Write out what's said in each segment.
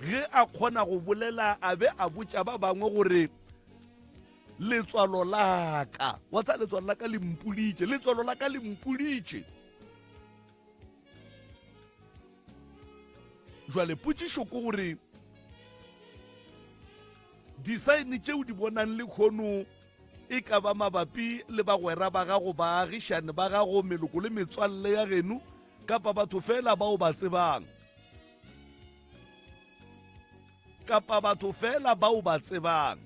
Ge a kgona go bolela a be a botša ba bangwe gore letswalo la ka, wa tsa letswalo la ka le mpoditše, letswalo la ka le mpoditše. Jwale potšišo ke gore disaene tšeo di bonang lekgono e ka ba mabapi le bagwera ba gago, baagišane ba gago, meloko le metswalle ya geno, kapa batho fela ba o ba tsebang. Kapa batho fela ba o ba tsebang.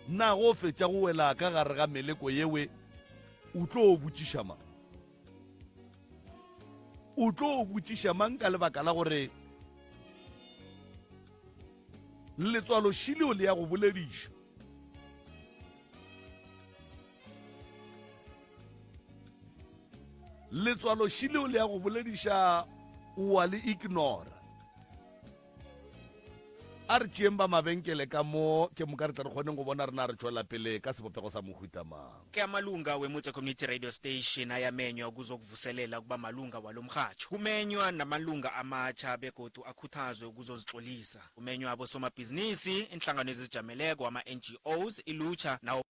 Na go fetša go wela ka gare ga meleko yewe o tlo botšiša mang? O tlo botšiša mang ka lebaka la gore letswalo šileo le ya go bolediša? Letswalo šileo le ya go bolediša o wa le ignora. A re tšeeng ba mabenkele ka mo, ke moka re tle re kgoneng go bona rena re tšwela pele ka sebopego sa mohuta mang. Ke amalunga weMutse Community Radio Station ayamenywa ukuzokuvuselela ukuba malunga walomrhatjho. Kumenywa namalunga amatjha begodu akhuthazwe ukuzozitlolisa. Kumenywa abosomabhizinisi, iinhlangano ezizijameleko, ama-NGOs, ilutjha nawo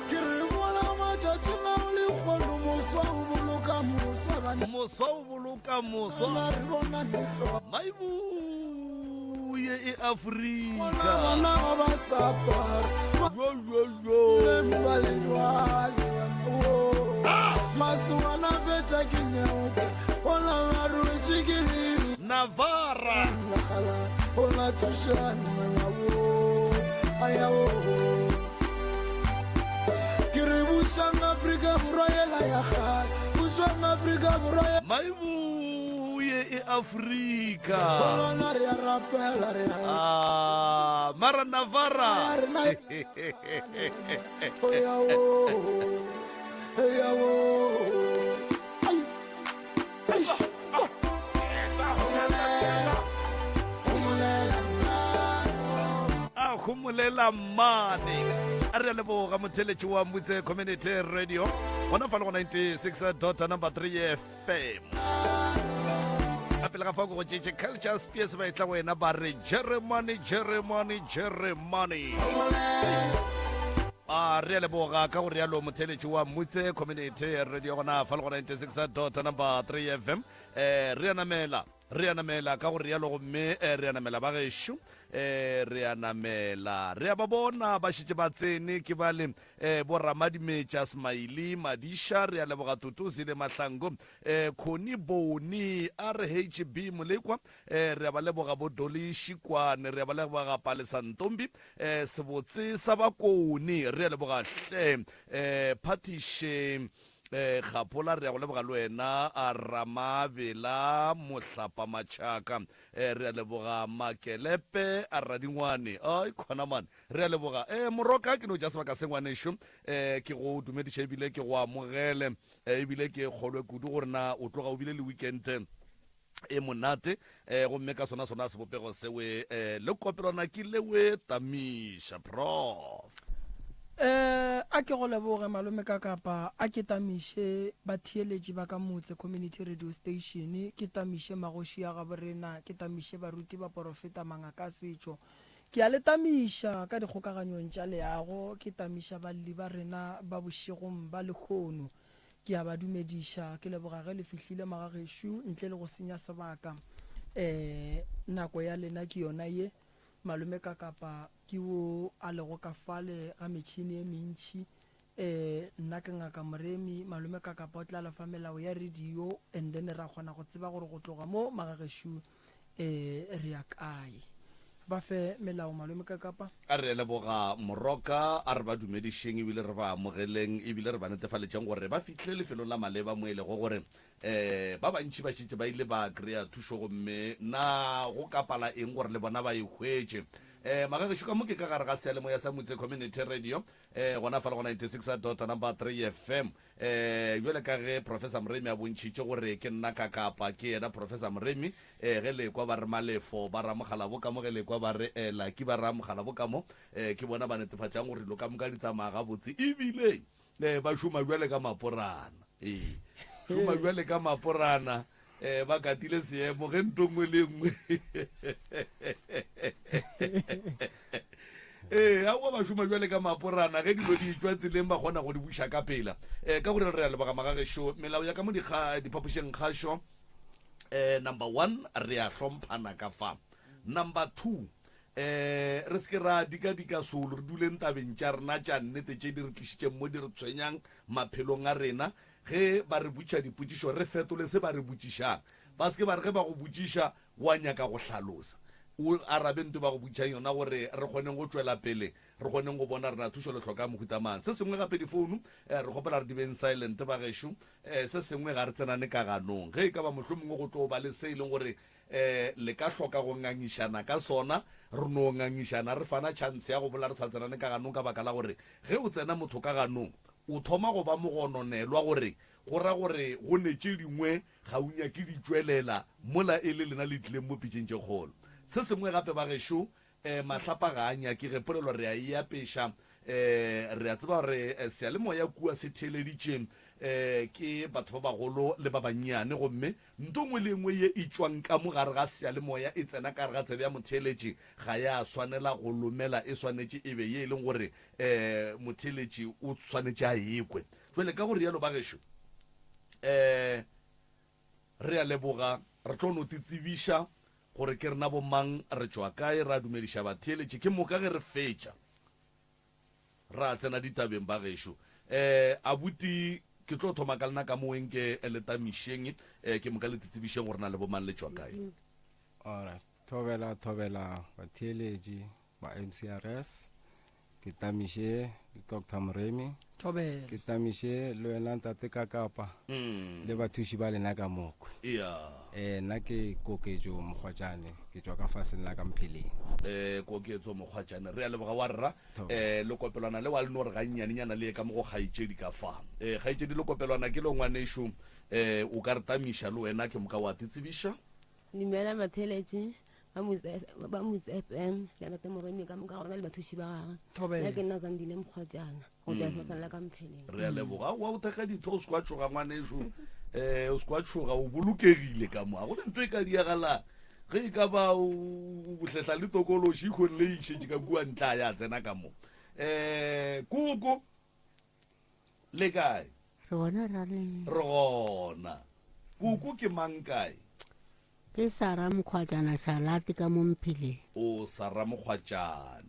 Ke re bona matšatšing ao lehono moswa o boloka moswa bana Moswa o boloka moswa. Bona re bona mehlo Maibuye e bona Afrika. bana ba ba sa apara Yo yo yo. ba le jwale bana wo maswana fetša ke nyaoka ona ba rwetše ke leru Navara. Maibuye e Afrika. Ah, mara Navara. A homolela mmane a re a leboga motheletši wa Mutse Community Radio gona fa le go 96 dot number 3 FM a pele ga fa go tšetše culture spears ba etla go wena ba re Jeremane Jeremane Jeremane a re a leboga ka go rialo motheletši wa Mutse Community Radio gona fa le go 96 dot number 3 FM eh re a namela re a namela ka go rialo gomme eh, re a namela ba gešo eh re a namela re a ba bona ba šetše ba tsene ke ba le eh bo Ramadimetša Smiley Madiša re a leboga Totozile Mahlango eh Khoni Boni RHB Molekwa eh re a ba leboga bo Dolly Shikwane re a ba leboga Palesa Ntombi eh sebotse sa bakone re a leboga hle eh Phathiše eh Kgapola re a go leboga le wena a Ramabela Mohlapa Machaka eh re a leboga Makelepe a Radingwane ai khona man re a leboga eh Moroka ke no ja sebaka se ngwanešo eh ke go dumediša ebile ke go amogele eh ebile ke kgolwe kudu gore na o tloga o bile le weekend e monate eh, gomme ka sona sona sebopego sewe eh, le kopelwana ke lewe tamiša prof Eh, a ke go leboge malome ka kapa a ke tamiše batheeletši ba ka motse community radio station ke tamiše magoši a gaborena ke tamiše baruti baporofeta mangaka a setšo ke a le tamiša ka dikgokaganyong tša leago ke tamiša balli ba rena ba bošegong ba lehono Ke a ba dumediša, ke leboga ge le fihlile magagešo ntle le go senya sebaka. Eh, nako ya lena ke yona ye. Malome Kakapa ke wo a lego ka fale ga metšhini ye mentši. Eh, nna ke Ngaka Moremi, Malome Kakapa o tla le fa melao ya radio and then ra kgona go tseba gore go tloga mo magagešo eh re ya kae. Ba fe melao malome Kakapa. A re leboga Moroka, a re ba dumedišeng ebile re ba amogeleng ebile re ba netefaletšeng gore ba fihlile lefelong la maleba mo e lego gore um ba bantši ba šetše ba ile ba kry-a thušo gomme na go ka pala eng gore le bona ba e hwetše. Um magagešo ka mo ke ka gare ga seyalemoya sa Motse Community Radio um gona fa le go 96 dot number 3 FM. Um bjale ka ge Professor Moremi a bontšhitše gore ke nna ka kapa ke yena Professor Moremi, um ge le kwa ba re Malefo ba ra Mogalabo ka mo, ge le kwa ba re um Lucky ba ra Mogalabo ka mo, um ke bona ba netefatšang gore dilo ka moka di tsamaya gabotse ebile um ba šoma bjale ka maporana. Ee, šoma bjale ka maporana. Eh, ba katile seemo ge nto nngwe le nngwe ee aowa ba šoma bjale ka maporana ge dilo di tšwa tseleng ba kgona go di buša ka pela um ka gore re a leboga magagešo melao ya ka mo diphapošeng kgašo um number one re a hlomphana ka fa number two um re se ke ra dikadika solo re duleng tabeng tša rena tša nnete tše di re tlišitšeng mo di re tshwenyang maphelong a rena Ge ba re botšiša dipotšišo, re fetole se ba re botšišang. Ba se ke ba re ge ba go botšiša wa nyaka go hlalosa. O arabe nto ba go botšišang yona gore re kgoneng go tšwela pele, re kgoneng go bona rena thušo le hloka ya mohuta mang. Se sengwe gape difounu re kgopela re di beng silent bagešo. Se sengwe ga re tsenane ka ganong. Ge e ka ba mohlomongwe go tlo ba le se e leng gore le ka hloka go ngangišana ka sona, re no ngangišana re fana chance ya go bolela re sa tsenane ka ganong ka baka la gore ge o tsena motho ka ganong o thoma go ba mogononelwa gore go ra gore go ne tše dingwe ga o nyake di tšwelela mola e le lena le tlileng mo pitšeng tše kgolo. Se sengwe gape bagešo, um mahlapa ga a nyakege, polelo re a e apeša. Um re a tseba gore seyalemoya kua se theeleditše um ke batho ba bagolo le ba bannyane, gomme nto nngwe le nngwe ye e tšwang ka mo gare ga seyalemoya e tsena ka gare ga tsebe ya motheeletši ga ya swanela go lomela, e swanetše e be ye e leng gore um motheeletši o swanetše a e kwe. Jwale ka go rialo bagešo, um re a leboga, re tlo no te tsebiša gore ke rena bomang, re tšwa kae, ra dumediša batheeletši, ke moka ge re fetša ra tsena ditabeng bagešo. Um abuti ke tlo thoma ka lena ka mo nke le tamišeng, um ke moka le te tsebišeng gore na le bomang le tšwa kae. Alright, thobela thobela batheeletši ba MCRS. Ke tamiše le Doctor Moremi. Thobela. Ke tamiše le wena ntate Kakapa. Mm. Le bathuši ba lena ka mokwe. Yeah. Eh nna ke Koketšo Mokgwatšane, ke tšwa ka faseng la ka Mpheleng. Eh Koketso Mokgwatšane, re a leboga wa rra. Eh lekopelwana le wa le no re gannyane nyana le ye ka mo go kgaetšedi ka fa. Eh kgaetšedi lekopelwana ke lo ngwanešo eh o ka re tamiša le wena ke moka wa te tsebiša. Dumela matheletše ba Motse ba Motse FM le ntate Moremi ka moka gona le bathuši ba gagwe. Thobela. Nna ke nna Zandile Mokgwatšana go tšwa lefaseng la ka Mpheleng. Re a leboga. Aowa o thekga ditho o se kwa tšhoga ngwanešu. Eh o se kwa tšhoga o bolokegile ka mo. Ga go ne ntho e ka diagalang. Ge e ka ba o o hlehla le tokološi e kgonne e išetše ka kua ntle a ya tsena ka mo. Eh koko Le kae? Re gona ra le. Re gona. Koko ke mang kae? Ke Sara Mokgwatšana Shalate ka mo Mpheleng. O Sara Mokgwatšana.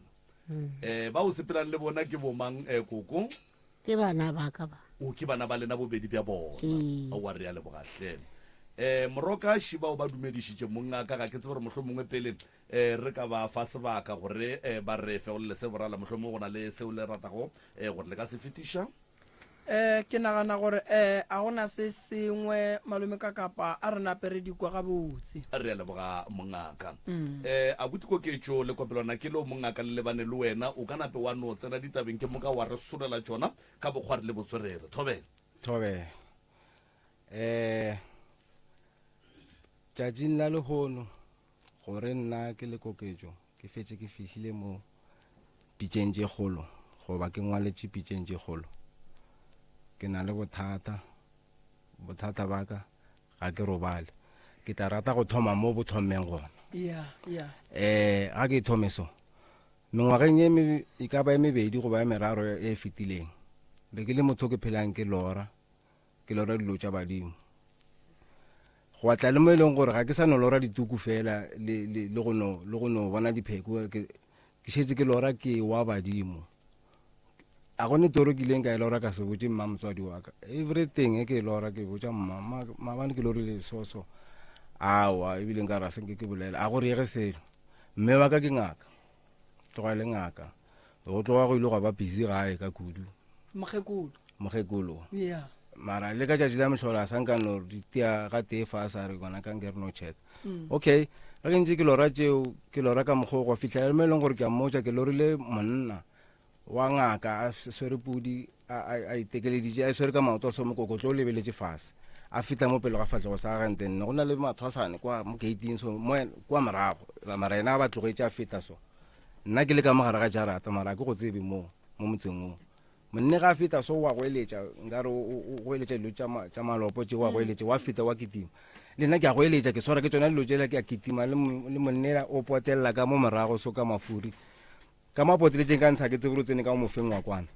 Eh ba o sepelang le bona ke bomang eh koko? Ke bana ba ka ba. O ke bana ba lena bobedi bja bona. Ee. Aowa re a leboga hle. Eh Morokaši bao ba dumedišitše mongaka ga ke tsebe gore mohlomongwe pele eh re ka ba fa sebaka gore eh ba re fe go le se borala mohlomongwe go na le seo le ratago eh gore le ka se fetiša. Eh ke nagana gore eh a gona se sengwe malome ka kapa a re nape re di kwa gabotse. Re a leboga mongaka. Eh abuti Koketšo le kopelwana ke leo mongaka le lebane le wena o ka nape wa no tsena ditabeng ke moka wa re solela tšona ka bokgwari le botswerere. Thobela. Thobela. Eh tšatšing la lehono Gore nna ke le Koketšo ke fetše ke fihlile mo pitšeng tše kgolo goba ke ngwaletše pitšeng tše kgolo, ke na le bothata. Bothata ba ka ga ke robale. Ke tla rata go thoma mo bo thommeng gona. Yeah, yeah. Eh, ga ke thome so, mengwageng ye e ka ba e mebedi goba e meraro e fetileng, be ke le motho ke phelang ke lora. ke lora dilo tša badimo go atla le mo e leng gore ga ke sa no lora dituku fela le, le, le go no le go no bona dipheko ke, ke šetše ke lora ke wa badimo a go ne toro ke ileng ka e lora ka se botše mma motswadi wa ka everything e ke e lora ke botša mma maabane ke lorile so so awa ebile nka ra senke ke bolela a go riege selo mme wa ka ke ngaka tloga e le ngaka go tloga go ile gwa ba busy gae ka kudu mokgekolo mokgekolo yeah. Mara le ka tšatši la mehlolo a sa nka no di tia ga tee fa sa re gona ka nke re no check. Okay, ge ke ntše ke lora tšeo, ke lora ka mokgwa o go fihlela le mo e leng gore ke a mmotša ke lorile monna wa ngaka a swere pudi a, a, a itekeleditše a e swere ka maoto a so mokokotlo o lebeletše fase a feta mo pele ga fahlego sa gage nte nne go na le mathwasane kwa mo gating so mo kwa morago mara yena a ba tlogetše a feta so nna ke le ka mo gare ga jarata mara a ke go tsebe mo mo motseng o monne ga a feta so wa goeletša nkare o goeletša dilo tša malopo tše wa goeletša wa feta wa kitima le nna ke a goeletša ke swara ke tsona dilo tšela ke a kitima le monnela o potelela ka mo morago so ka mafuri Ka mo a poteletšeng ka ntsha ke tsebe gore o tsene ka mo mofeng wa kwana.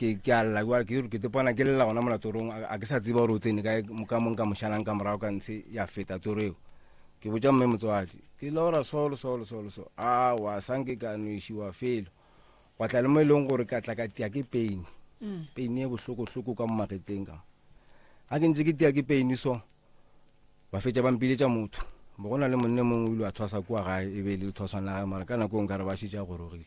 Ke, ke a lla jwale, ke, ke tepana ke lla gona mola torong, a, a ke sa tseba gore o tsene kae, ka mo nka mo šalang ka morago ka ntshe ya feta toro eo. Ke botša mme motswadi, ke lora so le so le so le so. Aowa, sa nke ka no išiwa felo. Gwa tla le mo e leng gore ka tla ka tia ke pain. Pain e bohlokohloko ka mo magetleng ka mo. Ga ke ntše ke tia ke pain so, Ba fetša ba mpiletša motho. Bo go na le monne mongwe o ile a thwasa kua gae, e be e le lethwaswana la gae, mara ka nako eo nkare ba šetše a gorogile.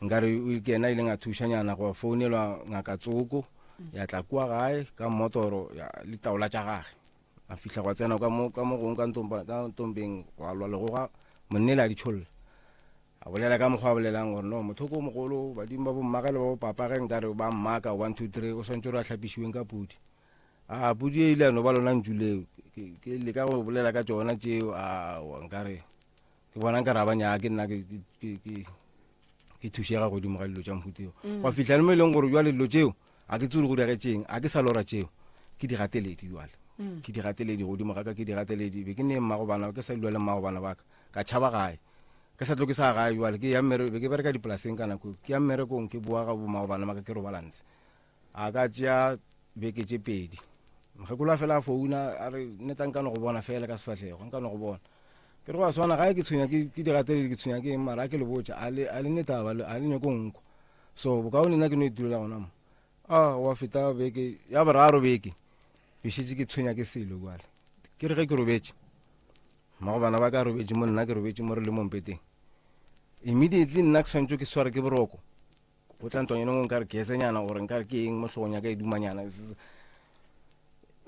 Nkare ke yena a ileng a thušanyana go founelwa ngaka tsoko, ya tla kua gae ka mmotoro ya le taola tša gage. A fihla gwa tsena ka mo ka mo gongwe ka ntompa ka ntompeng gwa lwa legoga monne le a di tšholla. A bolela ka mokgwa a bolelang gore no motho ko mogolo badimo ba bommage le ba bopapa ge nkare ba mmaka 1 2 3 o swantse gore a hlapišiweng ka pudi. A pudi e ile ya no ba lona ntšu leo. Ke, ke leka go bolela ka tšona tšeo, aowa, nkare, ke bona nkare ga ba nyake nna ke, ke, ke, ke, ke thušega godimo ga dilo tša mohuta eo. Gwa fihla le mo e leng gore jwale dilo tšeo, ga ke tsebe gore go diragetšeng, ga ke sa lora tšeo, ke di gateledi jwale. Ke di gateledi godimo ga ka, ke di gateledi. Be ke ne mmago bana, ke sa dula le mmago bana ba ka, ka tšhaba gae. Ke sa tlo ke sa ya gae jwale, ke ya mmere, be ke bereka dipolaseng ka nako eo. Ke ya mmerekong, ke boa ga bommago bana ba ka, ke robala ntshe. A ka tšea beke tše pedi. Mokgekolo a fela a founa a re nneta nka no go bona fela ka sefahlego, nka no go bona. Ke re go a swana gae ke tshwenya ke ke digateledi ke tshwenya ke eng mara a ke le botša a le a le ne taba a le nyako nkwa. So bokaone nna ke no itulela gona mo. A wa feta beke ya boraro beke be šetše ke tshwenya ke selo kwale. Ke re ge ke robetše mmago bana ba ka robetše mo nna ke robetše mo re le mo mpeteng. Immediately nna ke swanetše ke sware ke boroko. Go tla ntwanyana ngwe nkare gesenyana gore nkare ke eng mo hlogong ya ka e dumanyana.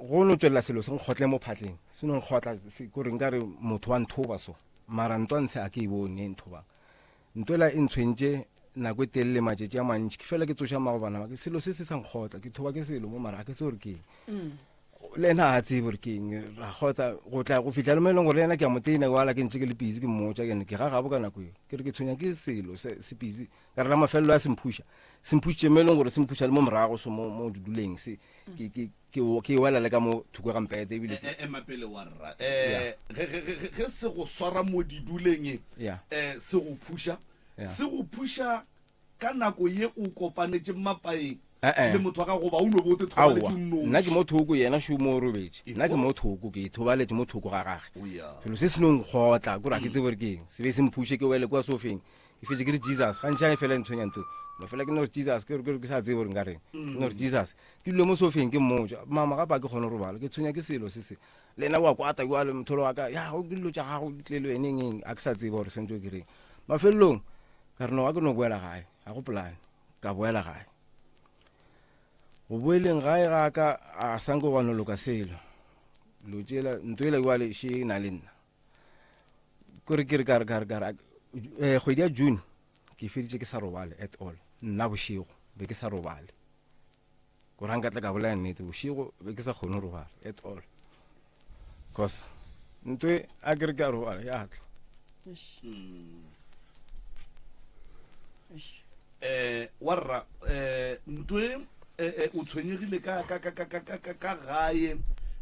Go no tšwelela selo se nkgotle mo phatleng, se no nkgotla kore nkare motho wa nthoba so. Mara ntwa ntshe a ke e bone e nthobang. Ntwa ela e ntshwentše nako e telele matšatši a mantši, ke fela ke tsoša mmago bana ba ke selo se se sa nkgotla, ke thoba ke selo mo mara a ke tsebe gore ke eng. Le ena ga a tsebe gore ke eng, ra kgotsa go tla go fihla le mo e leng gore le ena ke a mo tena wala ke ntše ke le busy ke mmotša ke ke ga gabo ka nako eo. Ke re ke tshwenya ke selo se se busy. Ka re la mafelelo a semphuša semphušitše mo e leng gore semphuša le mo morago so mo mo duduleng se ke ke ke ke wela le ka mo thoko ga mpete ebile ke Ema pele wa rra eh ge ge ge ge se go swara mo diduleng Yeah. eh se go phuša Yeah. se go phuša ka nako ye o kopanetše mapaeng Eh, eh. le motho wa gago goba o no bo o te aowa thobaletše o nna ke nnoši mo thoko yena šo mo o robetše nna ke mo thoko ke ithobaletše mo thoko ga gage O ya. selo se se no nkgotla kore ga ke tsebe gore ke eng se be se mphuše ke wele kua sofeng Ke fetše ke re Jesus, gantši ga e fela e ntshwenya nto. No fela ke no re Jesus, ke re ke sa tsebe gore nka reng. Ke no re Jesus. Ke dule mo sofeng ke mmotša, mama gape a ke kgone go robala, ke tshwenya ke selo se se. Le yena wa kwata jwale motholo wa ka, ya go ke dilo tša gago di tlile le wena eng eng, a ke sa tsebe gore sentse ke reng. Mafelelong ka re no ga ke no boela gae, ga go polane, ka boela gae. Go boeleng gae ga ka a sanke gwa no loka selo. Dilo tšela, nto ela jwale še e na le nna. Kore ke re ka re ka re ka re eh, kgwedi ya June ke feditše ke sa robale at all. Nna bošego be ke sa robale. Kore ga nka tla ka bolaya nnete bošego be ke sa kgone go robala at all. Cause ntwe a ke re ke a robala ya tla. Eh warra eh ntwe eh, eh, o tshwenyegile ka ka ka ka ka ka ka ka gae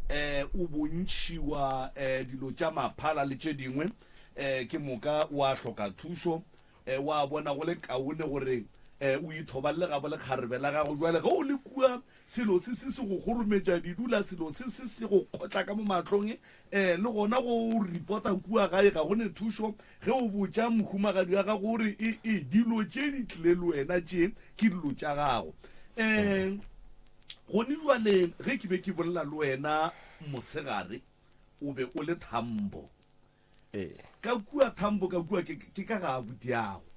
eh o bontšhiwa eh dilo tša maphala le tše dingwe eh ke moka wa hloka thušo eh wa bona go le kaone gore eh o ithoballe gabo lekgarebe la gago jwale ge o le kua Selo se se se go kgorometša didula, selo se se se go kgotla ka mo mahlong, eh, le gona go o ripota kua gae ga go ne thušo. Ge o botša mohumagadi wa gago o re, E, e, dilo tše di tlile le wena tše ke dilo tša gago. Eh, gone jwale ge ke be ke bolela le wena mosegare, o be o le Thambo. Ee. Ka kua Thambo ka kua ke, ke ka ga abutiago.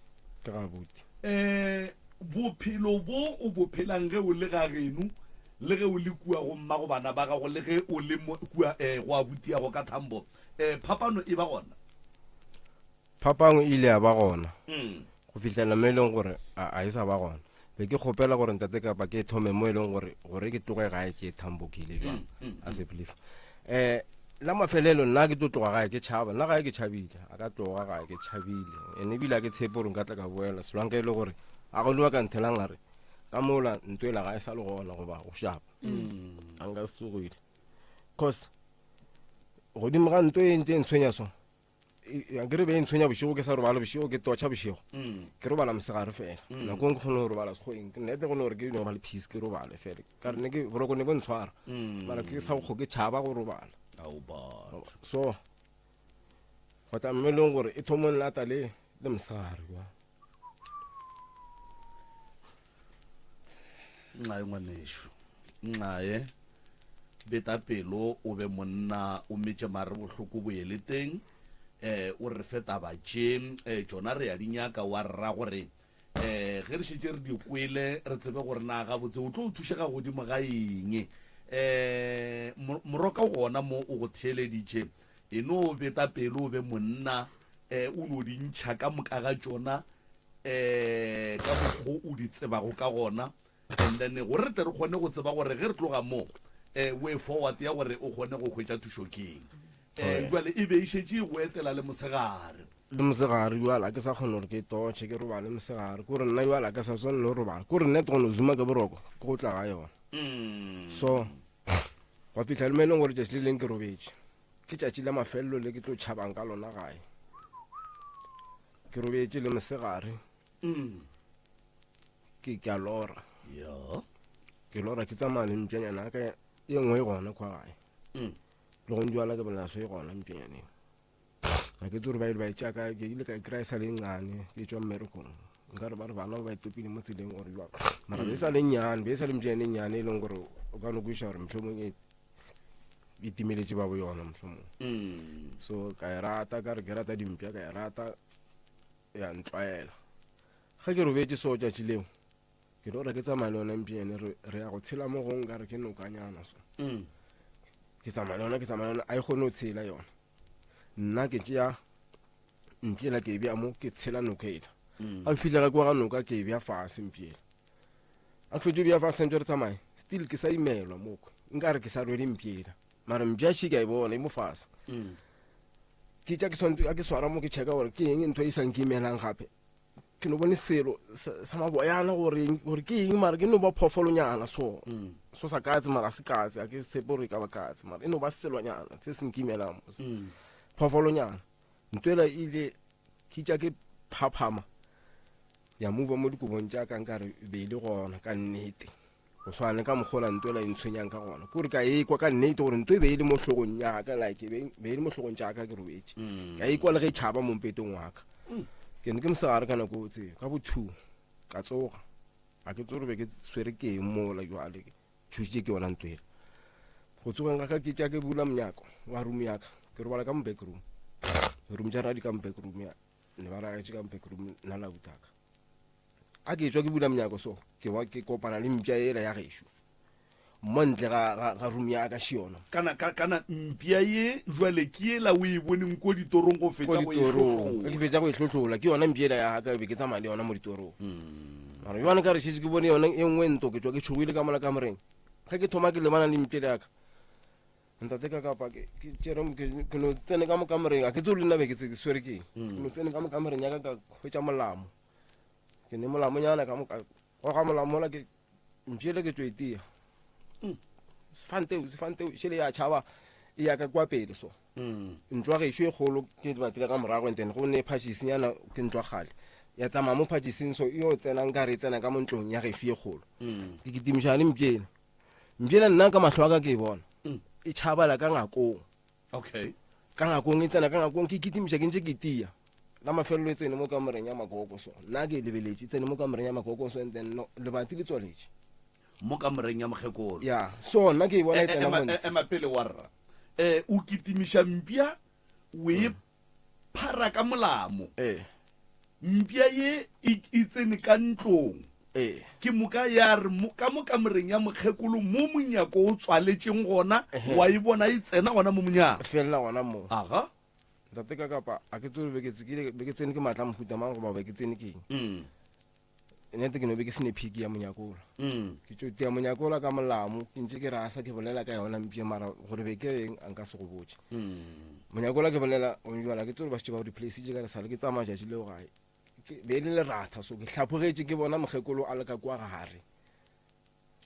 Ke ga abuti. Eh, bophelo bo o bo phelang ge o le ga geno, Le ge o le kua go mmago bana ba gago, le ge o le mo kua eh, go abutiago ka thambo, eh, phapano e ba gona? Phapano e ile ya ba gona go fihlela mo e leng gore a, a e sa ba gona. Be ke kgopela gore ntate kapa ke thome mo e leng gore gore ke tloge gae ke thambo ke ile jwang a se believe. Eh la mafelelo nna ke tlo tloga gae ke tšhaba nna gae ke tšhabile a ka tloga gae ke tšhabile ene ebile a ke tshepe gore nka tla ka boela selwanka e le gore a go ka nthelang a re ka mola ntho ela ga e sa le gona goba go shapa mm. a nka se tsogile cause godimo ga nto e ntse e ntshwenya so ke re be e ntshwenya bošego ke sa robala bošego ke totšha bošego mm. ke robala mosegare fela mm. nako ngwe ke kgone go robala sekgoeng ke nnete go ne gore ke no ba le peace ke robale fela ka re ne ke boroko ne bo ntshwara mara ke sa go ke tšhaba go robala so go tla mme e leng gore e thomong lata le le mosegare kwa Nxae ngwanešu, nxae, beta pelo o be monna, o metše mare bohloko boele teng, eh, o re fe taba tše, eh, tšona re ya di nyaka wa rra gore, eh, ge re šetše re di kwele re tsebe gore na gabotse o tlo thušega godimo ga eng. Eh, moroka gona mo o go theeleditše, e no beta pelo o be monna, eh, o no di ntšha ka moka ga tšona eh ka mokgo o di tsebago ka gona and then gore re tle re kgone go tseba gore ge re tloga mo eh way forward ya gore o kgone go hwetša thušo keng eh jwale e be e šetše e go etela le mosegare le mosegare jwale ke sa kgone gore ke totšhe ke robale mosegare kore nna jwale ke sa swanne go robala kore nna ke kgone go zuma ke boroko ke go tla ga yona mm. so gwa fitlha le mo e leng gore tšatši le leng ke robetše Ke tšatši la mafelelo le ke tlo tšhabang ka lona gae. Ke robetše le mosegare. Mm. Ke ke a lora. Ya. Ke lora ke tsamaya le mpšanyana ka e nngwe e gona kwa gae. Mm. Le go njwala ke bolela so e gona mpšanyaneng. Ga ke tsore ba ile ba e tšea ka ke ile ka e kry-a e sa le ncane ke tšwa mmerekong. Nka re ba re bana ba e topile mo tseleng gore jwang. Mara be e sa le nnyane, be e sa le mpšanyane e nnyane e leng gore o ka no kweša gore mohlomong e e timeletše ba bo yona mohlomong mm. so ka e rata ka re ke rata dimpša ka e rata ya ntlwaela ge ke robetše so tšatši leo ke no re ke tsamaya le yona mpša ene re ya go tshela mo gong ka re ke nokanyana so mm. ke tsamaya le yona ke tsamaya le yona a e kgone go tshela yona nna ke tšea mpšela ke e bea mo ke tshela noka ela mm. a fitlha ka kwa ga noka ke e bea fase mpšela A ke fetše bja fa sentse re tsamaye still ke sa imelwa moko nka re ke sa rwele mpjela mara mpja še ke a e bona e mo fase mm. ke tša ke swantse a ke swara mo ke checka gore ke eng ntho e sa nkimelang gape ke no bone selo sa maboyana gore gore ke eng mara ke no ba phoofolonyana so mm. so sa katse mara se katse a ke tshepe gore e ka ba katse mara e no ba selonyana se se nkimelang mm. phoofolonyana ntwela e ile ke tša ke phaphama ya mova mo dikobong tša ka nkare be e le gona ka nnete go swana le ka mokgola nto ela e ntshwenyang ka gona kore ka ekwa ka nnete gore nto e be e le mo hlogong yaka like e be e le mo hlogong tša ka ke robetše mm. ka ekwa le ge e tšhaba mo mpeteng wa ka mm. ke ne ke mosegare ka nako tseo ka bo two ka tsoga ga ke tse gore be ke swere ke eng mola jwale tšhošitše ke yona nto ela go tsogeng ga ka ke tša ke bula monyako wa room yaka ke robala ka mo back room room tša radi ka mo back room ya ne ba ragetše ka mo back room nna la butaka a ke tswa ke bula monyako so ke wa ke kopana le mpša ela ya gešo mo ntle ga ga, ga room ya ka šiona kana ka, kana mpša ye jwale ke ela o e boneng ko ditorong go fetša go e hlohlola ke fetša go e hlohlola ke yona mpša ela ya ka be ke tsamaya le yona mo ditorong mm. Mara bjale ka re šetše ke bone yone e nngwe nto ke tšwa ke tšhogile ka mola kamoreng ge ke thoma ke lebana le mpšele yaka ntate ka kapa ke tšere ke no tsene ka mo kamoreng a ke tseo le nna be ke swere ke eng ke no tsene ka mo kamoreng yaka ka hwetša molamo ke ne molamonyana ka mo ka goga molamola ke mpšele ke tšo itia mm. sefanteo sefanteo šele ya tšhaba e ya ka kwa pele so mm. ntlo ya gešo e kgolo ke batile ka morago and then go ne phašisinyana ke ntlo ya kgale ya tsamaya mo phašising so e yo tsenang ka re e tsena ka mo ntlong ya gešo e kgolo mm. ke kitimišana le mpšele mpšele nna ka mahlo a ka ke e bona e tšhabala ka ngakong okay ka ngakong e tsena ka ngakong ke kitimiša ke ntse ke tia la mafelelo e tsene mo kamoreng ya makoko so nna ke e lebeletše e tsene mo kamoreng ya makoko so and then no, lebati le tswaletše mo kamoreng ya mokgekolo ya so nna ke e bona e tsena mo ntshe ema pele wa rra um o kitimiša mpša o e phara ka molamo ee mpša ye e e tsene ka ntlong. Ee. Ke moka ya re mo, ka mo kamoreng ya mokgekolo mo monyako o tswaletšeng gona, wa e bona e tsena gona mo monyako. Felela gona moo. Aga. Ntate ka kapa a ke tsebe be ke tsekile be ke tsene ke matla a mohuta mang goba be ke tsene ke eng. Nnete ke no be ke sene phiki ya monyakola. Ke tšo tia monyakola ka molamo ke ntše ke rasa ke bolela ka yona mpše mara gore be ke eng a nka se go botše. Monyakola ke bolela onjwala ke tsebe ba šetše ba o replace-itše ka re sale ke tsamaya tšatši leo gae. Ke be e le leratha so ke hlaphogetše ke bona mokgekolo a le ka kua gare.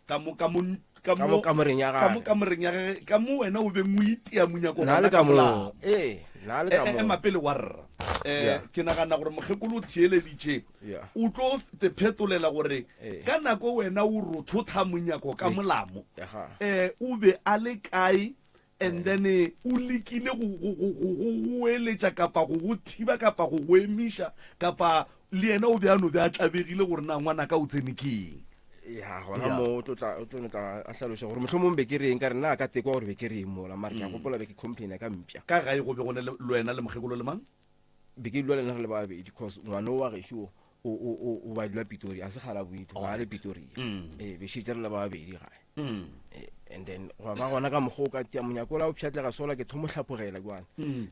Ka mo ka mo ka Ka mo kamoreng ya Ka mo gage. kamoreng ya gage ka mo wena o beng o itia monyako Na gona le ka ka mo. molamo. Ee, na le ka E- e- mo. Ema pele wa rra. Eh Yeah. ke nagana gore mokgekolo o theeleditše. Yeah. O tlo te phetolela gore Ee. ka nako wena o rothotha monyako ka molamo. Aha. Eh o be a le kae and then eh, o lekile go go go go go goeletša kapa go go thiba kapa go go emiša kapa le yena o be a no be a tlabegile gore na ngwanaka o tsene ke eng. Ya gona Ya. mo o tlo tla o tlo no tla a hlaloša gore mohlomong be ke reng ka re nna a ka tekwa gore be ke reng mola mara ke a gopola be ke complaina ka mpša. Ka gae go be go ne le le wena le mokgekolo le mang? Be ke dula le nna re le ba babedi cause ngwana o wa gešo o o o o o ba dula Pitori a se kgale a boile ga a le Pitoria. Ee be šetše re le ba babedi gae. Eh, and then gwa ba gona ka mokgwa o ka tia monyako ola o pšhatlega sola ke thomo hlapogela kwane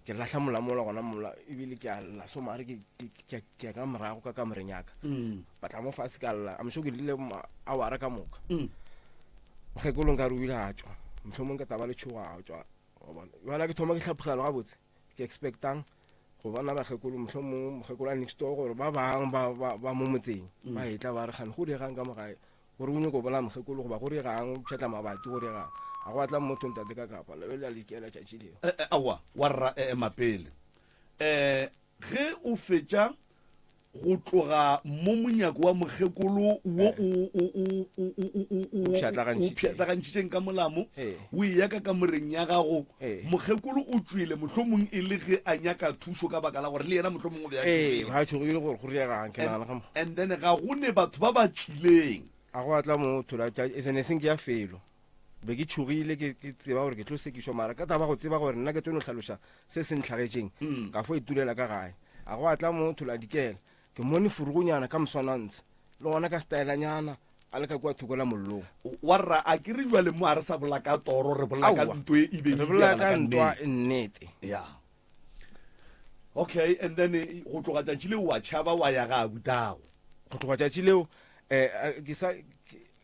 ke lahla molamola gona mola ebile ke a lla so mare ke ke- ke ke ya ka morago ka kamoreng ya ka ba tla mo fatshe ka lla I'm sure ke llile awara ka moka mokgekolo nka re o ile a tšwa mohlomong ka taba letšhogo a tšwa wa bona jwale ke thoma ke hlapogela gabotse ke expectang go bona bakgekolo mohlomong mokgekolo a next door gore ba bang ba ba ba mo motseng ba etla ba re gane go diegang ka mo gae gore o nyako bolaya mokgekolo goba go diegang o pšhatla mabati go diegang a go atla motho ntate ka kapa lebe le a lekela tšatši leo Eh, eh, aowa wa rra eh, ema pele um ge o fetša go tloga mo monyako wa mokgekolo wo o o o o o o o pšhatlagantšhitšeng. o pšhatlagantšhitšeng ka molamo Ee. o eya ka kamoreng ya gago Ee. mokgekolo o tšwele mohlomong e le ge a nyaka thušo ka baka la gore le yena mohlomong o be a ee tšhogile. ga tšhogile gore go diegang ke nagana ga And, and then ga go ne batho ba ba tlileng a go atla motho la tša e sene seng ke ya felo be ke tšhogile ke ke tseba gore ke tlo sekišwa mara ka taba go tseba gore nna ke tlo no hlaloša se se ntlhagetšeng ka fo itulela ka gae a go atla motho la dikela ke mone furugonyana ka moswanantshe le gona ka stylanyana a le ka kua thoko la mollong wa rra a ke re jwale mo a re sa bola ka toro re bola ka Aowa. ntwa e e beng re e bolela diragala ka ka ntwa nnete. nnete ya okay and then eh, go tloga tšatši leo wa tšhaba wa ya ga abutago go tloga tšatši leo um ke sa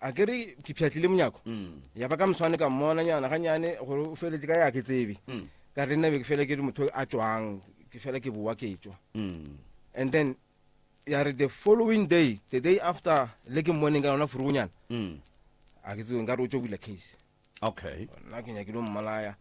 a ke re ke pšhatlile monyako ya ba ka moswane ka mmona nyana ganyane gore o feletse ka ya ke tsebe ka re nna be ke fela ke re motho a tswang ke fela ke boa ke tswa and then ya re the following day the day after le ke mmoneng ka yona forogonyana a ke tsebe nka re o tso bula case okay nna ke nyakile mmolaya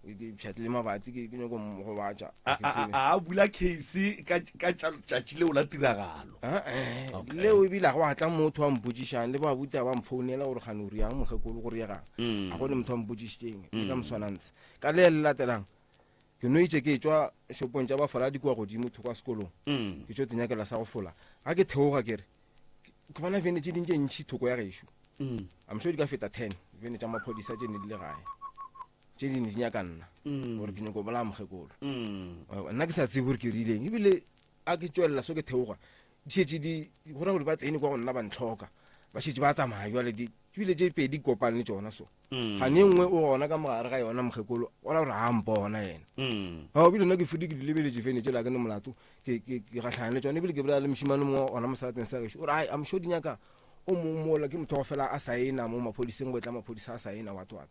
ke pšhatlile mabati ke nyako mo gobatša a a- a a bula case ka ka tšatši leo la tiragalo eh, leo ebile ga go atla motho wa mpotšišang le babuta ba mfounela gore gane o riang mokgekolo gore yegang a gone motho wa mpotšišitšeng le ka moswanantse ka le le latelang ke no itše ke tšwa shopong tša bafoladi kua godimo thoko ya sekolong ke tšo tenyakela sa go fola ga ke theoga ke re ke bona vene tše ding tše ntšhi thoko ya gešo I'm sure di ka feta 10 vene tša maphodisa tše ne di le gae tše di ne di nyaka nna gore ke nyako bolaya mokgekolo nna ke sa tsebe gore ke rileng ebile a ke tswelela so ke theoga di šetše di go ra gore ba tsene kwa go nna ba ntlhoka ba šetše ba tsamaya jale di ebile tše pedi kopane le tšona so gane e nngwe o gona ka mogare ga yona mokgekolo o ra gore a mpona yena ga ebile nna ke fude ke di lebeletše fene tšela ke ne molato ke gatlhana le tsone ebile ke bolela le mošimane mongwe gona mosalateng sa gešo o re ai am sure di nyaka o mongwe mola ke motho wa go fela a saena mo maphodiseng go etla maphodisa a saena what what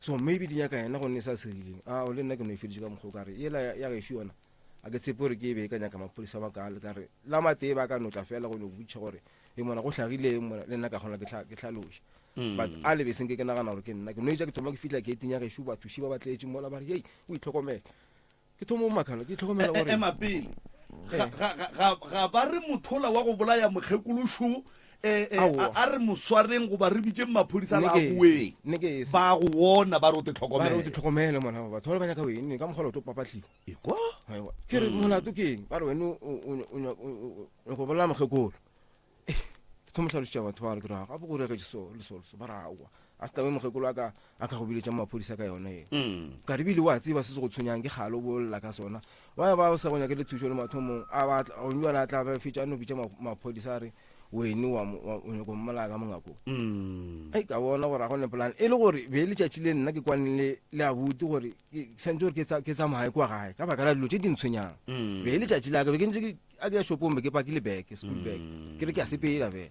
so maybe di nyaka yena gonne sa se rileng a le nna ke no e feditše ka mokgwa o ka re yela ya gešo yona a ke tshepe gore ke e be e ka nyaka maphodisa ba kale ka re la matee ba ka no tla fela go no botšiša gore e mona go hlagile eng mona le nna ka kgona ke hlaloša but a le beseng ke ke nagana gore ke nna ke no etša ke thoma ke fihla gating ya gešo bathuši ba ba tletše mola ba re hei o itlhokomele ke thoma o makala ke itlhokomela gore ema pele ga, ga, ga, ga, ga ba re mothola wa go bolaya mokgekolo šo eh, eh, Aowa. a, a re moswareng goba re bitšeng maphodisa Nne re a ke- boeng nne ke ese. ba go bona ba re o te ba re o tlhokomele tlhokomele mona batho ba le ba nyaka wene ka mokgwa o tlo papatliwa ekwa Aiwa. ke re molato ke eng ba re wene o nyako bolaya mokgekolo Eh, ke thomo hlalosetša batho ba re ke ra gape go regetše so le so le so ba re aowa a se tabe mokgekolo a ka a ka go biletša maphodisa ka yona eo ka re bile wa tseba se se go tshwenyang ke kgale o bolela ka sona ba ba sa go nyake le thušo le mathomong a batla onyana a tla ba fetša a no bitša maphodisa a re Wene wa mo- wa- o nyako mmolaya ka mongakong. Mm. Ei ka bona gore a go ne plan e le gore be letšatši le nna ke kwane le le abuti gore ke santse gore ke tsa- ke tsamaye kwa gae ka baka la dilo tše di ntshwenyang. Mm. Be letšatši la ka be ke ntse ke a ke ya shopong be ke pakile bag school bag Mm. ke re ke a sepela fela.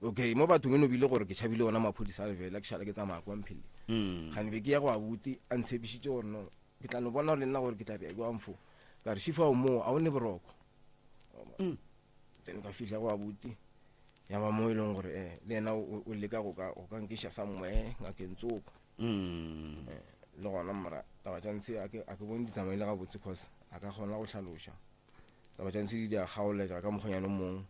Okay mo bathong e no bile gore ke tšhabile ona maphodisa a lefela ke šala ke tsamaya kwa mphele. Mm. Gane be ke ya go abuti a ntshepišitše gore no ke tla no bona gore le nna gore ke tla bea jwang fo. Ka re šifa o moo a o ne boroko. Mm. Then ka fihla go abuti ya ba mo e leng gore eh le yena o o leka go ka go ka nkiša somewhere ngakeng tsoko. Mm. Eh, le gona mara taba tša ntshe a ke a ke bone di tsamaile gabotse cause a ka kgona go hlaloša. Taba tša ntshe di di a kgaoletša ka mokgonyana o mongwe.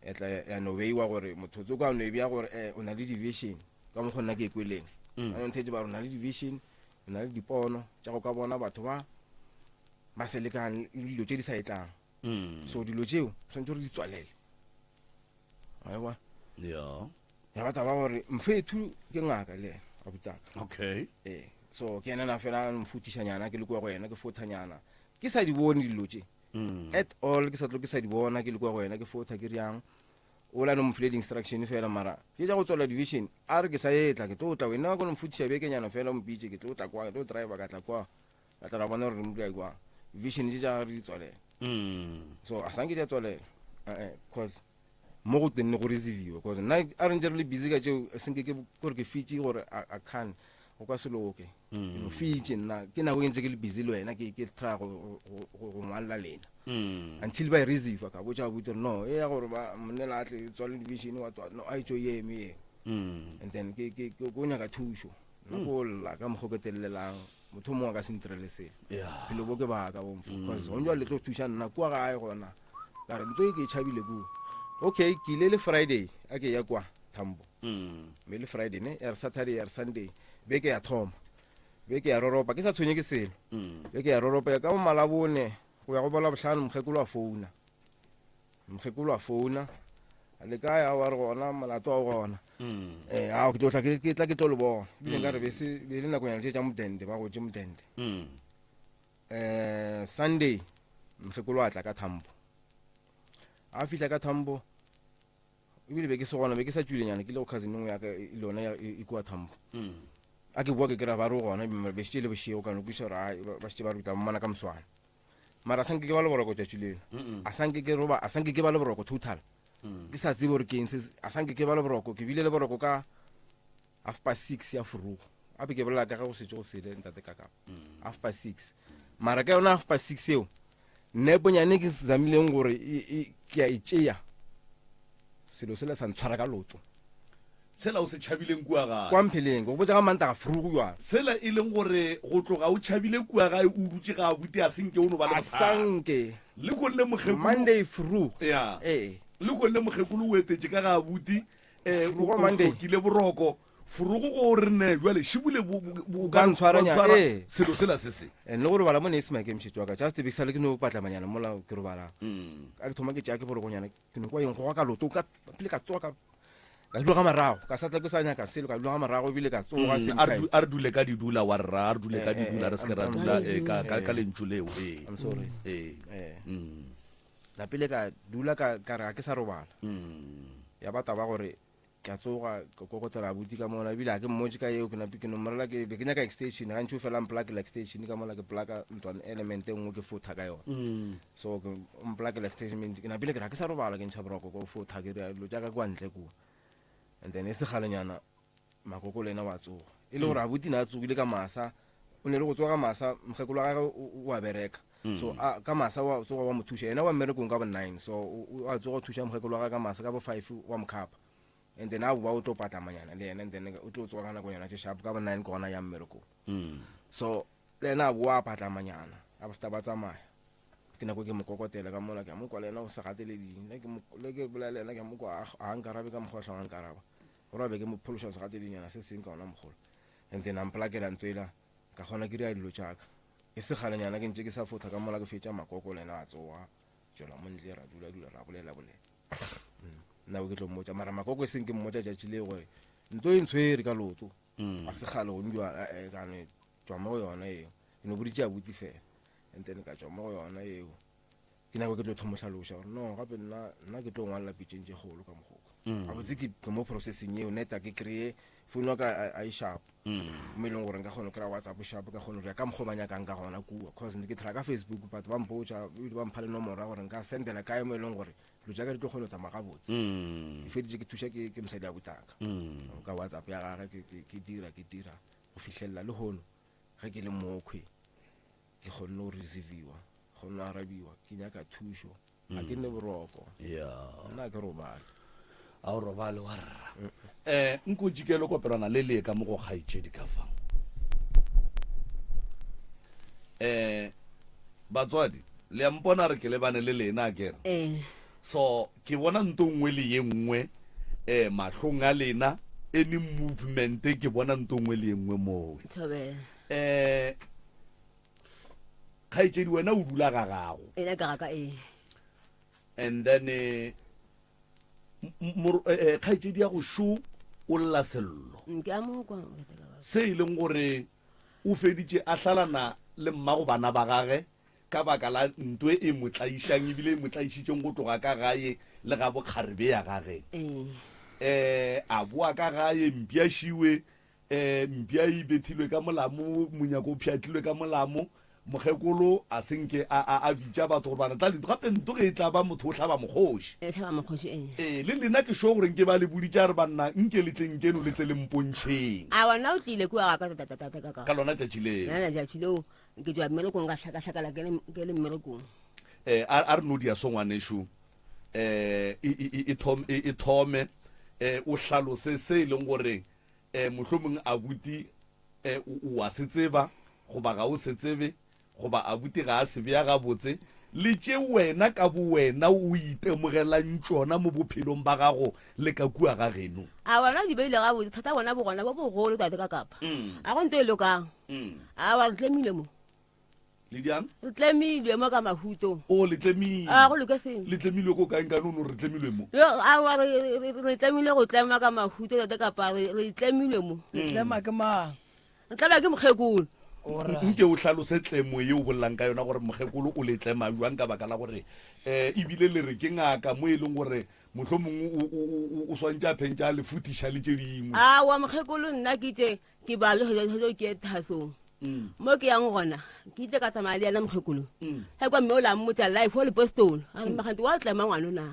Ya tla ya no beiwa gore motho tsoko a no e bea gore eh o na le division ka mokgwa nna ke e kweleng. Mm. Ba no ntheetše ba re o na le division, o na le dipono tša go ka bona batho ba ba se lekang le dilo tše di sa etlang. Mm. So dilo tšeo tshwanetse gore di tswalele. Wa e bona? Yeah. Ya ba taba gore mfethu ke ngaka le yena abutaka. Okay. Ee, so ke yena na fela a mfutišanyana ke le kua go yena ke fothanyana. Ke sa di bone dilo tše. Mm. At all ke sa tlo ke sa di bona ke le kua go yena ke fotha ke riang. O la no mfile di-instruction fela mara ke tša go tswala division a re ke sa etla ke tlo tla wena wa ko no mfutiša bekenyana fela o mpitše ke tlo tla kwa ke tlo driver ka tla kwa ka tla ra bona gore re mo dira kwa vision tše tša re di tswalela. Mm. So a sanke di a tswalela eh cause mo go tenne go receiviwa cause nna a re ntse re le busy ka tšeo senke ke gore ke fitše gore a can go ka se loke. Mm. Ke no fitše nna ke nako e ntse ke le busy le wena ke ke try go go go go ngwalla lena. Mm. Until ba e receive ka botša abuti gore no e ya gore ba monnela a tle tswale division wa tswa no a itšo e eme ye. Mm. And then ke ke ke go nyaka thušo. Nna ko lla ka mokgo ke telelelang motho o mongwe a ka se ntirele selo. Yeah. Bophelo bo ke baka bo mfo cause gone jwale le tlo thuša nna kua gae gona. Ka re ntho e ke e tšhabile kua. Okay ke ile le Friday a ke ya kwa Thambo. Mm. Mme le Friday ne ya re Saturday ya re Sunday beke ya thoma. Beke ya roropa ke sa tshwenye ke selo. Mm. Beke ya roropa ya ka bo malabone go ya go bola bohlano mokgekolo a founa. Mokgekolo a founa. A le kae a wa re gona molato wa gona. Mm. Eh a ke tlo tla ke ke tla ke tlo le bona. Ebile nka re be se be le nakonyana tše tša modende ba gotše modende. Mm. Eh Sunday mokgekolo a tla ka Thambo. A fihla ka Thambo ebile be ke se gona be ke sa tšwilenyana ke le go cousin nngwe ya ka e le yona ya e e kua Thambo. Mm. A ke boa ke kry-a ba re o gona mara be šetše e le bošego ka no kwešiša gore ai ba šetše ba re tla mmona ka moswane. Mara a sanke ke ba le boroko tšatši leo. Mm. A sanke ke roba a sanke ke ba le boroko total. Mm. Ke sa tsebe gore ke eng se a sanke ke ba le boroko ke bile le boroko ka 6:30 ya forogo. Gape ke bolela ka ge go šetše go sele ntate Kakapa. Mm. 6:30. Mara ka yona 6:30 eo neponyane ke zamileng gore e- e- ke a e tšea selo sela sa ntshwara ka loto. Sela o se tšhabileng kua gae. Kwa mpheleng go botša ka Mantaga forogo jwang. Sela e leng gore go tloga o tšhabile kua gae o dutše ga abuti a senke o no ba le A bothata. sanke. Le konne mokgekolo. Monday forogo. Yeah. Ee. Le konne mokgekolo o etetše ka ga abuti eh o Forogo o Monday. hlokile boroko. Forogo go re ne jwale šibule bo bo- bo Ba ka ntshwaranya, ba ntshwara ee. selo sela se se. And le go robala mo ne e se maikemišetšo wa ka just be ke sale ke no patlamanyana mola ke robalang. Mm. Ka ke thoma ke tšea ke borokonyana ke no kwa eng goga ka loto ka pele ka tsoga ka ka dula ka marago ka sa tla ke sa nyaka selo ka dula ka marago ebile ka tsoga Mm, same a re time. du- a re dule ka didula wa rra a re dule ka Eh, eh, didula re eh, se ke ra I'm- I'm dula sorry. eh, ka ka Eh. ka lentšu leo ee. I'm sorry. Ee. Eh. Mm. La pele ka dula ka ka re ga ke sa robala. Mm. Ya ba taba gore ke a tsoga ke kokotela abuti ka mola ebile ga ke mmotse ka eo ke nape ke no mmorela ke be ke nyaka extension gantši o fela mplakela extension ka mola ke plaka ntlwane element e nngwe ke fotha ka yona. Mm. So ke o mplakela extension ke napile ke re ga ke sa robala ke ntšha boroko ko fotha ke dira dilo tša ka kwa ntle kua. And then e segalenyana makoko le ena wa tsoga. E le gore abuti na a tsogile ka masa o ne le go tsoga ka masa mokgekolo wa gagwe o a bereka. So a ka masa wa tsoga wa mo thuša yena wa mmerekong ka bo 9 so o a tsoga o thuša mokgekolo wa gagwe ka masa ka bo 5 wa mo khapa. And then a boa o tlo patlamanyana le yena and then o tlo tsoga ka nakonyana tše sharp ka bo 9 ke gona ya mmerekong. Mm. So le yena a boa a patlamanyana a feta ba tsamaya. Ke nako ke mo kokotela ka mola ke a mo kwa le yena o sa gateleding le ke mo le ke bolela le yena ke a mo kwa a nkarabe ka mokgwa o hlong a nkaraba. Gore a be ke mo phološa segatedinyana se seng ka ona mogolo. And then a mplakela ntho ela ka kgona ke dira dilo tša ka. E se kgalenyana ke ntše ke sa fotha ka mola ke fetša makoko le yena a tsoga tšwela mo ntle ra dula dula ra bolela bolela. Nna bo ke tlo mmotša mara makoko e seng ke mmotša tšatši le gore ntho e ntshwere ka loto. Mm. A se kgale go njwa eh ka no tšwa mo go yona eo. Ke no boditše abuti fela. And then ka tšwa mo go yona eo. Ke nako ke tlo thomo hlaloša gore no gape nna nna ke tlo ngwalela pitšeng tše kgolo ka mokgoko. Gabotse ke ke mo processing yeo neta ke kry-e phone wa ka a e sharp. Mo e leng gore nka kgona go kry-a WhatsApp sharp ka kgona go ya ka mokgwa ba nyakang ka gona kua. Cause ne ke try ka Facebook but ba mpotša ebile ba mpha le nomoro ya gore nka sendela kae mo e leng gore dilo tša ka di tlo kgona go tsamaya gabotse. Ke feditše ke thuša ke ke mosadi a butaka. Ka WhatsApp ya gage ke ke ke dira ke dira go fihlelela lehono ge ke le mokhwi ke kgonne go receiviwa kgonne go arabiwa ke nyaka thušo ga ke nne boroko ya nna ke robale a o robale wa rra um nko jikele kopelwana le lee ka mo go kgaetšedi ka fa um batswadi le a mpona re ke lebane le lena kere ee so ke bona nto nngwe le ye nngwe um mahlong a lena any movement ke bona nto nngwe le ye nngwe mowe thobela um kgaetšedi wena o dula ga gago ena ka ga ka ee and then eh, eh, eh, kgaetšedi ya go šo o lla sello mm, ke a mokwa se e leng gore o feditše a hlalana le mmago bana ba gage ka baka la ntwe e mo tlaišang ebile e mo tlaišitšeng go tloga ka gae le ga bokgarebe ya gage um a boa ka gae mpjašiwe um mpša e bethilwe ka molamo, monyako o pšhatlilwe ka molamo, mokgekolo a se nke a, a, a bitša batho gore bana tla lento. Gape nto ge e tla ba motho o hlaba mokgoši. E hlaba mokgoši, ee. Ee, le lena ke sure gore nke ba le boditše a re banna nke le tleng keno le tle le mpontšheng. A wena o tlile kua ga ka tata tata ka ka. Ka lona tšatši leo. Lona tšatši leo ke tšwa mmerekong ka hlakahlakala ke le ke le mmerekong. Eh, a, a re no dia so ngwanešu eh e, e, e, e thome, e, e thome eh o hlalose se e leng gore E, mohlomong abuti e, o, o a se tseba, goba ga o se tsebe, goba abuti ga a se bea gabotse, le tše wena ka bowena o itemogelang tšona mo bophelong ba gago le ka kua ga geno. A wena o di beile gabotse, thata bona bogona bo bogolo, tate ka kapa. A go nto e lokang. Awa, re tlemile mo. Le diang? Re tlemilwe mo ka mahutong. O, le tlemilwe. A go loke sengwe. Le tlemilwe ko kae nkane o no re tlemilwe mo? Yo, aowa, re, re, re tlemile go tlema ka mahuto tate kapa re, re tlemilwe mo. Le tlema ke mang? Re tlema ke mokgekolo. Alright. Nke o hlalose tlemo ye o bolelang ka yona gore mokgekolo o le tlema jwang ka baka la gore um ebile le re ke ngaka mo e leng gore mohlomongwe o, o, o, o swantše a phentše a le futiša le tše dingwe. Aowa mokgekolo nna ke itše ke balwe ge ke ye thasong. Mo ke yang gona ke itse ka tsamaya le yena mokgekolo ge kwa mme o la mmotsa life o lepostolo a re magante wa tlema ngwano na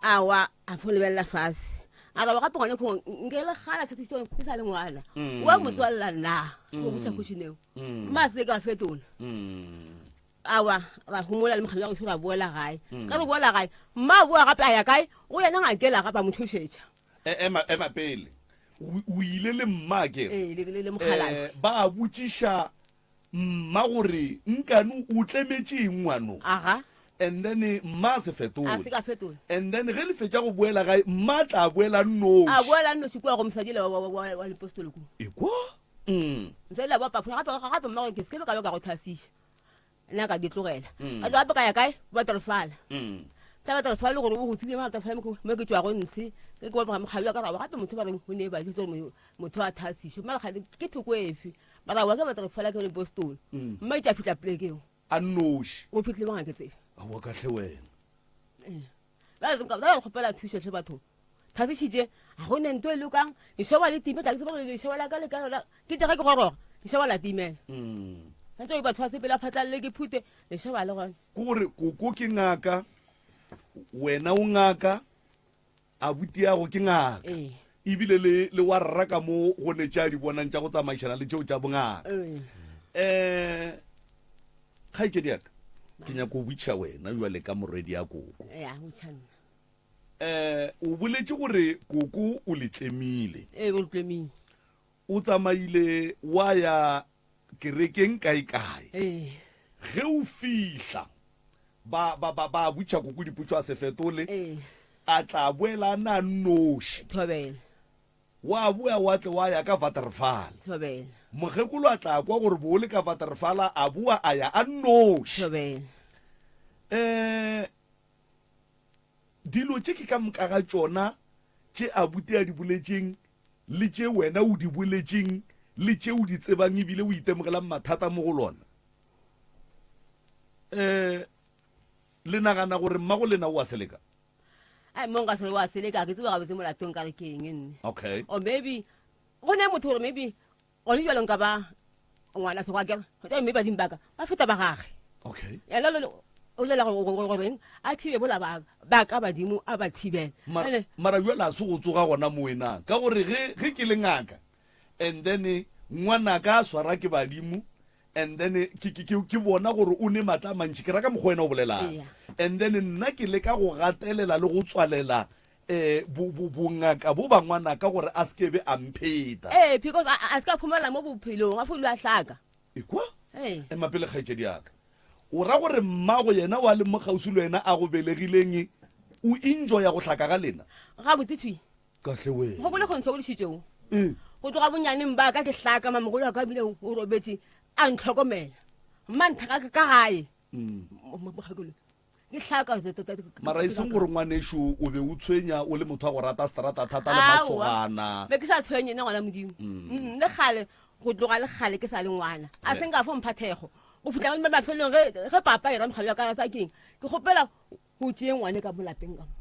awa a fo lebelela fase a raba gape gone kgong nke le gala tshepisong ke sa le ngwana wa motswalela na go botsa question eo mma se ka fetola awa ra homola le mokgadi wa gešo ra boela gae ka re boela gae mma a boa gape a ya kae go yena ngakela gape a mo thušetša E, ema, ema pele. O, o ile le mma ke? Ee, le, le, le mokgalabje. Eh, ba botšiša mma gore nkane o tlemetše eng ngwano. Aga. And then mma a se fetole. A se ka fetola. And then ge le fetša go boela gae, mma a tla boela nnoši. A boela nnoši kua go mosadi yela wa, wa, wa, wa lepostolo kua. Ekwa? Mm. Mosadi yela wa paphula gape, gape mma gore ke se ke be ka be ka go thasiša. Nna ka di tlogela. Ka tloga gape ka ya kae? Waterfall. Tla waterfall gore o go tsebile waterfall mo ke tšwago ntshe. Ke ke bona mokgadi wa ka ra gape motho ba re o ne ba jetse gore motho a thasišwe. Mara kgadi ke thoko efe? Mara wa ke waterfall ke le Boston. Mma itse a fihla pleke eo. A nnoši. O fihlile ga ke tsebe. Aowa ka hle wena. Ba ba kgopela thušo hle batho. Thasišitše ga go ne nto e lokang. Lešoba le time tla ke tseba gore lešoba la ka le ka lona ke tša ge ke goroga lešoba la timela. Ntse batho ba sepela phatlalle ke phute lešoba le gona. Ke gore koko ke ngaka, wena o ngaka, abutiago ke ngaka. Ee. Ebile le le wa rra ka mo go ne tša di bonang tša go tsamaišana le tšeo tša bongaka. Ee. Eh kgaetšedi ya ka, ke nyaka go botšiša wena jwale ka morwedi ya koko. Ya, botšha nna. Eh o boletše gore koko o le tlemile. Ee, o le tlemile. O tsamaile wa ya kerekeng kae kae. Ee. Ge o fihla ba ba ba ba botša koko dipotšo a se fetole. Ee. A tla boela a na nnoši. Thobela. Wa boa wa tle wa ya ka Waterval. Thobela. Mokgekolo a tla kwa gore bo le ka Waterval a boa a ya a nnoši. Thobela. Eh Dilo tše ke ka moka ga tšona tše abuti a di boletšeng le tše wena o di boletšeng le tše o di tsebang ebile o itemogelang mathata mo go lona. Um le nagana gore mmago lena o a seleka? Ai mo nka se wa seleka, ke tsebe gabotse molatong ka re ke eng nne. Okay. Or maybe go ne motho gore maybe gone jalo nka ba ngwana se go akere mme badimo baka ba feta ba gage. Okay. Yena lo o lela goreng a thibe bola ba ba ka badimo a ba thibela. Mara mara jwale a se go tsoga gona mo wena ka gore ge ge ke le ngaka and then ngwanaka a swara ke badimo and then ke ke ke ke bona gore o ne matla a mantši ke ra ka mokgwa wena o bolelang Eya. and then nna ke leka go gatelela le go tswalela um bo, bo, bongaka bo ba ngwanaka gore a se ke be a mpheta ee because a a- a se ka phumela mo bophelong a fo dula a hlaka ekwa ee ema pele kgaetšedi yaka o ra gore mmago yena wa leng mo kgauswi le wena a go belegileng o enjoya go hlaka ga lena gabotse thwi Kahle wena. Go bole go ntlhokodišitšego. Ee. Go tloga bonyaneng ba ka ke hlaka mamogolo wa ka bile o robetše a ntlhokomela. Mma nthaka ka gae. Mokgekolo. Ke hlaka. Mara e seng gore ngwanešu o be o tshwenya o le motho wa go rata seterata thata le masogana. Be ke sa tshwenye nna ngwana Modimo. Le kgale go tloga le kgale ke sa le ngwana. A se nka fo mpha thekgo. Go fihla mafelelong ge papa yena mokgadi wa ka a rata keng. Ke kgopela O tšee ngwane ka mo lapeng ka mo.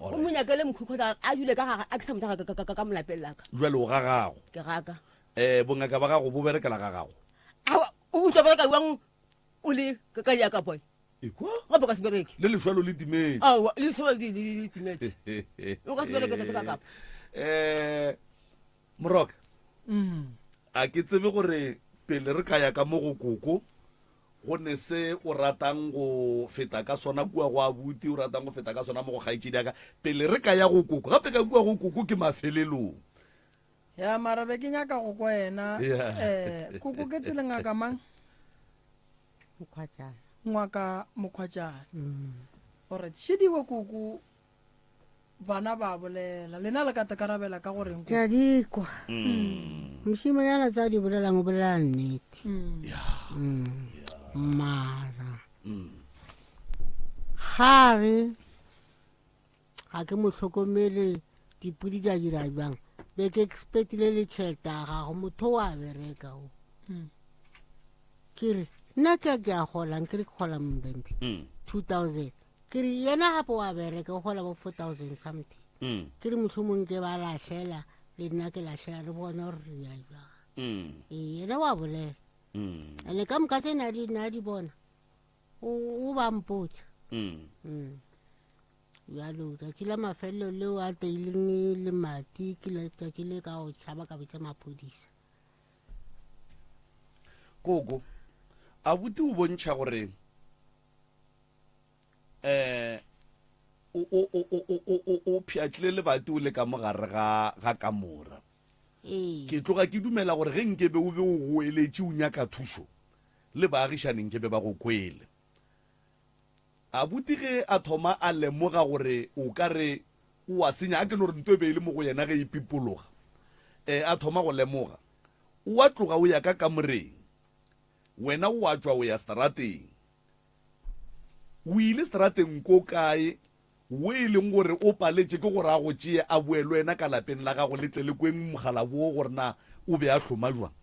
O mo nyakele mokhukhu a dule ka gage a ke sa mo tla ka mo lapeng la ka. Jwale o ga gago. Ke ga ka. Eh bongaka ba gago bo berekela ga gago. Awa o tlo bereka jwang o le ka ya ka boy. Ekwa? Gape ka se bereke. Le lešwalo le timetse. Awa le lešwalo le timetse. O ka se bereke tate ka kapa. Eh Moroka. A ke tsebe gore pele re ka ya ka mo go koko Go ne se o ratang go feta ka sona kua go abuti, o ratang go feta ka sona mo go kgaetšedi ya ka, pele re ka ya go koko. Gape ka kua go koko ke mafelelong. Ya, mara be ke nyaka go kwa yena. Yeah. Eh, koko ke tsele ngaka mang? Mokgwatšana. Ngwaka Mokgwatšana. Alright, šidiwe koko Bana ba bolela. Lena le ka tekarabela ka go reng? Ke a di kwa. Mošimanyana tsa di bolelang o bolela nnete. Mara ga re ga ke mo hlokomele dipodi di a dira bjang be ke expectile le tšhelete ya gago motho o a bereka o ke re nna ke ke a gola nke re ke gola mbembe 2000 Ke re yena gape wa bereka o gola bo 4000 something. Mm. Ke re mohlomong ke ba lahlela le nna ke lahlela re bone gore re ya jwang. Mm. Ee, yena wa bolela. Mm. Ene ka moka tse na di na di bona. O o ba mpotsa. Mm. Mm. Bjalo tšatši la mafelelo leo a teileng le mati ke letšatši le ka go tšhaba ka bitsa maphodisa. Koko, abuti o bontšha gore eh o o o o o o o pšhatlile lebati o le ka mo gare ga ga kamora. Ee. Ke tloga ke dumela gore ge nkebe o be o goeletše o nyaka thušo, le baagišani nkebe ba go kwele. Abuti ge a thoma a lemoga gore o ka re o a senya, a ke no re nto e be e le mo go yena ge e pipologa, eh, a thoma go lemoga, o a tloga o ya ka kamoreng, wena o a tšwa o ya seterateng. O ile seterateng ko kae wo e leng gore o paletše ke gore a go tšee a boe le wena ka lapeng la gago le tle le kweng mogala woo gore na o be a hloma jwang?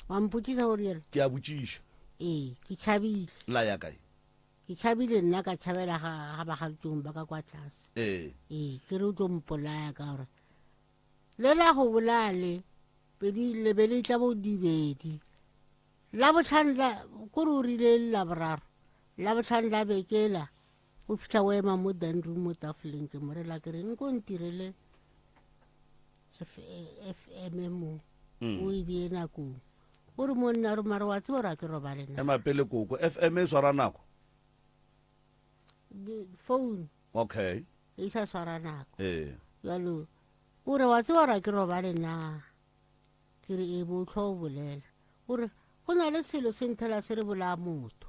Wa mpotšiša gore yena? Ke a botšiša. Ee, ke tšhabile. La ya kae? Ke tšhabile nna ka tšhabela ga ga bagaditsong ba ka kwa tlase. Ee. Ee, ke re o tlo mpolaya ka gore le la go bolaya le pedi le be le tla bo dibedi. Labohlano la, kore o rile le Laboraro, Labohlano la beke ela, o fihla o ema mo dining room mo tafoleng ke mo rela ke re nko ntirele FM mo o e bee nakong. O re monna re mare wa tseba gore a ke robale na. Ema pele koko, FM e swara nako? Phone. Okay. E sa swara nako. Ee. Jalo o re wa tseba gore a ke robale na. Ke re, Ee, bo hlwa o bolela. O re, Go na le selo se nthela se re bolaya motho.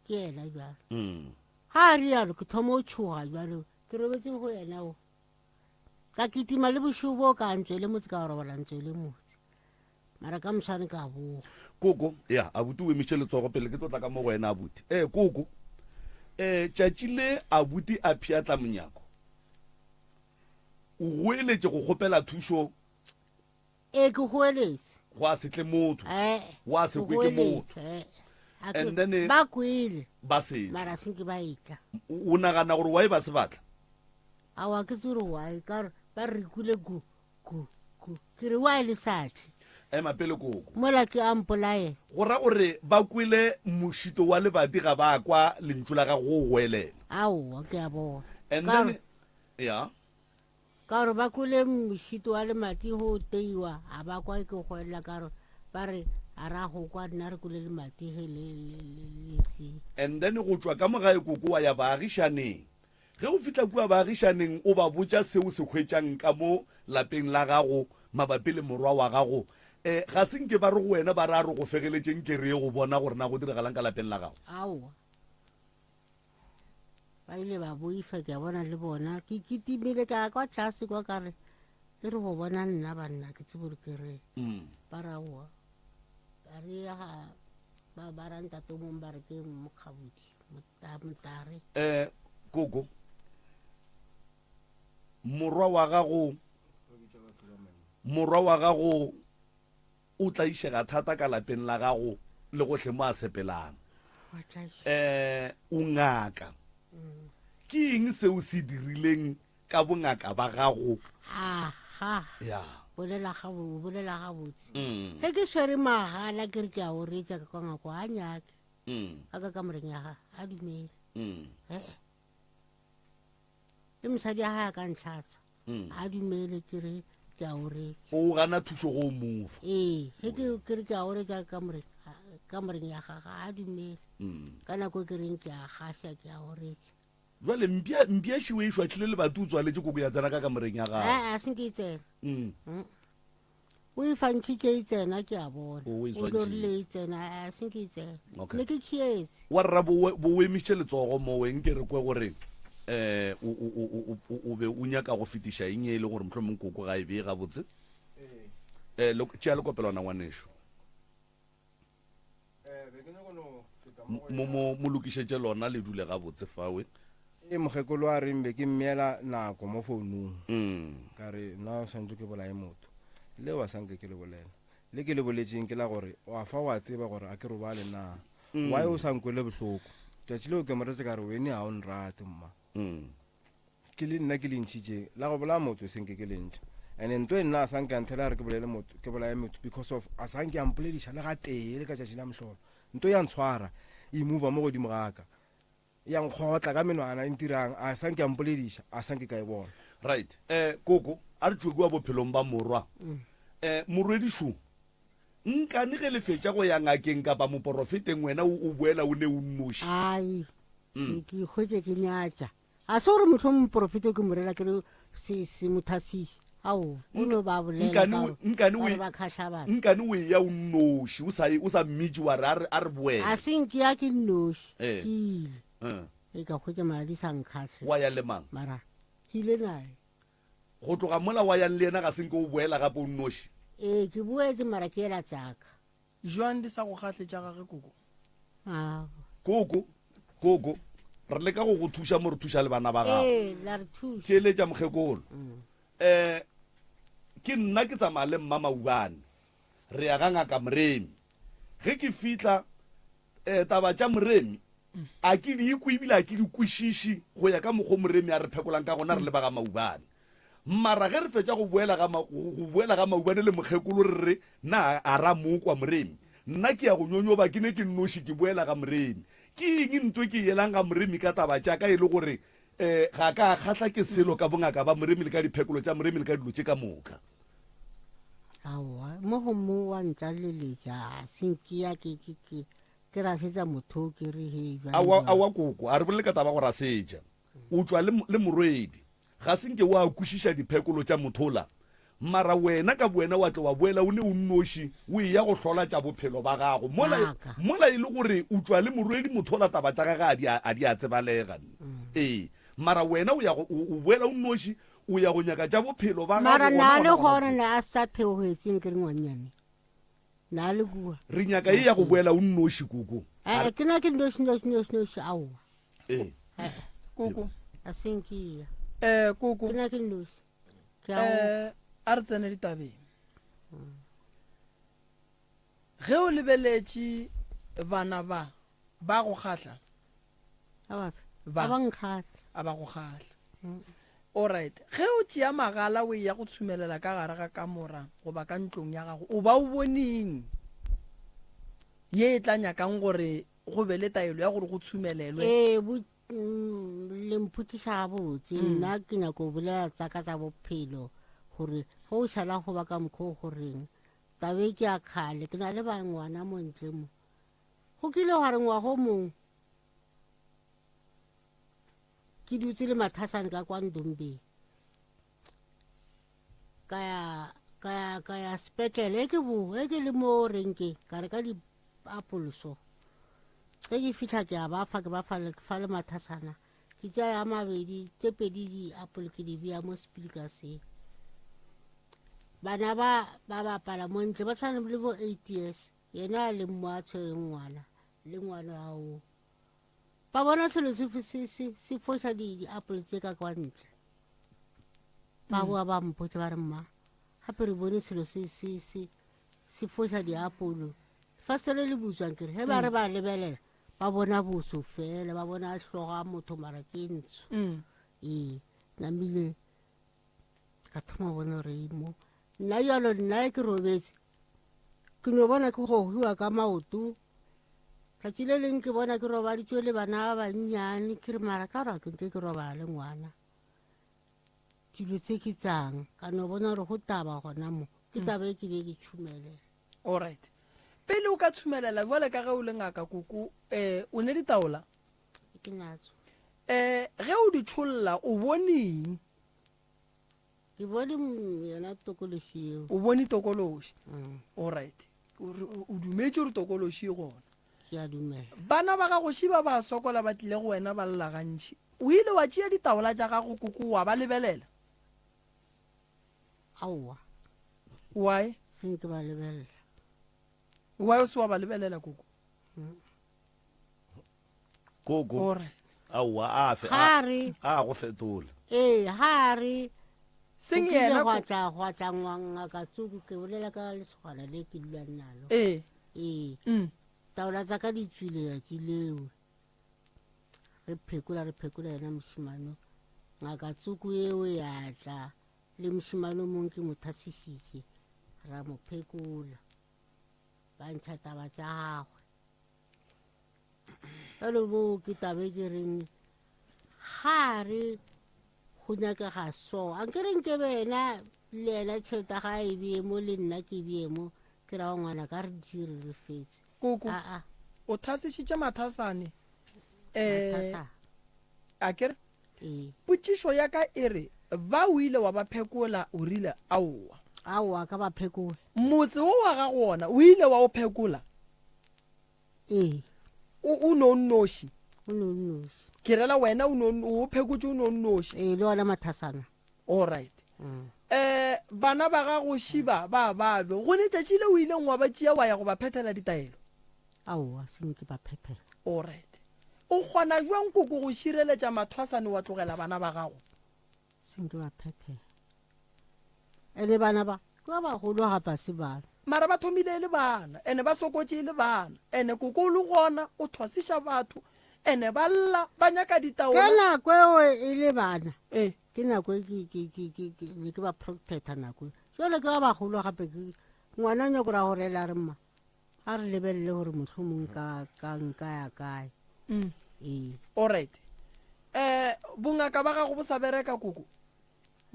Ke yena bjalo. Ga a rialo, ke thoma o tšhoga bjalo. Ke robetse go yena o. Ka kitima le bošego bo ka ntswele motse ka robala ntswele motse. Mara ka moswane ka boa. Koko, ya, abuti o emiše letsogo pele ke tlo tla ka mo go wena abuti. Ee, koko. Ee, tšatši le abuti a pšhatla monyako. O goeletše go kgopela thušo. Ee, ke goeletše. Gwa se tle motho. Ee, Gwa se ke kwe ke motho. goeletše, ee. And then eh, ba kwele ba se mara senke ba etla o nagana gore why ba se batla awa ke tse gore why ka gore ba re kwile ku ku ku ke re why le sa tle ema pele koko mola ke a mpolaye go ra gore ba kwele mošito wa lebadi ga ba kwa lentšu la gago go goelela aowa ke a bona and Ka then gore- ya ka gore ba kwele mošito wa lemati go teiwa a ba kwa ke goelela ka gore ba re a ra go kwa nna re kwele lemati ge le le le le and then go tšwa ka mo gae koko wa ya baagišaneng Ge o fihla kua baagišaneng o ba botša se o se hwetšang ka mo lapeng la gago mabapi le morwa wa gago, e, ga se nke ba re go wena ba re a re go fegeletše nke re ye go bona gore na go diragalang ka lapeng la gago. Aowa. Ba ile ba boifa ke a bona le bona. Ke kitimile ka ya kwa tlase kwa ka re le re go bona nna banna ke tsebo gore ke reng. Ba re aowa. Ba re ya ga ba ba ra ntate o mongwe ba re ke mokgabodi. Motare. Eh, koko, morwa wa gago, morwa wa gago o tlaišega thata ka lapeng la gago le gohle mo a sepelang. Eh, o ngaka. Mm. Ke eng se o se dirileng ka bongaka ba gago? Aha. Ya. Bolela ga bo bolela ga botse. Mm. Ge ke swere magala ke re ke a o retsa ka kwa ngako a nyake. Mm. A ka kamoreng ya gage a dumele mm. ee le mosadi ya gae a ka ntlhatsa mm. a dumele ke re ke a oretsa o gana thuso go mofa ee ge ke ke re ke a oretsa kamoreng ya gage a dumele ka nako e ke reng ke a gahla ke a oretsa jale mpia mpia šiwe e šwatlile lebati o tswaletse koko ya tsena ka kamoreng ya gago a senke e tsena O e fantšhitše e tsena ke a bona. O e O swantšhitše. lorile e tsena a se ke e tsena. Okay. Ne ke khietse. Wa rra bo bo o emišitše letsogo mo nke re kwe gore eh o o o o o be o nyaka go fetiša eng e le gore mohlomong koko ga e bee gabotse. Eh lo tšea lekopelwana ngwanešu. Mo mo mo lokišetše lona le dule gabotse fawe. E mokgekolo a reng be ke mmeela nako mo founung. Mm. Ka re nna o swantse ke bolaye motho. Le wa sanke ke le bolela. Le ke le boletšeng ke la gore wa fa wa tseba gore a ke robale na. Mm. Why o sa nkwele bohloko? Tšatši leo ke mo retse ka re wene ha o nrate mma. Mm. Ke le nna ke le ntšhitše la go bolaya motho senke ke le ntšha. And nto e nna a sanke a nthela a re ke bolele motho ke bolaye motho because of a sanke a mpolediša le ga tee le ka tšatši la mohlolo. Nto ya ntshwara e mover mo godimo ga ka. Ya nkgotla ka menwana e ntirang a sanke a mpolediša a sanke ka e bona. Right. Eh koko a re tšwe kua bophelong ba morwa. Eh morwedišo nkane ge le fetša go ya ngakeng kapa moporofeteng wena o o boela o ne o nnoši. Ai. Ke ke hwetše ke nyatša. A se gore mohlomong moporofeta ke morela ke re se se mothasisi. Ao, o no ba bolela Nkane ka o gore nkane ba o re ba khahla batho. nkane o eya o nnoši o sa o sa mmitše wa re a re a re A boele. se nke ya ke nnoši. Eh. Ke ile. Eh. E ka hwetša mara di sa nkgahle. Wa ya le mang? Mara ke ile naye. Go tloga mola wa yang le yena ga se nke o boela gape o nnoši? Ee, ke boetse mara ke ela tsaka. Jwang di sa go kgahle tša gage koko? Aowa. Koko, koko, re leka go go thuša mo re thuša le bana ba gago. Ee, la re thuša. Theeletša mokgekolo. Eh, ke nna ke tsamaya le mma Maubane. Re ya ga ngaka Moremi. Ge ke fihla, eh, taba tša Moremi a ke di ikwe ebile a ke di kwešiše go ya ka mokgo Moremi a re phekolang ka gona re le ba ga Maubane. Mara ge re fetša go boela ga, go boela ga Maubane le mokgekolo re re, Na a ra mo kwa Moremi? Nna ke ya go nyonyoba ke ne ke nnoši ke boela ga Moremi. Ke eng nto ke yelang ga Moremi ka taba tša ka e le gore um ga ka a kgahla ke selo ka bongaka ba Moremi le ka diphekolo tša Moremi le ka dilo tše ka moka? Aowa, mo go mo wa ntlaleletša, a se nkea ke, ke, ke, ke rasetša motho ke re he bjale Aowa, bjale. aowa koko, a re bolele ka taba go rasetša. O tšwa le, le morwedi. Ga se nke wa kwešiša diphekolo tša mothola, mara wena ka bowena wa tle wa boela o ne o nnoši o eya go hlola tša bophelo ba gago. Mola, Ngaka. mola e le gore o tšwa le morwedi mothola taba tša gage a di a, a di a tsebalega. Ee, mara wena o ya go, o, o boela o nnoši o ya go nyaka tša bophelo ba gago Mara gona na le gona gona gona kua. ne a sa theogetšeng ke re ngwannyane. Na le kua. Re nyaka e ya go boela o nnoši koko. A Eh, re, ke na ke nnoši nnoši nnoši nnoši aowa. Ee. Eh, Koko. A se nke ya. Eh, koko. Ke na ke nnoši. Ke a Eh, a re tsene ditabeng. Ge o lebeletše Bana ba ba go kgahla? A bafe? Ba. A ba nkgahla. A ba go kgahla. Alright. Ge o tšea magala o eya go tshumelela ka gare ga kamora goba ka ntlong ya gago, o ba o boneng ye e tla nyakang gore go be le taelo ya gore go tshumelelwe? Ee, bo, mm, le mpotšiša gabotse. Nna ke nyako bolela tsa ka tsa bophelo gore ge o šala go ba ka mokgwa o goreng. Taba e ke ya kgale, ke na le ba ngwana mo ntle mo. Go kile gwa re ngwaga o mongwe ke dutse le mathasane ka kwa Ndombeng. Ka ya ka ya ka ya sepetlele e ke bo e ke le mo renkeng ka reka di-apple so. Ge ke fitlha ke a ba fa ke ba fa le fa le mathasana. Ke tšea ya mabedi tše pedi di-apple ke di bea mo speaker se. Bana ba ba bapala mo ntle ba tshwana le bo 8 years. Yena a leng mo a tshwereng ngwana le ngwana wa o. Ba bona selo se se se se foša di di-apple tse ka kwa ntle. Ba boa ba mpotsa ba re mma gape re bone selo se se se se foša diapolo. Fastere le butswang kere ge ba re ba lebelela ba bona boso fela ba bona hlogo ya motho mara ke ntsho. Ee namile ka thoma bona gore mo nna jalo nna ke robetse ke no bona ke gogiwa ka maoto tšatši le leng ke bona ke robaditswe le bana ba bannyane ke re mara ka ra ke nke ke robala le ngwana dilo tse ke tsang ka no bona gore go taba gona mo ke mm. taba e ke be ke tšhumelela alright pele o ka tshumelela jwale ka ge o le ngaka koko um o ne ditaola ke natso um ge o di tšholla o boneng Ke bone yena tokološi eo. O bone tokološi. Mm. Alright. O dumetše gore tokološi e gona. Ke a dumela. Bana ba gago šiba ba sokola ba tlile go wena ba lla gantši. O ile wa tšea ditaola tša gago koko wa ba lebelela? Aowa. Why? Se nke ba lebelela. Why o se wa ba lebelela koko? Mm. Koko. Gore. Aowa a fe. Ga re. A go fetola. Ee, ga re. Seng yena gwa tla gwa tla ngaka tsuku ke bolela ka lesogana le ke dulang nalo. Ee. Ee. Mm. Taola tsa ka di tswile tšatši leo. Re phekola re phekola yena mošemane. Ngaka tsuku eo ya tla le mošemane o mongwe ke mo thasisitše ra mo phekola. Ba ntšha taba tša gagwe. Jalo mo ke tabe ke reng ga re go nyakega so a nke re nkebe ena le ena tšhelete ga e bee mo le nna ke bee mo ke ra ngwana ka re dire re fetse koko aa o thasišitše mathasane um mathasa a kere ee potšišo ya ka e re ba o ile wa ba phekola o rile aowa aowa ka ba phekola motse wo wa gago wona o ile wa o phekola Ee. O, o no nnoši. O no nnoši. Ke rela wena o no, o phekotše o no nnoši. Ee, le ona mathasana. All right. Mm. Eh, bana ba gago šiba ba babjo. Go ne tšatši le o ileng wa ba tšea wa ya go ba phethela ditaelo? Aowa, se nke ba phethela. All right. O kgona bjang koko go šireletša mathwasane wa tlogela bana ba gago? Se nke ba phethela. Ene bana ba, ke ba bagolo gape a se bana. Mara ba thomile e le bana, ene ba sokotše e le bana, ene koko o le gona o thwasiša batho, ene ba lla ba nyaka ditaola. Ka nako eo e le bana, Ee. ke nako e ke, ke, ke, ke, ke, ne ke ba protector nako e. Jwale ke ba bagolo gape ke, ngwana nyako ra go rela a re mma, a re lebelele gore mohlomong ka, ka nka ya kae. Mm. Ee. Alright. Eh, bongaka ba gago bo sa bereka koko?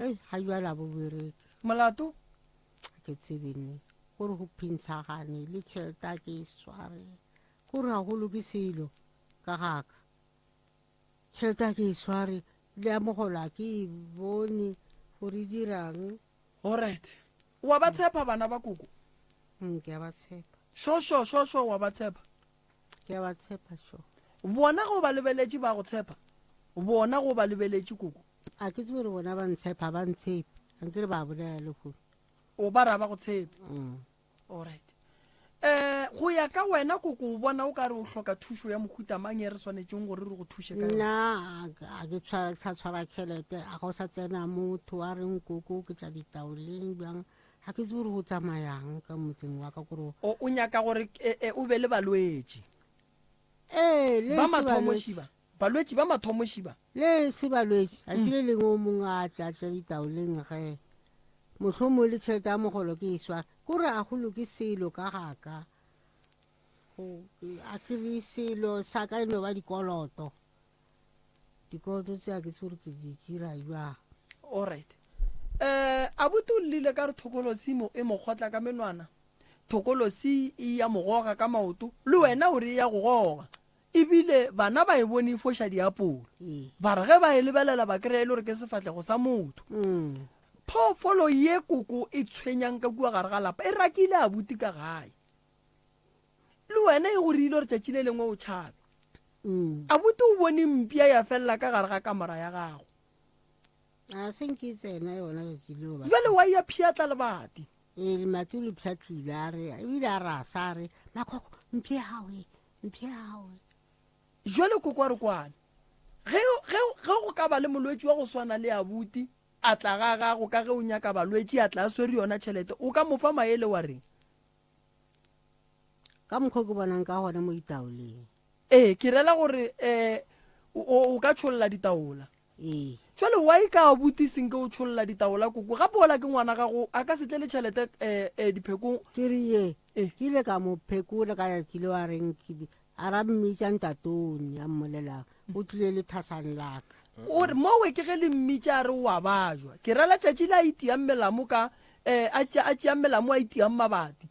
Ei, ga jwale a bo bereke. Molato? Ga ke tsebe ne. Gore go phintshagane le tšhelete a ke e sware. Gore ga go loke selo ka gaka. Tšhelete a ke e sware le ya mogolo a ke e bone gore e dirang. Alright. Wa ba tshepa bana ba koko? Mm, ke a ba tshepa. Sho sho sho sho wa ba tshepa? Ke a ba tshepa sho. Bona go ba lebeletše ba go tshepa? Bona go ba lebeletše koko? A ke tsebe gore bona ba ntshepa ba ntshepe. A nkere ba bolela le go. O ba ra ba go tshepe. Mm. Alright. Eh go ya ka wena koko o bona o ka re o hloka thušo ya mohuta mang e re swanetšeng gore re go thuše ka yona? Nna a ke tshwara sa tshwara tšhelete a go sa tsena motho a reng koko ke tla ditaoleng bjang ga ke tsebe gore go tsamayang ka motseng wa ka kore O o nyaka gore e, e, o be le balwetši. Ee, le Ba se mathomo balwetši. šiba. Balwetši ba mathomo šiba. Le se balwetši. A tšile lengwe o mongwe a tla tla ditaoleng ge. Mohlomong le tšhelete ya mogolo ke e swara. Kore a go loke selo ka ga ka. Go, a ke re selo sa ka e no ba dikoloto. Dikoloto tse a ke tsebe gore ke di dira jwang. Alright. Eh, abuti o llile ka re thokolosi mo e mo kgotla ka menwana. Thokolosi e ya mo goga ka maoto. Le wena o re e ya go goga. Ebile bana ba e bone e foša diapolo. Ba re ge ba e lebelela ba kry-a e le gore ke sefahlego sa motho. Phoofolo ye koko e tshwenyang ka kua gare ga lapa e rakile abuti ka gae. Le wena e go rile gore tšatši le lengwe o tšhabe. Abuti o bone mpša ya felela ka gare ga kamora ya gago. A se nke tsena yona tšatši leo. Jwale wa ya pšhatla lebati. Ee, lemati le pšhatlile a re ebile a rasa a re makhokho mpša ya gago e mpša ya gago e. Jwale koko a re kwane ge ge ge go ka ba le molwetši wa go swana le abuti a tla ga gago ka ge o nyaka balwetši a tla a swere yona tšhelete o ka mo fa maele wa reng? Ka mokgwa ke bonang ka gona mo ditaoleng. Ee, ke rela gore um o ka tšholla ditaola. Ee. Jwale why ka abuti senke o tšholla ditaola koko gape ola ke ngwana gago a ka se tle le tšhelete um diphekong. Ke re ye ke ile ka mo phekola ka tšatši leo a reng a ra mmitša ntatone a mmolelang o tlile le thasane laka. O re mowe ke ge le mmitša a re o a bajwa. Ke rela tšatši le a itiang melamo ka um a tšeang melamo a itiang mabati.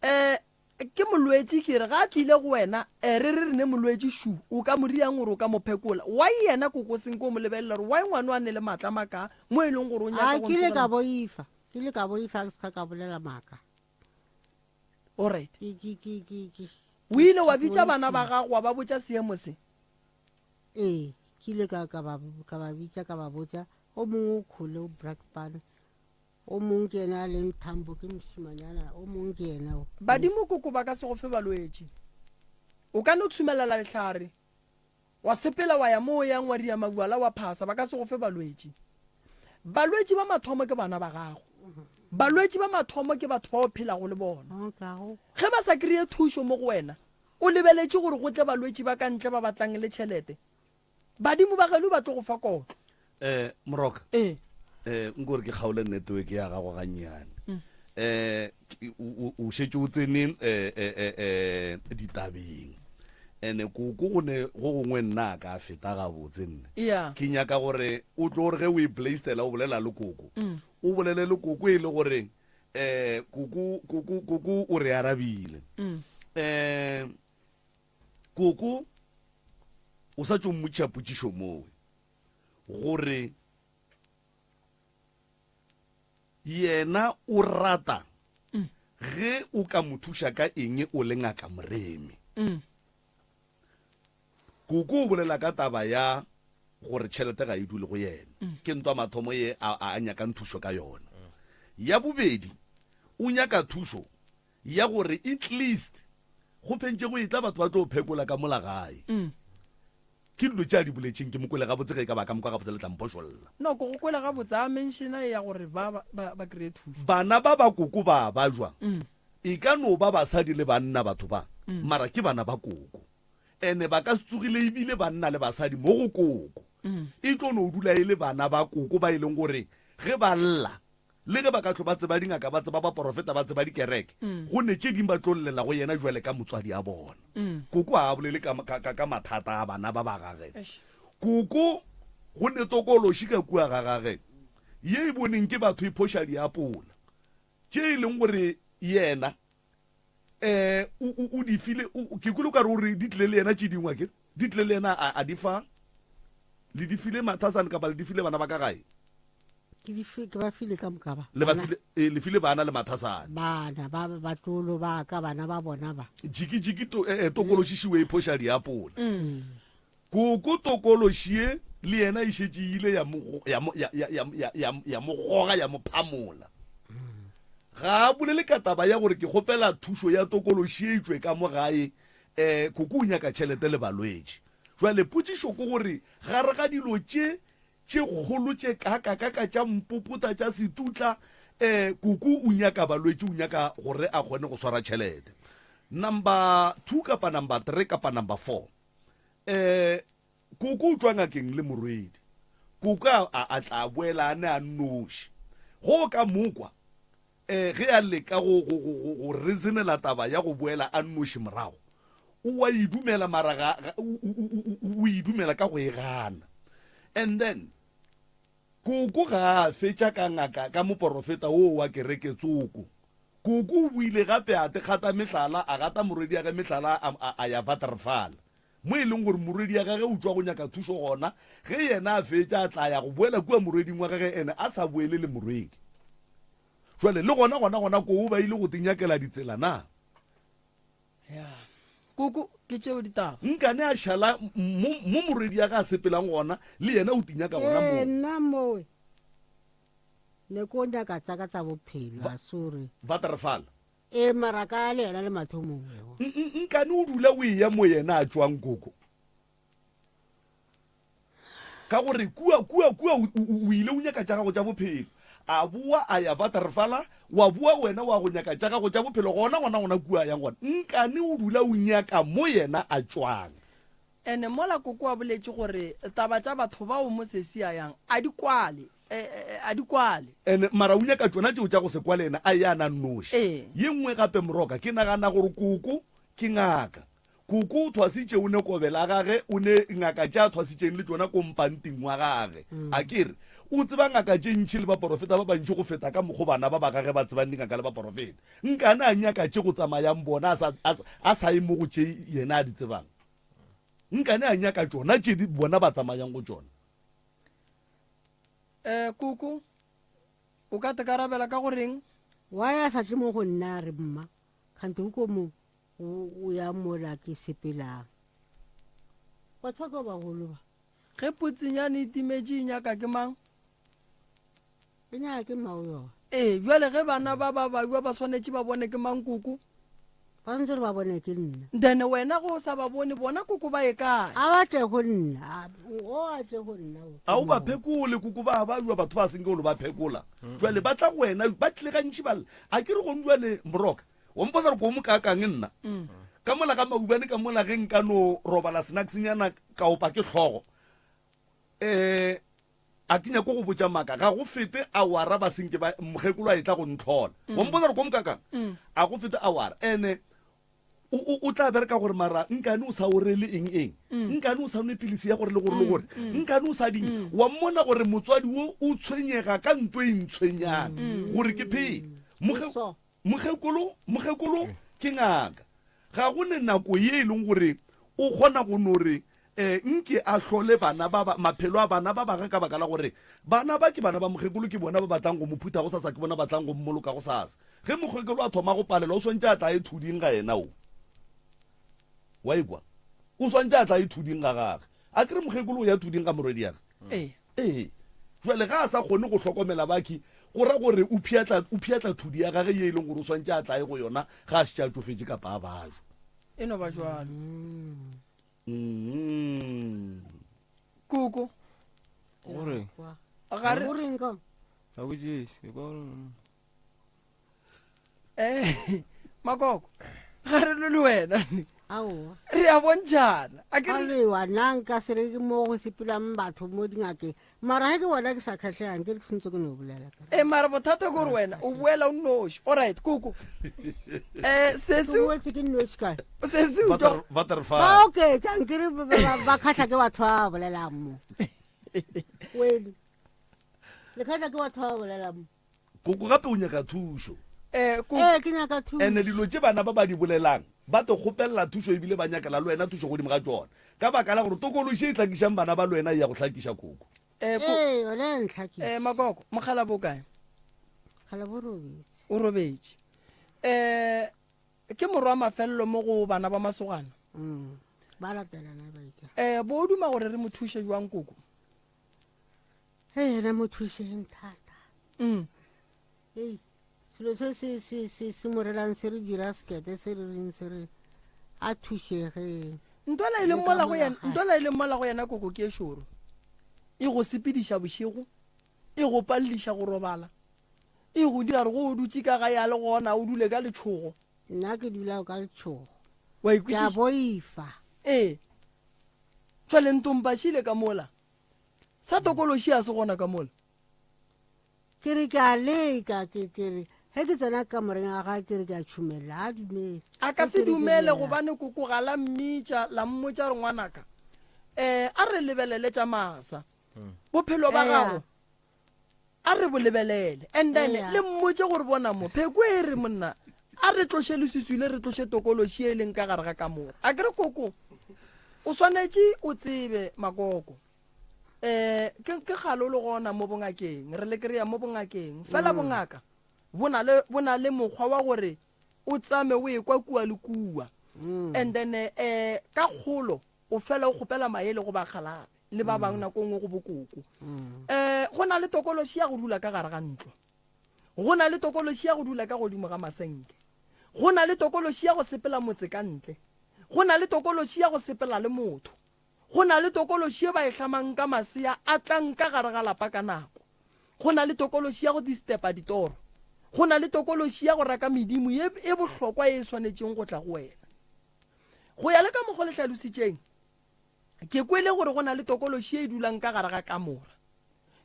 Um ke molwetši ke re ga a tlile go wena um re re re ne molwetši šu o ka mo riang gore o ka mo phekola. Why yena koko senke o mo lebelela gore why ngwano a ne le maatla makaa mo e leng gore o nyaka A go ke ile ka ntsogela. boifa, ke ile ka boifa ke se ka ka bolela maaka. Alright. Ke ke ke ke ke O ile wa bitša bana ba gago wa ba botša seemo se? Ee, ke ile ka ka ba ka ba bitša ka ba botša o mongwe o kgole o Brakpan, o mongwe ke yena a leng Thambo ke mošimanyana, o mongwe ke yena o. Badimo koko ba ka se go fe balwetši. O ka no tshumelela lehlare, wa sepela wa ya mo o yang wa ria mabuala wa phasa, ba ka se go fe balwetši. Balwetši ba mathomo ke bana ba gago. Balwetši ba mathomo ke batho ba o phelago le bona. Ge ba sa kry-e thušo mo go wena, o lebeletše gore go tle balwetši ba ka ntle ba ba tlang le tšhelete, Badimo ba geno ba tlo go fa kotlo. Eh, Moroka. Ee. Eh, nko re ke kgaole network ya gago gannyane. Eh, o o šetše o tsene eh eh eh eh ditabeng. Ene koko go ne go gongwe nna a ka feta gabotse nne. Yeah. Ke nyaka gore o tlo gore ge o e blaistela o bolela le koko. O bolele le koko e le gore eh koko koko koko o re arabile. Eh Koko o sa tšo mmotšiša potšišo mowe gore yena o rata ge o ka mo thuša ka eng o le ngaka Moremi. Koko o bolela ka taba ya gore tšhelete ga e dule go yena. Ke ntwa mathomo ye a, a nyakang thušo ka yona. Ya bobedi, o nyaka thušo ya gore at least go phentše go etla batho ba tlo phekola ka mola gae. Ke dilo tše a di boletšeng, ke mo kwele gabotse ge e ka ba ka mo kwa gabotse le tla mphošolla. No, ke go kwele gabotse, a menšena ya gore ba, ba, ba kry-e thušo. Bana ba ba koko ba ba jwang? E ka no ba basadi le banna batho ba, mara ke bana ba koko. Ene ba ka se tsogile ebile banna le basadi mo go koko. E tlo no dula e le bana ba koko ba e leng gore ge ba lla Le ge ba ka tlo ba tseba dingaka, ba tseba baporofeta, ba tseba dikereke, go ne tše ding ba tlo llela go yena jwale ka motswadi a bona. Koko ga a bolele ka, ka, ka, ka mathata a bana ba ba gage. Koko go ne tokološi ka kua ga gage ye e boneng ke batho e phoša diapola tše e leng gore yena um o, o, o di file, o, ke kwele o ka re o re di tlile le yena tše dingwe akere? Di tlile le yena a, a di fa, le di file Mathasane kapa le di file bana ba ka gae? Ke di fi, ke ba file ka moka ba. Le ba file, e, le file bana le Mathasane. Bana ba batlolo ba ka, bana ba bona ba. Jiki jiki to, eh, eh, tokološišiwe e phoša diapola. Koko tokološi ye le yena e šetše e ile ya mo, ya mo, ya, ya, ya, ya, ya, ya mo goga ya mo phamola. Ga a bolele ka taba ya gore ke kgopela thušo ya tokološi e tšwe ka mo gae, eh, koko o nyaka tšhelete le balwetši. Jwale potšišo ke gore gare ga dilo tše Tše kgolo tše kaakakaka tša mpopota tša setutla, eh, koko o nyaka balwetši, o nyaka gore a kgone go swara tšhelete. Number 2 kapa number 3 kapa number 4. Eh koko o tšwa ngakeng le morwedi. Koko a a a tla boela a ne a nnoši. Go ka mokwa eh ge a leka go go go go go reasonela taba ya go boela a nnoši morago. O wa e dumela mara ga ga o o o o o e dumela ka go e gana. And then Koko ga a fetša ka ngaka ka moporofeta woo wa kereke tsoko. Koko o boile gape a te gata mehlala, a gata morwediage mehlala a, a, a ya Waterval. Mo e leng gore morwedi ya gage o tšwa go nyaka thušo gona, ge yena a fetša a tla ya go boela kua morweding wa gage ene a sa boele le morwedi. Jwale le gona gona gona koo ba ile go te nyakela ditsela na? Ya. Koko, ke tšeo ditaba. Nkane a šala mo, mo morwedi ya ga a sepelang gona, le yena o tinyaka gona Ee, moo. nna mowe ne ko nyaka tsaka tsa bophelo a sore Waterval. ee mara ka le yena le mathomong eo N- n- Nkane o dula o eya mo yena a tšwang koko. Ka gore kua, kua, kua o, o, o ile o nyaka tša gago tša bophelo. A boa a ya Waterval, wa boa wena wa go nyaka tša gago tša bophelo gona, gona, gona kua a yang gona. Nkane o dula o nyaka mo yena a tšwang. Ene mola koko a boletše gore taba tša batho bao mo sesi a yang a di kwale, e, e, a di kwale. Ene mara o nyaka tšona tšeo tša go se kwale yena a ye a na nnoši. Ee. Ye nngwe gape Moroka, ke nagana gore koko ke ngaka. Koko o thwasitše o ne kobe la gage, o ne ngaka tše a thwasitšeng le tšona ko mpanting wa gage. A ke re, o tseba ngaka tše ntši le baporofeta ba bantši go feta ka mokgo bana ba ba gage ba tsebang dingaka le baporofeta. Nkane a nyaka tše go tsamayang bona a sa, a, a sa ye mo go tše yena a di tsebang? Nkane a nyaka tšona tše di bona ba tsamayang go tšona? Eh, koko, o ka tekarabela ka go reng? Why a sa tle mo go nna a re mma, kgante o ko mo O, o ya mola ke sepelang. Batho ba ka bagolo ba. Ge potsinyane e timetše e nyaka ke mang? E nyaka ke mmao yona. Ee, bjale ge bana ba ba bajwa ba swanetše ba bone ke mang koko? Ba swanetše gore ba bone ke nna. Then wena ge o sa ba bone, bona koko ba ye kae? A ba tle go nna. O a tle go nna. A o ba phekole koko ba bajwa batho ba senke o lo ba phekola. Jwale ba tla go wena ba tlile gantši ba lla. A ke re gone jwale Moroka Wa mpotsa gore ko mo kaakang nna. Ka mola ga maubane ka mola ge nka no robala snacksnyana ka opa ke hlogo. Eh a ke nyako go botša maka ga go fete awara ba senke ba mokgekolo a etla go ntlhola. Wa mpotsa gore ko mo kaakang? A go fete awara. Ene o, o, o tla bereka gore mara nkane o sa orele eng eng. Nkane o sa nwe pilisi ya gore le gore le gore. Nkane o sa ding. Wa mmona gore motswadi wo o tshwenyega ka nto e ntshwenyang gore ke phele. Mokge So. Mokgekolo, mokgekolo ke ngaka. Ga go ne nako ye e leng gore o kgona go no re eh, nke a hlole bana ba ba, maphelo a bana ba baga ka baka la gore bana ba ke bana ba mokgekolo, ke bona ba batlang go mo phutha gosasa, ke bona ba tlang go mmoloka gosasa. Ge mokgekolo a thoma go palelwa, o swantše a tla a ye thuding ga yena o. Wa ikwa? O swantše a tla a ye thuding ga gage. A ke re mokgekolo o ya thuding ga morwediage? Ee. Ee. Jwale ga a sa kgone go hlokomela Baki, go ra gore o pheatla, o pheatla thudi ya gage ye e leng gore o swantše a tlae go yona ga a šetše a tšofetše kapa a bajwa. E no ba jwalo. Mm. Koko. Gore. Ga re. O reng ka? Ga botšiše, e kwa gore. Eh, Makoko. Ga re lwe le wena. Aowa. Re a bontšhana. A ke re. Alewa nna nka se re ke mo go sepelang batho mo dingakeng mara ge ke bona ke sa kgahlegang ke re ke sentse ke no bolela ka E mara bothata ke gore wena o boela o nnoši. Alright, koko. Eh, ke sesi boetse ke nnoši kae sesi o tšwa Waterval. ba oketša nkere ba- ba ba kgahla ke batho ba ba bolelang mo wele le kgahla ke batho ba ba bolelang mo Koko gape o nyaka thušo. Eh, koko. Ee, ke nyaka thušo. Ene dilo tše bana ba ba di bolelang, ba to kgopelela thušo ebile ba nyakela le wena thušo godimo ga tšona. Ka baka la gore tokološi e hlakišang bana ba le wena e ya go hlakiša koko. Eh, ko, Ee, yona ya ntlhakiša. eh, Makoko, mokgalabo o kae? Mokgalabo o robetše. O robetše. Eh, ke morwa wa mafelelo mo go bana ba masogana. Mm. Ba latelana ba ika. Eh, bo o duma gore re mo thuše jwang koko? Ge yena mo thušeng thata. Mm. Ei, selo se se se se se morelang se re dira sekete se re reng se re a thušege. Ntwela e leng mola go yena, ntwela e leng mola go yena koko ke e šoro. E go sepediša bošego, e go palliša go robala, e go dira gore go o dutše ka gae a le gona o dule ka letšhogo. Nna ke dula ka letšhogo. Wa Ke a ikwešiša? boifa. Ee. Jwale ntompašile ka mola. Sa tokološi a se gona ka mola. Ke re ke a leka, ke ke re ge ke tsena kamoreng ya gage ke re ke a tšhumela, a dumele. A ka Ge se ke re ke dumele boya. gobane koko ga la mmitša la mmotša gore ngwanaka um a re lebelele tša masa. Bophelo ba Eya. gago a re bo lebelele and then Eya. le mmotše gore bona mo pheko e re monna a re tloše leswiswi le re tloše tokološi e leng ka gare ga kamora. A ke re koko o swanetše o tsebe makoko um ke ke kgale o le gona mo bongakeng re le kry-a mo bongakeng fela bongaka bo na le bo na le mokgwa wa gore o tsame o ekwa kua le kua and then um ka kgolo o fela o kgopela maele go bakgalabe le ba bangwe nako e nngwe go bokoko um go na le tokološi ya go dula ka gare ga ntlo go na le tokološi ya go dula ka godimo ga masenke go na le tokološi ya go sepela motse ka ntle go na le tokološi ya go sepela le motho Go na le tokološi ye ba e hlamang ka masea a tlang ka gare ga lapa ka nako. Go na le tokološi ya go distepa ditoro. Go na le tokološi ya go raka medimo ye e bohlokwa ye e swanetšeng go tla go wena. Go ya le ka mokgo le hlalositšeng, ke kwele gore go na le tokološi ye e dulang ka gare ga kamora.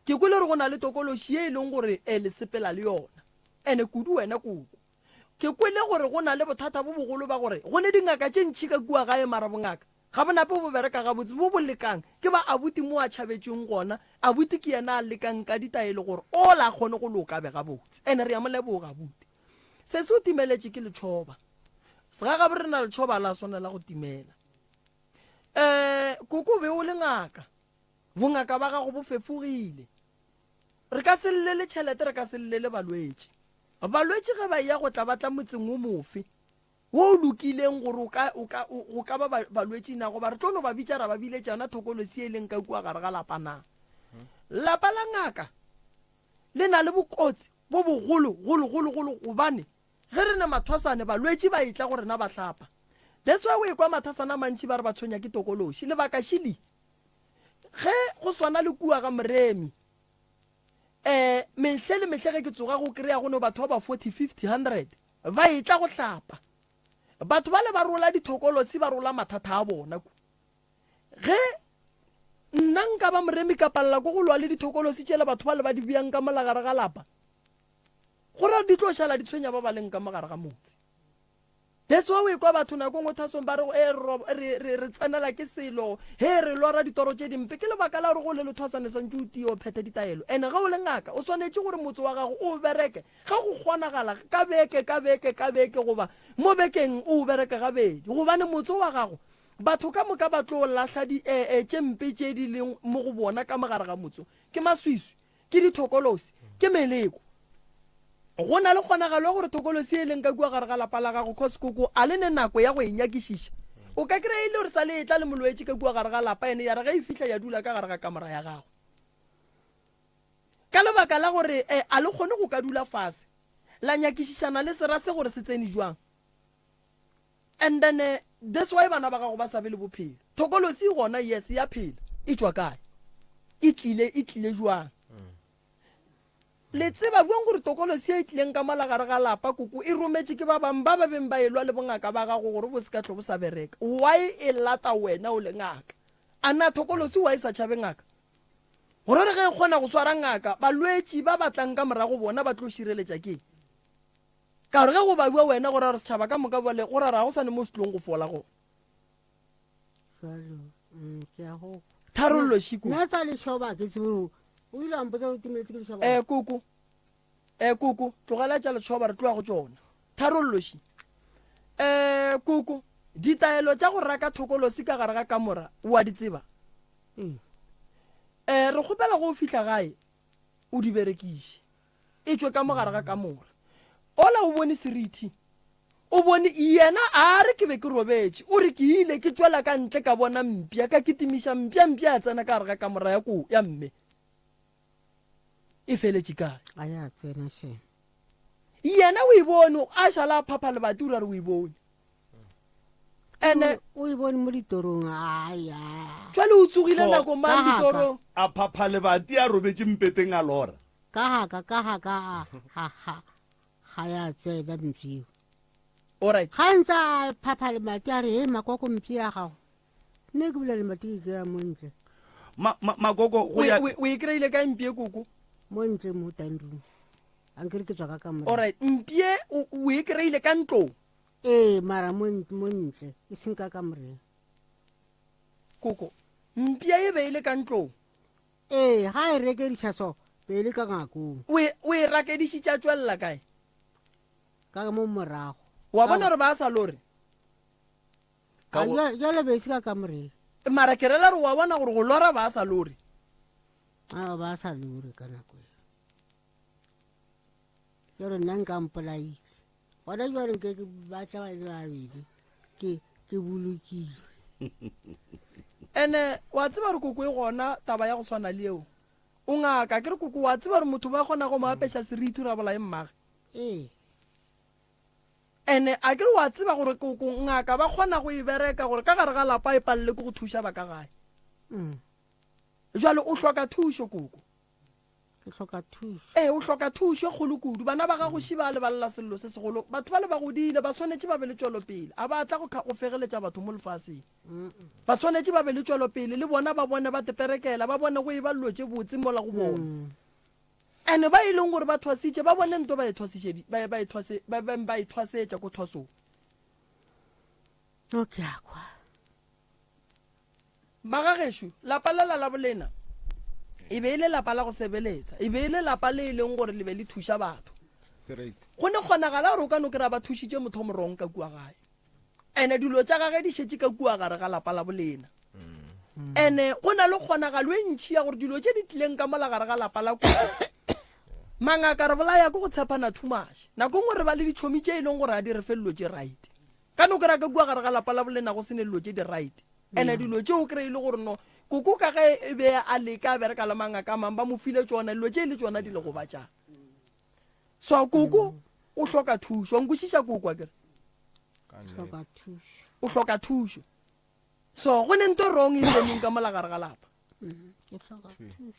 Ke kwele gore go na le tokološi ye e leng gore e le sepela le yona. Ene kudu wena koko. Ke kwele gore go na le bothata bo bogolo ba gore go ne dingaka tše ntši ka kua gae mara bongaka Ga bo nape bo bereka gabotse, bo bo lekang ke ba abuti mo a tšhabetšeng gona. Abuti ke yena a lekang ka ditaelo gore ola a kgone go loka be gabotse. Ene re a mo leboga abuti. Sesi o timeletše ke letšhoba. Segagabo rena letšhoba la swanela go timela. Eh, koko o be o le ngaka. Bongaka ba gago bo fefogile. Re ka se llele tšhelete, re ka se llele balwetši. Balwetši ge ba eya go tla ba tla motseng o mofe? Wo o lokileng gore o ka, o ka, o, go ka ba ba, balwetši na, goba re tlo no ba bitša ra ba biletša yona thokolosi ye e leng ka kua gare ga lapa na? Lapa la ngaka le na le bokotsi bo bogolo, golo, golo, golo, gobane ge re ne mathwasane, balwetši ba etla go rena ba hlapa. That's why o ekwa mathasana a mantši ba re ba tshwenya ke tokološi. Lebaka šili, ge go swana le kua ga Moremi, um mehle le mehle ge ke tsoga go kry-a go no batho ba ba 40, 50, 100, Ba etla go hlapa. Batho bale ba rola dithokolosi ba rola mathata a bona ku. Ge nna nka ba moremi ka palela ko go lwa le dithokolosi tšela batho bale ba di bjang ka mola gare ga lapa, go ra di tlo šala di tshwenya ba ba leng ka mo gare ga motse. That's why o ekwa batho nako nngwe thasong ba re e re re re tsenela ke selo, he re lora ditoro tše dimpe. Ke lebaka la gore go le lethwasane santše o tie o phethe ditaelo. Ene ge o le ngaka o swanetše gore motse wa gago o bereke Ge go kgonagala, ka beke, ka beke, ka beke, goba mo bekeng o o bereke gabedi, gobane motse wa gago, batho ka moka ba tlo lahla di, e, e, tše mpe tše di leng mo go bona ka mo gare ga motse. Ke maswiswi, ke dithokolosi, ke meleko. Go na le kgonagalo ya gore thokolosi e leng ka kua gare ga lapa la gago, cause koko a le ne nako ya go e nyakišiša. O ka kry-a e le gore sa le etla le molwetši ka kua gare ga lapa, ene ya re ge e fihla ya dula ka gare ga kamora ya gagwe. Ka lebaka la gore e, a le kgone go ka dula fase la nyakišišana le sera se gore se tsene jwang. And then eh, that's why bana ba gago ba sa be le bophelo. Thokolosi e gona, yes, ya phela. E tšwa kae? E tlile, e tlile jwang? Le tseba bjang gore tokolosi e tlileng ka mola gare ga lapa koko e rometše ke ba bangwe ba ba beng ba elwa le bongaka ba gago gore bo se ka hlo bo sa bereka? Why e lata wena o le ngaka? A na thokolosi why e sa tšhabe ngaka? Gore re ge e kgona go swara ngaka, balwetši ba ba tlang ka morago bona ba tlo šireletša ke eng? Ka gore ge go babiwa wena go ra gore setšhaba ka moka bjale go ra gore ga go sa ne mo se tlong go fola gona. Jalo, mm, ke a go. Tharollo šiko. Nna tsa lešoba ke tsebe gore o ile a mpotsa gore timeletse ke lešoba. Eh koko. Eh koko, tlogela tša lešoba re tloga go tšona. Tharollo ši. Eh koko, ditaelo tša go raka thokolosi ka gare ga kamora o a di tseba? Um re kgopela go o fihla gae o di berekiše e tšwe ka mogare ga kamora ola o bone serithi o bone yena a re ke be ke robetše o re ke ile ke tšwela ka ntle ka bona mpša ka kitimiša mpša mpša ya tsena ka gare ga kamora ya ko ya mme e feletše kae a ya tsena she yena o e bone a šala a phapha lebati o ra re o e bone ene o e bone mo ditorong aya jwale o tsogile So, nako mang ka haka. ditorong a phapha lebati a robetše mpeteng a lora ka haka ka haka a ha ha ga ya tsena mpšeo. Alright. Ga ntse a phapha lemati a re, Hei Makoko mpše ya gago. Nne ke bula lemati ke kry-a mo ntle. Ma, ma, Makoko go O ya o- o e kry-ile kae mpše koko? Mo ntle mo dining room. Ankere ke tswa ka kamoreng. Alright, mpše o o e kry-ile ka ntlong. Ee, mara mo mo ntle, e seng ka kamoreng. Koko, mpša e be e le ka ntlong. Ee, ga e rekediša so, be e le ka ngakong. O e, o e rakedišitše a tšwelela kae? Ka mo morago. Wa bona gore ba sa lore? Ka go- Jalo be e se ka kamoreng. Mara ke rela gore wa bona gore go lora ba sa lore. A ba sa lore ka nako eo. Jalo nna nka mpolaile. Gona jwale nke ke batla ba le babedi ke ke bolokilwe. Ene wa tseba gore koko e gona taba ya go swana le eo. O ngaka ke re koko wa tseba gore motho ba kgona go mo apeša seriti gore a bolaye mmage. Ee. Ene a ke re wa tseba gore koko ngaka ba kgona go e bereka gore ka gare ga lapa e palele ke go thuša ba ka gae. Jwale o hloka thušo koko. Ke hloka thušo. Ee, o hloka thušo e kgolo kudu. Bana ba gago ši ba lebalela sello se segolo. Batho bale ba godile, ba swanetše ba be le tšwelopele. A ba tla go, go fegeletša batho mo lefaseng. Ba swanetše ba be le tšwelopele, le bona ba bone ba teperekela, ba bone go eba dilo tše botse mola go bona. Ene ba e leng gore ba thwasitše, ba bone nto ba e thwasišedi, ba, ba e thwase, ba, ba, ba e thwasetša ko thwasong. O ke a kwa. Magagešo, lapa lela la bolena e be e le lapa la go sebeletsa, e be e le lapa le e leng gore le be le thuša batho. Go ne kgonagala gore o ka no kry-a ba thušitše motho o morong ka kua gae, ene dilo tša gage di šetše ka kua gare ga lapa la bolena. Ene go na le kgonagalo e ntšhi ya gore dilo tše di tlileng ka mola gare ga lapa la kua mangaka re bolaya ke go tshepana too much. Nako nngwe re ba le ditšhomi tše e leng gore ga di re fe dilo tše right. Ka no kry-a ka kua gare ga lapa la bolena go se ne dilo tše di right. Ene dilo tše o kry-e le gore no koko ka ge e be a leka a bereka le mangaka a mang ba mo file tšona dilo tše e le tšona di le gobatšang. So koko o hloka thušo. Wa nkwešiša koko akere? Hloka thušo. O hloka thušo. So go ne nto wrong e tseneng ka mola gare ga lapa. Ke hloka thušo.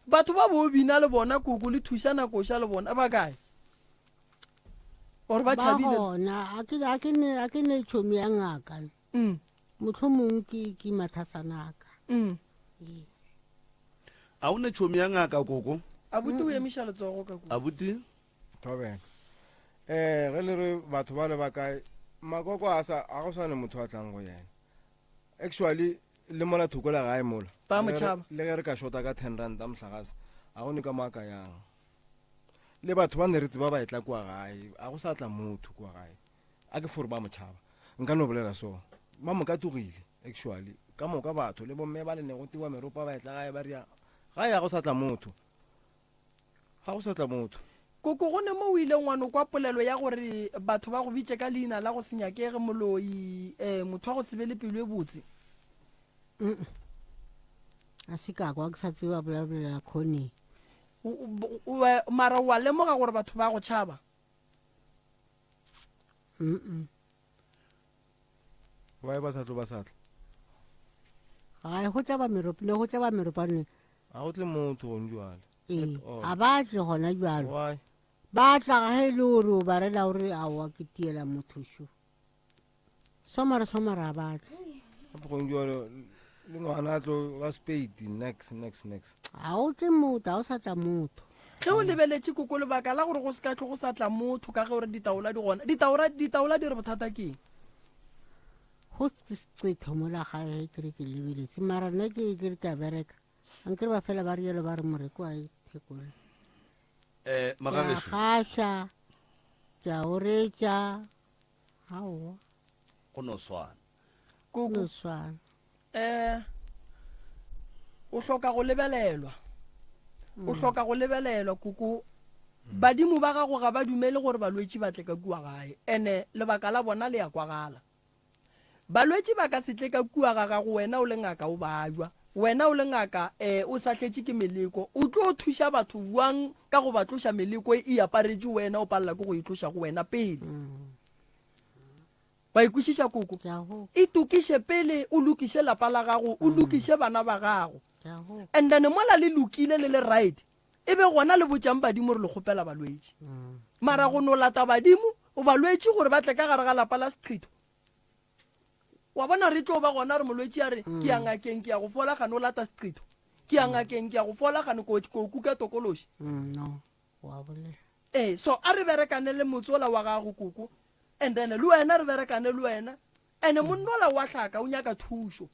Batho ba bo bina le bona koko le thušana koša le bona ba kae? Or ba tšhabile? Ba gona, a ke a ke ne a ke ne tšhomi ya ngaka. Mohlomong ke ke mathasana a ka. Ee. A o ne tšhomi ya ngaka koko? Abuti o emiša letsogo ka kua. Abuti? Thobela. Eh, ge le re batho ba le ba kae, makoko a sa a go swane motho a tlang go yena. Actually le mola thoko la gae mola. Ba mo tšhaba. Le ge re ka shota ka 10 rand mohlagase, a go ne ka mo a ka yang. Le batho ba ne re tseba ba etla kua gae, a go sa tla motho kua gae. A ke fore ba mo tšhaba. Nka no bolela so. Ba mo katogile actually. Ka moka batho le bomme ba le ne go tewa meropa ba etla gae ba ria gae a go sa tla motho. Ga go sa tla motho. Koko, go ne mo o ileng wa no kwa polelo ya gore batho ba go bitše ka leina la go se nyakege, moloi, eh, motho wa go se be le pelo e botse? Mm. A se ka kwa, ke sa tsebe ba bolabolela khoneng. Mara o a lemoga gore batho ba go tšhaba? Mm. Why ba sa tlo ba sa tla? Gae go tla ba meropa, ne go tla ba meropa ne. A go tle motho gone jwale. Ee, a ba tle gona jwalo. Why? Ba tla ga ge e le gore o ba rela gore aowa ke tiela motho šo. Somare somare a ba tle. Gape gone jwale le ngwana a tlo wa spade next next next. Ga o tle motho, ga o sa tla motho. Ge o lebeletše koko lebaka la gore go se ka tlo go sa tla motho ka ge o re ditaola di gona, ditaola, ditaola di re bothata ke eng? Go seqetho mola gae ge ke re ke lebeletse, mara nna ke ke re ke a bereka. Ankere ba fela ba rialo ba re moreko a e thekole. Eh, Ke a magagešo. gaša, ke a oretša, aowa. Go no swana. Koko. No swana. Eh, o hloka go lebelelwa. O hloka go lebelelwa koko. Badimo ba gago ga ba dumele gore balwetši ba tle ka kua gae. Ene lebaka la bona le ya kwagala. Balwetši ba ka se tle ka kua ga gago wena o le ngaka o bajwa. Wena o le ngaka eh o sahletše ke meleko. O tlo thuša batho bjang ka go ba tloša meleko e aparetše wena o palela ke go e tloša go wena pele. Wa e kwešiša koko? Itokiše pele o lokiše lapa la gago, o lokiše bana ba gago. And then mola le lokile le le right, e be gona le botšang badimo re le kgopela balwetši. Mara go no lata badimo, O ba lwetše gore ba tle ka gare ga lapa la seqhitho. Wa bona re tlo ba gona re molwetši a re ke ya ngakeng ke ya go fola gane o lata seqhitho. Ke ya ngakeng ke ya go fola gane ko ko kuka tokološi. No, wa bolela. Ee, so a re berekane le motse ola wa gago koko and then le wena re berekane le wena. Ene monna ola wa hlaka o nyaka thušo.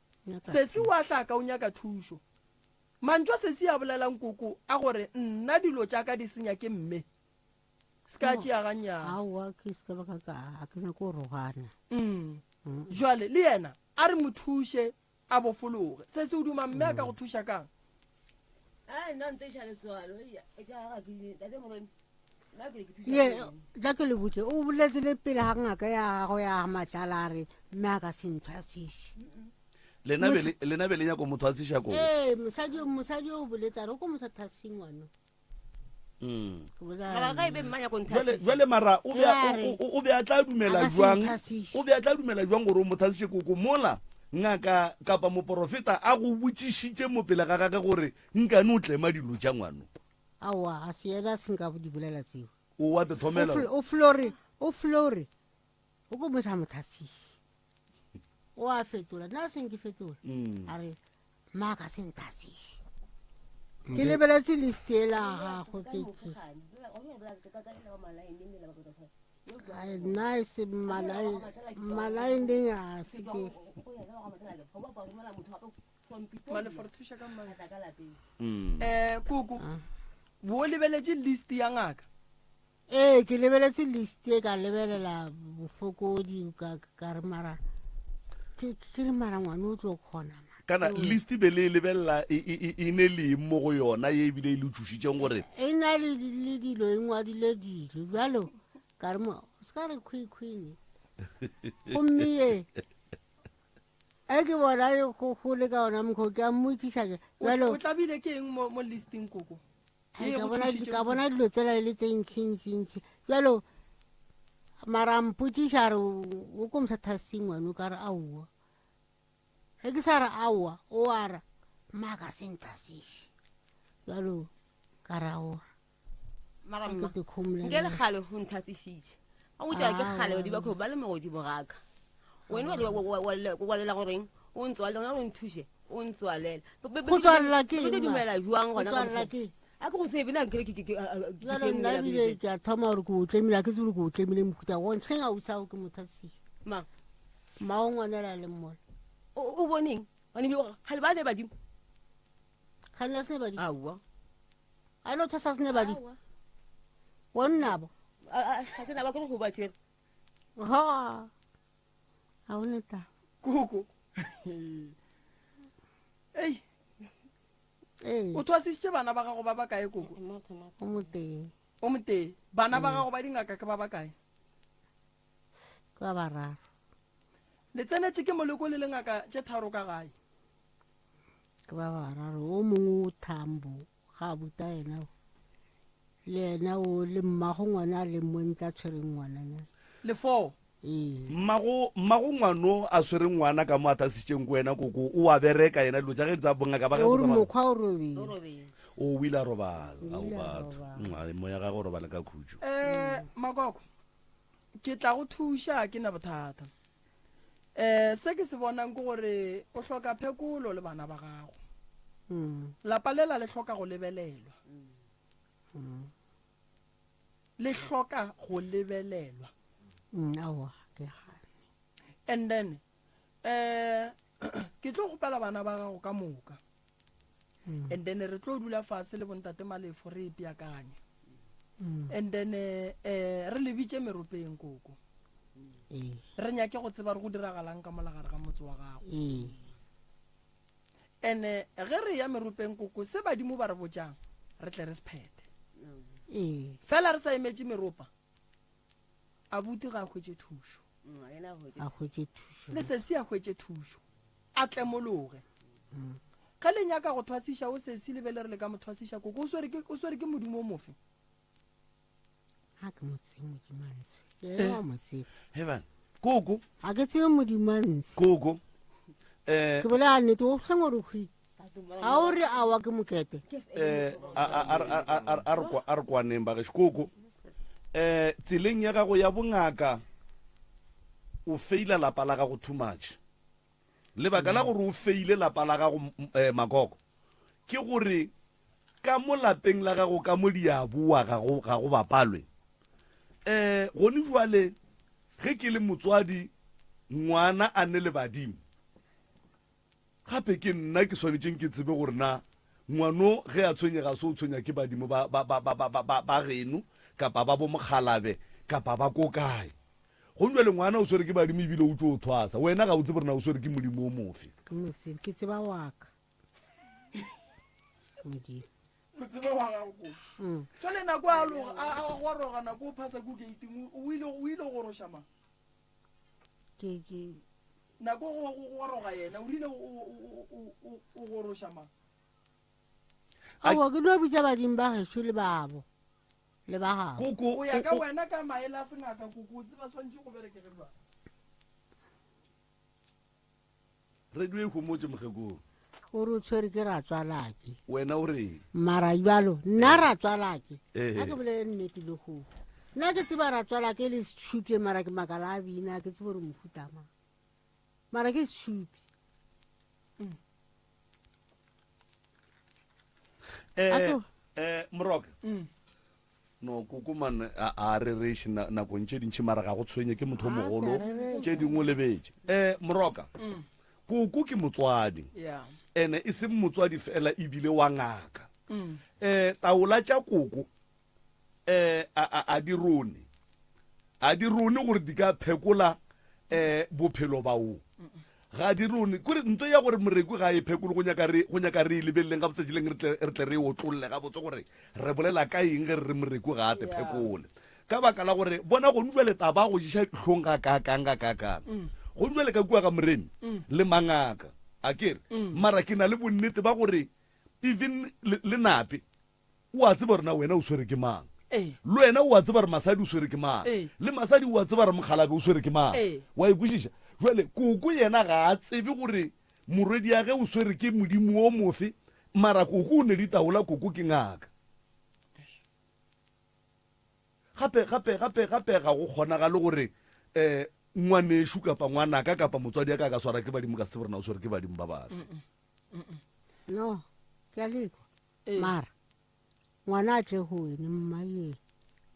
Sesi wa hlaka o nyaka thušo. Mantšu a sesi a bolelang koko a gore nna dilo tša ka di senya ke mme. Se ka tšea gannyane. Aowa ke se ka ba ka ka a ke nyake go rogana. Mm. Jwale le yena a re mo thuše a bofologe. Sesi o duma mme a ka go thuša kang? Ai, nna ntse iša letswalo. Eya, e ka ga ke tate moremi. Nna ke ke thuša. Ye, tla ke le botse, o boletse le pele ga ngaka ya gago ya matlala a re mme a ka se nthwasiše. Lena be le lena be le nyako motho a tsisha ko. Ee, mosadi mosadi o boletse a re o ko mosa thasing ngwano. Mm. Ke bolela Mara ga e be mma nyako Jwale nthasisa. jwale mara o be Ya re. o- o o be a tla dumela A ka se jwang? nthasiše. O be a tla dumela jwang gore o mo thasiše koko mola ngaka kapa moporofeta a go botšišitše mo pele ga gage gore nkane o tlema dilo tša ngwano. Aowa, ga se yena a se nka di bolela tseo. O wa te thomela. O fl- O flore, o flore. O ko mosa mothasiše. O a fetola, nna a seng ke fetola. Mm. A re, mma a ka se nthasiše. Ke lebeletse list ela ya gagwe ke ke. Ai, nna e se mmalaeneng a se ke. Malefo re thuša ka mmane. Mm. Eh koko, bo lebeletše list ya ngaka. Ee, ke lebeletse list e ka lebelela bofokodi ka ka re mara ke ke re mara ngwana o tlo kgona ma. Kana list be le e lebelela e, e, e, e ne le eng mo go yona ye ebile e le tšhošitšeng gore E na le le dilo e ngwadile dilo bjalo ka re mo o se ka re khwikhwini. Gomme ye e ke bona e go go le ka ona mokgwa ke a mmotšiša ke O bjalo o tlabile ke eng mo mo listing koko? Ai, Ye ka go bona thušitše ka bona dilo tsela e le tse ntšintšintši bjalo mara a mpotšiša a re o ko mosathasing ngwane o ka re aowa ge ke sa re aowa o a re mma ka se nthasiše bjalo ka re aowa Mara ke mma. te khomole Nke le kgale go nthasisitše. A o tšwa ke kgale di ba ba le mo godimo ga ka. Wena wa wa wa wa lela goreng? O ntswalela gona o nthuše. O ntswalela. Go tswalela ke Ke eng, ma? dumela jwang Go gona ka tswalela mokgwa? ke eng? A ke go tsebe na ke ke ke bjalo nna ebile ke a thoma gore ke o tlemile a ke tsebe gore ke o tlemile mohuta go ntlheng a usago ke mothasise Ma. mmago ngwanela le mmola O o boneng? Bane bi ga ba le badimo. ga nna sene badimo Aowa. a no thasa sene badimo wa nnabo Ga ke na ba ke go ba tšere. ha ga o ne taba Koko. Ei, ee o thwasisitše bana ba gago ba ba kae koko? o motee O motee. Bana ba gago ba dingaka ke ba ba kae? ke ba bararo Le tsenetše ke moleko le le ngaka tše tharo ka gae. Ke ba bararo o mongwe o thambo ga a buta yena le yena o le mmago ngwana a leng mo ntla a tshwereng ngwananyana Le foo. Ee. Mmago mmago ngwano a swere ngwana ka mo a thasitšeng ko wena koko o a bereka yena dilo tša ge tsa bongaka ba O gagwe re tsa mokgwa o robile. O o ile a robala O ao ile a batho robala. Mm, moya gagwe o robale ka khutšo. Eh, Makoko, ke tla go thuša ke na bothata. Eh, se ke se bonang ke gore o hloka phekolo le bana ba gago. Mm. Lapa lela le hloka go lebelelwa. Le hloka go lebelelwa. Mm, aowa ke gane. And then eh ke tlo kgopela bana ba gago ka moka. And then re tlo dula fase le bontate Malefo re ipeakanye. And then eh eh, re lebitše meropeng koko. Ee. Re nyake go tseba re go diragalang ka mola gare ga motse wa gago. Ee. Ene ge re ya meropeng koko se badimo ba re botšang re tle re se phethe. Ee. Fela re sa emetše meropa abuti ga a hwetše thušo. A hwetše thušo. Le sesi a hwetše thušo. A tlemologe. Ge le nyaka go thwasiša o sesi le be le re le ka mo thwasiša koko o swere ke o swere ke modimo o mofe? Ga ke mo tsebe modimo a ntshe. Ke yena wa mo tseba. He bana. Koko. Ga ke tsebe modimo a ntshe. Koko. Eh. Ke bolela nnete o hleng gore o hwile. Ga o re awa ke mokete. Eh a a a a a re kwa a re kwaneng ba gešo koko. Um tseleng ya gago ya bongaka o feila lapa la gago too much. Lebaka la gore o feile lapa la gago eh, Makoko ke gore ka mo lapeng la gago ka mo diaboa ga go ga go bapalwe. Eh gone jwale ge ke le motswadi ngwana a ne le badimo Gape ke nna ke swanetšeng ke tsebe gore na ngwano ge a tshwenyega se o tshwenya ke badimo ba, ba, ba, ba, ba, ba, ba, ba geno kapa ba bomokgalabe kapa ba ko kae. Gomme bjale ngwana o swere ke badimo ebile o tšo thwasa. Wena ga o tsebe gore na o swere ke modimo o mofe. Ke mo tsebe, ke tseba wa ka. Modimo. O tseba wa gago ko. Mm. Jwale nako a loga, a, a goroga nako o phasa ko gating, o ile, o ile go goroša mang? Ke, ke. Nako go go goroga yena, o rile o, o, o, o, o goroša mang? Aowa, ke no bitša badimo ba gešo le babo, le ba gabo. Koko, Go ya ka wena ka maele a sengaka, koko, o tseba swantše go berekege bjang? Radio e homotše mokgekong. O re o tshwere ke ratswalake. Wena o reng? Mara jalo nna ratswalake. A ke bolele nnete le go. Nna ke tseba ratswalake e le setšhupi mara ke makala a bina ke tsebe gore mohuta mang. Mara ke setšhupi. Eh, eh, Moroka. Mm. No, koko man a a rereše na, nakong tše dintši mara ga go tshwenye ke motho o mogolo tše dingwe o lebetše. Eh, Moroka. Mm. Koko ke motswadi. Yeah. Ene e seng motswadi fela ebile wa ngaka. Mm. Eh, taola tša koko eh a a a di rone. A di rone gore di ka phekola eh bophelo ba o. Ga di rone. Kore nto ya gore moreku ga e phekole go nyaka re go nyaka re e lebeleleng gabotse tseleng re tle re tle re e otlolle gabotse gore re bolela ka eng ge re re moreku ga a te phekole. Ka baka la gore bona go jwale taba go ješa dihlong ga kaakang ga kaakang. Go jwale ka kua ga Moremi le mangaka. A ke re mara ke na le bonnete ba gore even le, le Nape O a tseba gore na wena o swere ke mang. Ee. Le wena o a tseba gore masadi o swere ke mang. Ee. Le masadi o a tseba gore mokgalabje o swere ke mang. Ee. Wa e kwešiša? Jwale koko yena ga a tsebe gore morwediage o swere ke modimo o mofe, mara koko o ne ditaola, koko ke ngaka. Gape, gape, gape, gape ga go kgonagale gore um ngwanešu kapa ngwanaka kapa motswadi ya ka a ka swara ke badimo ka se tsebe gore na o swere ke badimo ba bafe. No, ke a lekwa. Ee. Mara ngwana a tle go wene mma ye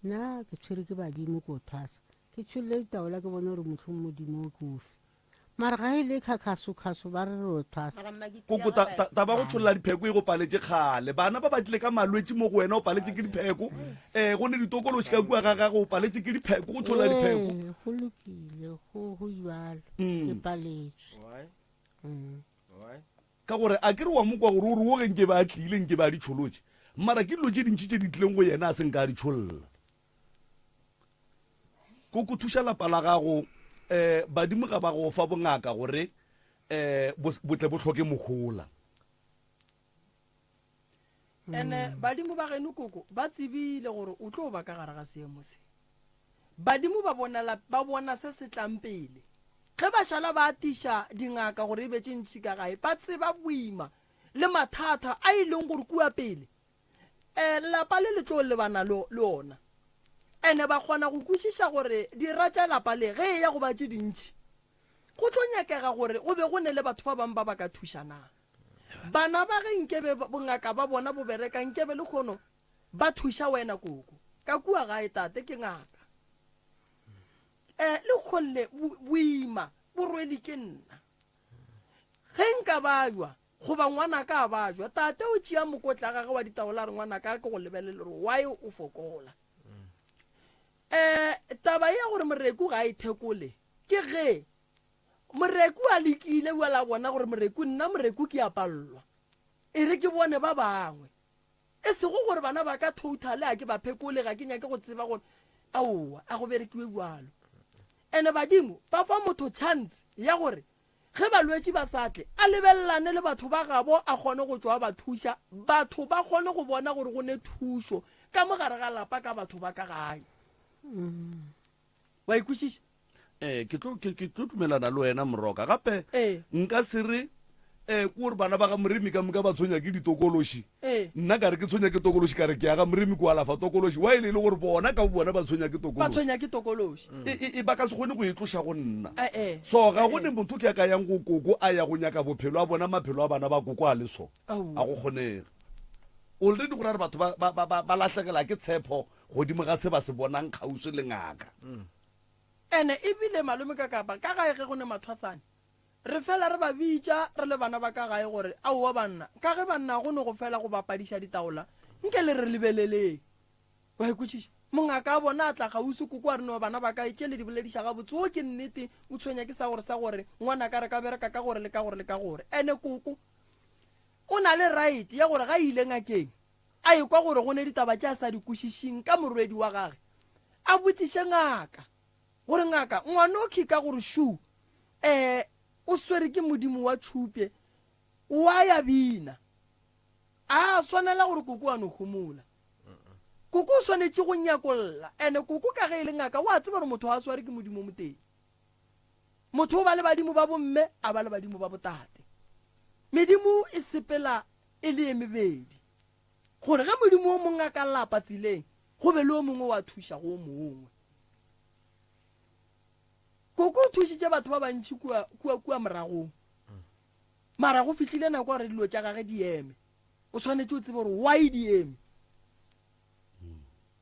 nna ke tshwere ke badimo ko thwasa ke tsholole ditaola ke bone gore motlhong modimo o ke ofe mara ga e le khakhaso-khaso ba re re o thwasa Koko ta, ta, taba go tšholla dipheko e go paletše kgale. Bana ba ba tlile ka malwetši mo go wena o paletše ke dipheko. Eh, go ne ditokološi ka kua ga gago o paletše ke dipheko go tšholla dipheko. Ee, go lokile go go jalo Mm. ke paletswe Mm. Ka gore a ke re wa mo kwa gore o re wo ge nke be a tlile nke be a di tšholotše, mara ke dilo tše dintši tše di tlileng go yena a se nka a di tšholla. Koko thuša lapa la gago, um badimo ga ba go fa bongaka gore um bo tle bo hloke mohola. Ene badimo ba geno koko ba tsebile gore o tlo ba ka gare ga seemo se. Badimo ba bonala ba bona se se tlang pele. Ge ba šala ba atiša dingaka gore e be tše ntši ka gae, ba tseba boima le mathata a e leng gore kua pele um lapa le le tlo lebana le le ona. Ene ba kgona go kwešiša gore dira tša lapa le ge e ya go ba tše dintši, go tlo nyakega gore go be go ne le batho ba bangwe ba ba ka thušanang. Bana ba ge nkebe bongaka ba bona bo bereka nkebe lekgono ba thuša wena koko. Ka kua gae tate ke ngaka. Eh, lekgono le boima bo rwele ke nna. Ge nka bajwa goba ngwanaka a bajwa, tate o tšea mokotla gage wa ditaola a re ngwanaka ke go lebelele gore why o fokola. Eh, taba ya gore moreku ga a ithekole ke ge Moreku a lekile bjale a bona gore Moreku, nna Moreku ke a pallwa. E re ke bone ba bangwe. E sego gore bana ba ka totally a ke ba phekole, ga ke nyake go tseba gore aowa, a go berekiwe bjalo. Ene badimo ba fa motho chance ya gore ge balwetši ba sa tle, a lebelelane le batho ba gabo a kgone go tšwa a ba thuša, batho ba kgone go bona gore go ne thušo ka mo gare ga lapa ka batho ba ka gae. Wa e kwešiša? Eh, ke tlo ke ke tlo dumelana le wena Moroka. Gape Ee. nka se re um ke gore bana ba ga moremi ka moka ba tshwenya ke ditokološi Ee. nna ka re ke tshwenya ke tokološi ka re ke ya ga moremi ko alafa tokološi wa e le e le gore bona ka bo bona ba tshwenya ke Ba tokološi tshwenya ke tokološi. E, e, e ba ka se kgone go e tloša go nna Eh, eh. so ga go ne motho ke a ka yang go koko a ya go nyaka bophelo a bona maphelo a bana ba koko a le so Aowa. a go kgonege already go ra re batho ba, ba, ba, ba, ba lahlegela ke tshepo godimo ga se ba se bonang kgauswi le ngaka Ene ebile malome ka kapa ka gae ge go ne mathwasane Re fela re ba bitša re le bana ba ka gae gore, Aowa banna, ka ge banna go no go fela go bapadiša ditaola, nke le re lebeleleng. Wa e kwešiša? Mongaka a bona a tla kgauswi, koko a re, No bana ba ka, tše le di bolediša gabotse, wo ke nnete, o tshwenya ke sa gore sa gore, ngwanaka re ka bereka ka gore le ka gore le ka gore. Ene koko o na le right ya gore ga ile ngakeng a ekwa gore go ne ditaba tše a sa di kwešišing ka morwedi wa gage, a botšiše ngaka. Gore ngaka, ngwanokhwi ka gore shu, eh, o swere ke modimo wa tšhupye, wa ya bina. A swanela gore koko a no homola. Koko o swanetše go nyakolla. Ene koko ka ge e le ngaka, wa tseba gore motho a sware ke modimo o motee. Motho o ba le badimo ba bomme, a ba le badimo ba botate. Medimo e sepela e le ye mebedi. Gore ge modimo o mongwe a ka lapa tseleng, go be le o mongwe wa thuša go o mongwe. Koko o thušitše batho ba bantši kua, kua, kua moragong. Mara go fihlile nako gore dilo tša gage di eme. O swanetše o tsebe gore why di eme.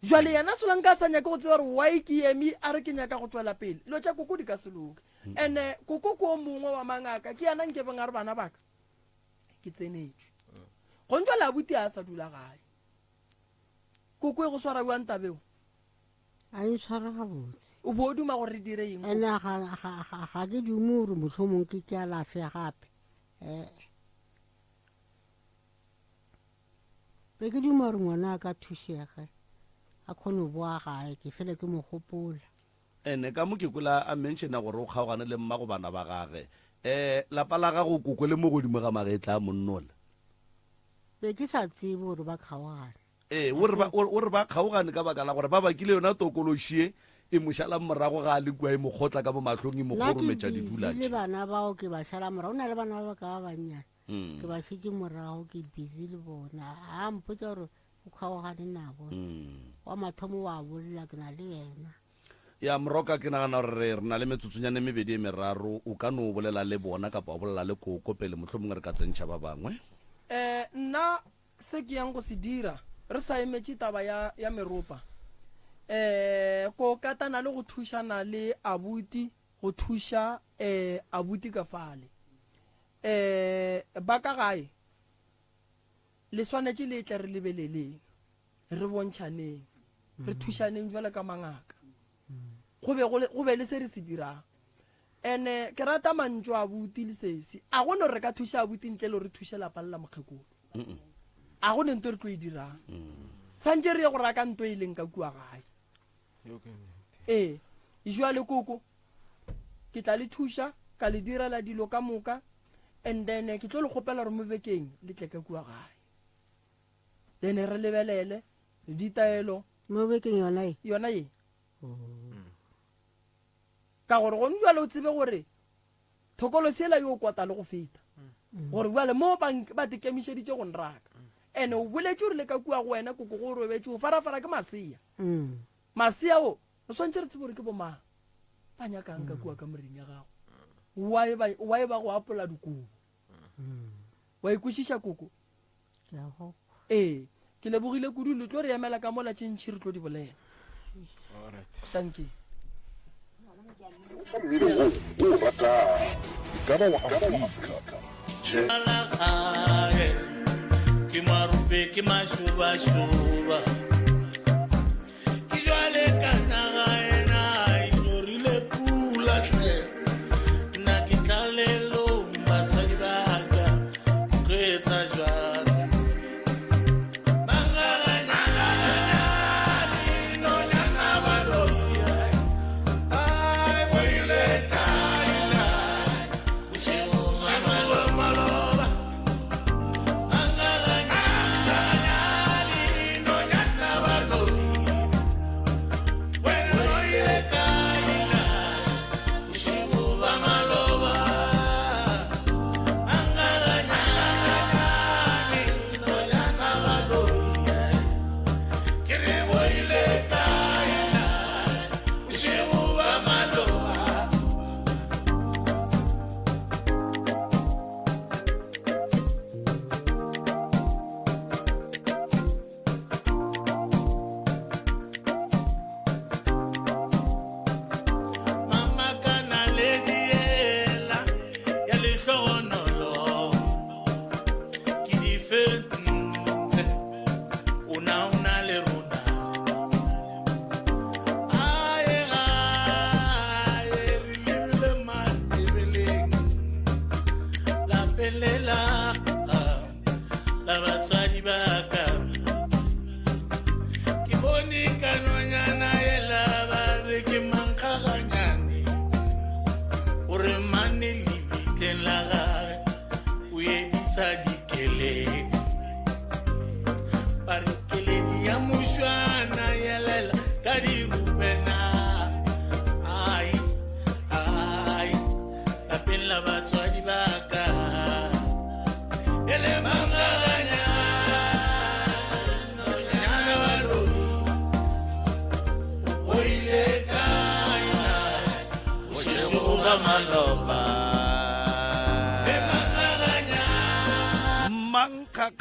Jwale yena Solanka a sa nyake go tseba gore why ke eme, a re ke nyaka go tšwela pele. Dilo tša koko di ka se loke. Ene koko ke o mongwe wa mangaka, ke yena nkebeng a re bana baka ke tsenetšwe. Gong jwale abuti a sa dula gae. Koko e go swara bjang tabeo? A e ntshwara gabotse. O bo o duma gore re dire eng? Ene ga, ga, ga, ga ke dume gore mohlomong ke ke alafe gape. Eh. Be ke duma gore ngwana a ka thušege, a kgone go boa gae, ke fele ke mo gopola. Ene ka mo ke kwela a menšena gore o kgaogane le mmago bana ba gage. Eh, lapa la gago koko le mo godimo ga magetla a monnola. Be ke sa tsebe gore ba kgaogane. Ee, o re ba, o re ba kgaogane ka baka la gore ba bakile yona tokološi ye e mo šalang morago ga a le kua e mo kgotla ka mo mahlong e mo Nna ke kgorometša didula busy le tše. bana bao ke ba šala morago. O na le bana ba ka ba bannyane. Ke ba šetše morago ke busy le bona. A mpotša gore o kgaogane nabo. Wa mathomo wa bolla ke na le yena. Ya Moroka, ke nagana gore re na le metsotsonyana e mebedi e meraro. O ka no bolela le bona kapa wa bolela le Koko pele mohlomongwe re ka tsentšha ba bangwe. Eh, nna Se ke yang go se dira, re sa emetše taba ya, ya meropa, eh, ko katana le go thušana le abuti, go thuša, eh, abuti ka fale. Eh, ba ka gae, le swanetše le tle re lebeleleng, re bontšhaneng, re thušaneng jwale ka mangaka. Go be go le, go be le se re se dirang. Ene ke rata mantšu a abuti le sesi. A go no re ka thuša abuti ntle le gore re thuše lapa le la mokgekolo. A go ne nto re tlo e dirang. Santše re ye go raka nto e leng ka kua gae. Ee, jwale koko ke tla le thuša ka le direla dilo ka moka and then ke tlo le kgopela gore mo bekeng le tle ka kua gae. Then re lebelele ditaelo. Mo bekeng yona e? Yona e. Ka gore gone bjale o tsebe gore thokolo sela yo kota le go feta. Gore bjale mo ba ba tekemišeditše go nraka. Ene o boletše gore le ka kua go wena koko go robetše o farafara ke masea. Masea o re swantše re tsebe gore ke bomang ba nyakang ka kua kamoreng ya gago. Why ba why ba go apola dikobo. Wa ikwešiša koko? Ke a go Ee, ke lebogile kudu le tlo re emela ka mola tše ntši re tlo di bolela. Thank you. Fa mmino wo o o ratago, e ka ba wa Afrika, jazz, Ke marope ke mašobašoba ke jwale ka naga ena e nyorile pula hle nna ke tlalelong batswadi ba ka tlo etsa jwang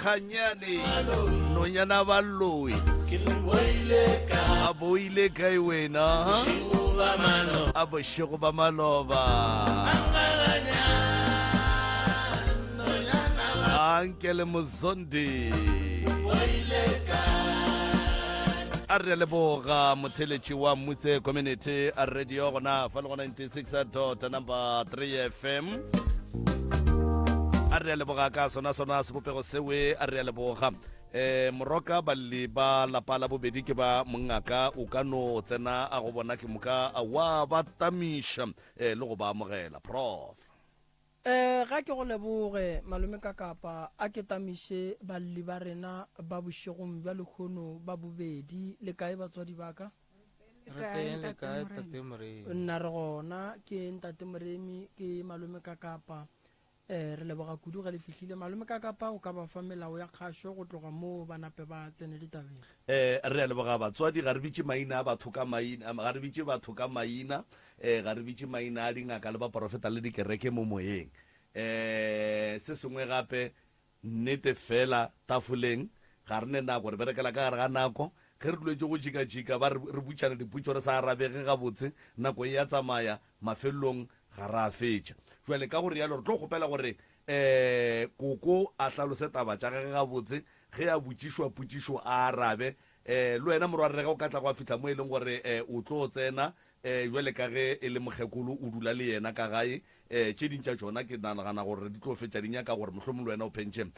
Mankgaganyane nonyana baloi a boile kae wena a bošego ba maloba ankele mozondi a re leboga motheletši wa mutse community a radio gona fa le go 96 dot number 3 fm a re a leboga ka sona sona sebopego sewe a re a leboga eh moroka balli ba lapa la bobedi ke ba mongaka o ka no tsena a go bona ke moka wa ba tamiša eh, le go ba amogela prof Eh, ga ke go leboge malome ka kapa a ke tamiše balli ba rena ba bošegong bja lehono ba bobedi le kae batswadi ba ka Re teng le kae tate Moremi? Nna re gona ke ntate Moremi ke malome ka kapa eh re leboga kudu ge le fihlile malome ka kapa o ka ba fa melao ya kgašo go tloga moo ba nape ba tsene ditabeng. Eh re a leboga batswadi ga re bitše maina a batho ka maina ga re bitše batho ka maina eh ga re bitše maina a dingaka le baporofeta le dikereke mo moyeng eh se sengwe gape Nnete fela, tafoleng, ga re ne nako. Re berekela ka gare ga nako. Ge re duletše go jikajika, ba re, re butšana dipotšo re sa arabege gabotse, nako e a tsamaya, mafelelong ga ra fetša. Bjale ka go realo re tlo kgopela gore um Koko a hlalose taba tša gage gabotse, ge a botšišwa potšišo a arabe. Um le wena morwarre ge o ka tla gwa fihla mo e leng gore um o tlo tsena, um bjale ka ge e le mokgekolo o dula le yena ka gae, um tše ding tša tšona ke nagana gore di tlo fetša di nyaka gore mohlomong le wena o phentšhe um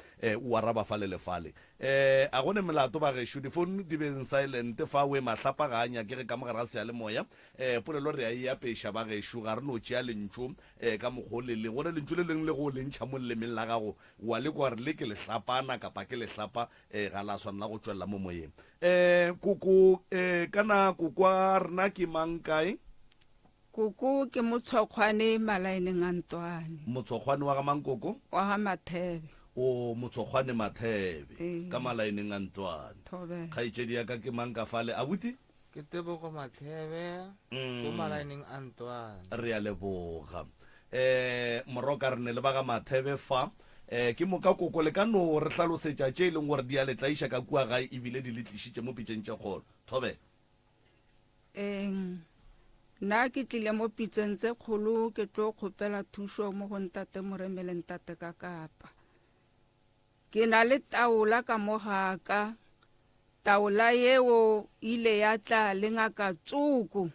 o araba fale le fale. Um a go ne melato bagešo, difounu di beng silent fa we mahlapa ga a nyakege ka mo gare ga seyalemoya. Um polelo re a e apeša bagešo, ga re no tšea lentšu um ka mokgwa o le leng. Go ne lentšu le leng le go le ntšha mo lelemeng la gago wa le kwa gore le ke lehlapana kapa ke lehlapa um ga la swanela go tšwelela mo moyeng. Um koko um kana kokwa rena ke mang kae? Koko ke Motshokgwane malaeneng a Ntwane. Motshokgwane wa ga mang koko? Wa ga Mathebe. O Motshokgwane Mathebe ee. Ka malaeneng a Ntwane. Thobela. Kgaetšedi ya ka ke mang ka fale abuti? Ke Tebogo Mathebe mm. ko malaeneng a Ntwane. Re a leboga. Eh moroka re ne le ba ga Mathebe fa. Eh ke moka koko le ka no re hlalosetša tše e leng gore di a le tlaiša ka kua gae ebile di le tlišitše mo pitšeng tše kgolo. Thobela. Eng, nna ke tlile mo pitseng tse kgolo ke tlo kgopela thušo mo go ntate Moremi le ntate Kakapa. Ke na le taola ka mo ga ka. Taola yeo ile ya tla le ngaka Tsoko.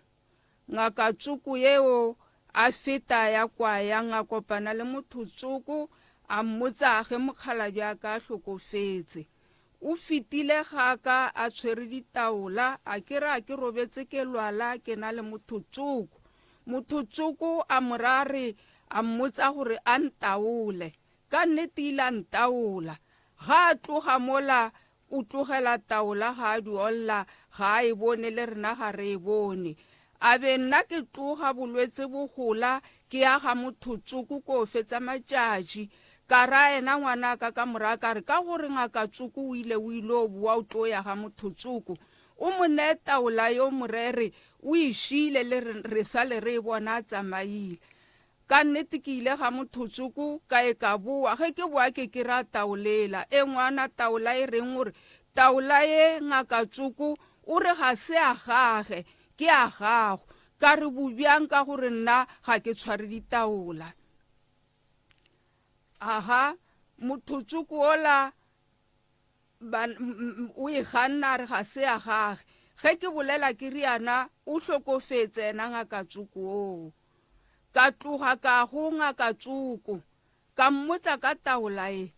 Ngaka Tsoko yeo a feta ya kwa yang a kopana le motho Tsoko a mmotsa ge mokgalabje a ka a hlokofetse. O fetile ga ka a tshwere ditaola, a ke re a ke robetse ke lwala ke na le motho tsoko. Motho tsoko a mo ra re a mmotsa gore a ntaole. Ka nnete ile a ntaola. Ga a tloga mola o tlogela taola ga a di olla ga a e bone le rena ga re e bone. A be nna ke tloga bolwetse bo gola ke ya ga motho tsoko ko fetsa matšatši. Ka ra yena ngwanaka ka mo raya ka re ka gore ngaka tsoko o ile o ilo boa o tlo ya ga motho tsoko o mo nee taola yo morere o e šiile le re re sale re e bona a tsamaile. Ka nnete ke ile ga motho tsoko ka e ka boa ge ke boa ke ke ra taolela e ngwana taola e reng gore taola ye ngaka tsoko o re ga se a gage ke a gago ka re bobjang ka gore nna ga ke tshware ditaola aha motho tsoko ola o e ganna a re ga se ya gage ge ke bolela ke riana o hlokofetse ena ngaka tsoko oo ka tloga ka go ngaka tsoko ka mmotsa ka taola e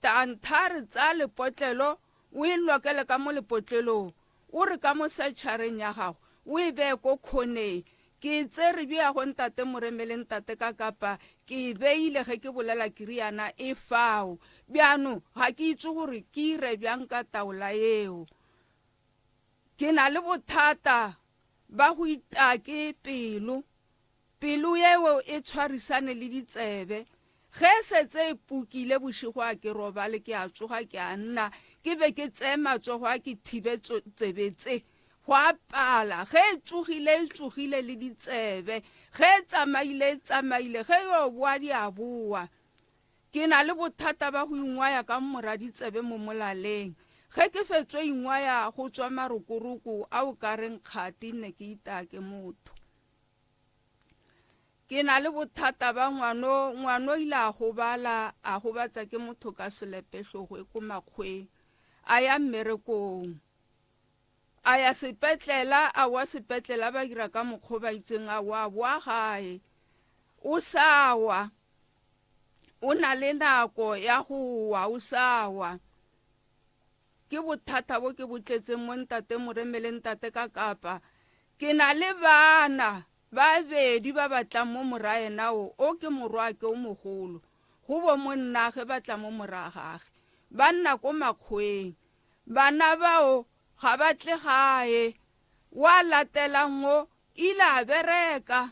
tantha re tsaya lepotlelo o e lokele ka mo lepotlelong O re ka mo setšhareng ya gago o e beye ko khoneng. Ke e tsere bea go Ntate Moremi le Ntate Kakapa, ke e beile ge ke bolela ke riana e fao. Bjano ga ke itse gore ke ire bjang ka taola yeo. Ke na le bothata ba go itaya ke pelo. Pelo yeo e tshwarisane le ditsebe. Ge e setse e pukile bošego a ke robale ke a tsoga ke a nna ke be ke tseye matsogo a ke thibe tsebe tse. Go a pala. Ge e tsogile e tsogile le ditsebe. Ge e tsamaile e tsamaile. Ge yo boa di a boa. Ke na le bothata ba go ingwaya ka moraditsebe mo molaleng. Ge ke fetšo ingwaya go tšwa marokoroko a o ka reng kgati nne ke itaya ke motho. Ke na le bothata ba ngwano, ngwano ile a gobala, a gobatsa ke motho ka selepe hlogo e ko makgweng. A ya mmerekong. A ya sepetlela, a wa sepetlela ba dira ka mokgwa o ba itseng a wa, a boa gae. O sa wa. O na le nako ya go wa, o sa wa. Ke bothata bo ke bo tletseng mo ntate Moreme le ntate ka kapa. Ke na le bana ba bedi ba ba tlang mo moraena o, o ke morwake o mogolo, go bo monnage ba tla mo moragage. Ba nna ko makgweng. Bana bao ga ba tle gae. Wa latelang o ile a bereka,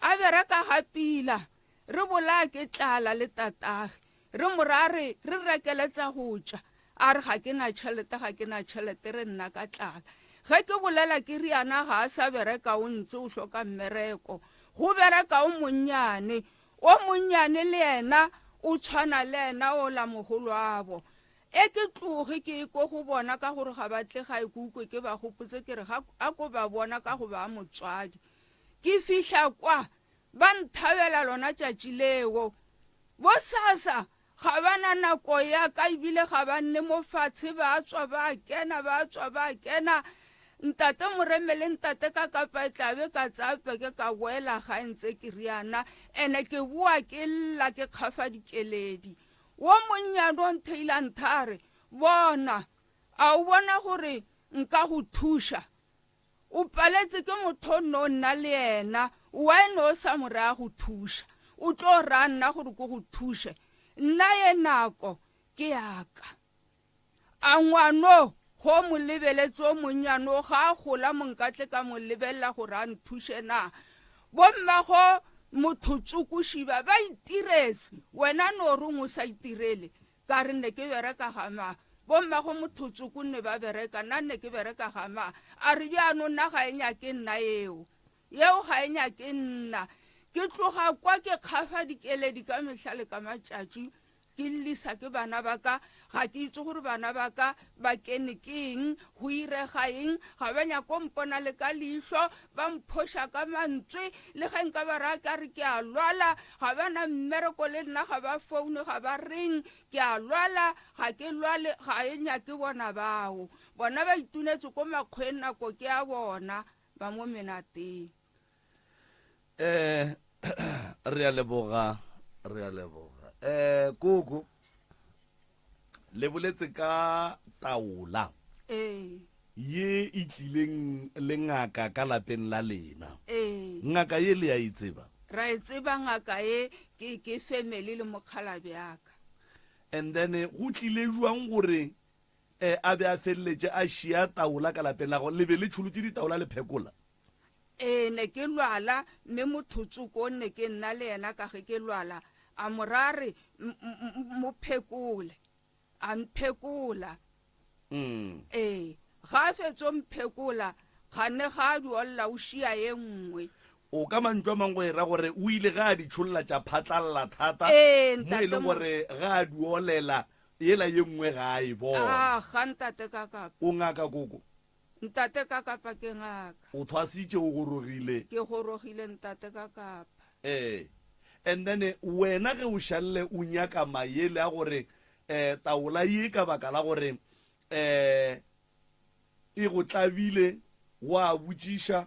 a bereka ga pila. Re bolaya ke tlala le tatage. Re mo ra re re rekele tsa go ja. A re ga ke na tšhelete, ga ke na tšhelete, re nna ka tlala. Ge ke bolela ke riana ga a sa bereka o ntse o hloka mmereko. Go bereka o monnyane. O monnyane le yena o tshwana le yena ola mogolwabo. E ke tloge ke ye ko go bona ka gore ga ba tle gae ke ukwe ke ba gopotse ke re ga a ko ba bona ka go ba motswadi. Ke fihla kwa ba nthabela lona tšatši leo. Bosasa ga ba na nako ya ka ebile ga ba nne mo fatshe ba tswa ba kena ba tswa ba kena. Ntate Moreme le ntate ka kapa e tla be ka tsaya peke ka boela gae ntse ke riana ene ke boa ke lla ke kgafa dikeledi. Wo monnyane o ntheile a ntha a re, Bona, a o bona gore nka go thuša? O paletse ke motho o nno nna le yena, why no o sa mo raya go thuša? O tlo raya nna gore ke go thuše? Nna ye nako ke ya ka. A ngwano go mo lebeletse o monnyane ga a gola mo nka tle ka mo lebelela gore a nthuše na? Bommago motho tsoko šiba ba itiretse, wena no reng o sa itirele? Ka re ne ke bereka ga ma. Bommago motho tsoko ne ba bereka, nna ne ke bereka ga ma. A re bjano nna ga e nyake nna eo. Yeo ga e nyake nna. Ke tloga kwa ke kgafa dikeledi ka mehla le ka matšatši. Ke llisa ke bana ba ka, ga ke itse gore bana ba ka ba kene ke eng, go irega eng, ga ba nyako mpona le ka leihlo, ba mphoša ka mantswe, le ge nka ba raya ka re ke a lwala, ga ba na mmereko le nna, ga ba foune, ga ba reng, ke a lwala, ga ke lwale, ga e nyake bona bao. Bona ba itunetse ko makgweng nako ke ya bona, ba mo menateng. Eh, re a leboga, re a leboga. Eh, koko, le boletse ka taola. Ee. Ye e tlileng le ngaka ka lapeng la lena. Ee. Ngaka ye le ya e tseba? Ra e tseba ngaka ye, ke, ke family le mokgalabje ya ka. And then go tlile jwang gore eh, a be a feleletše a šia taola ka lapeng la gago? Le be le tšholotše ditaola le phekola? Ee, ne ke lwala, mme mothotsoko ne ke nna le yena ka ge ke lwala, a mo ra re, Mo phekole. A mphekola. Ee, ga a fetso mphekola, kgane ga a di olla o šia ye nngwe. O ka mantšu a mangwe go e ra gore o ile ge a di tšholla tša phatlalla thata, Ee, mo e ntate leng mo. gore ge a di olela yela ye nngwe ga a e bona. Aga, ntate Kakapa. O ngaka koko? Ntate Kakapa ke ngaka. O thwasitše o gorogile. Ke gorogile ntate Kakapa. Ee. And then wena ge o šalle o nyaka maele a gore eh taola ye ka baka la gore eh e go tlabile wa botšiša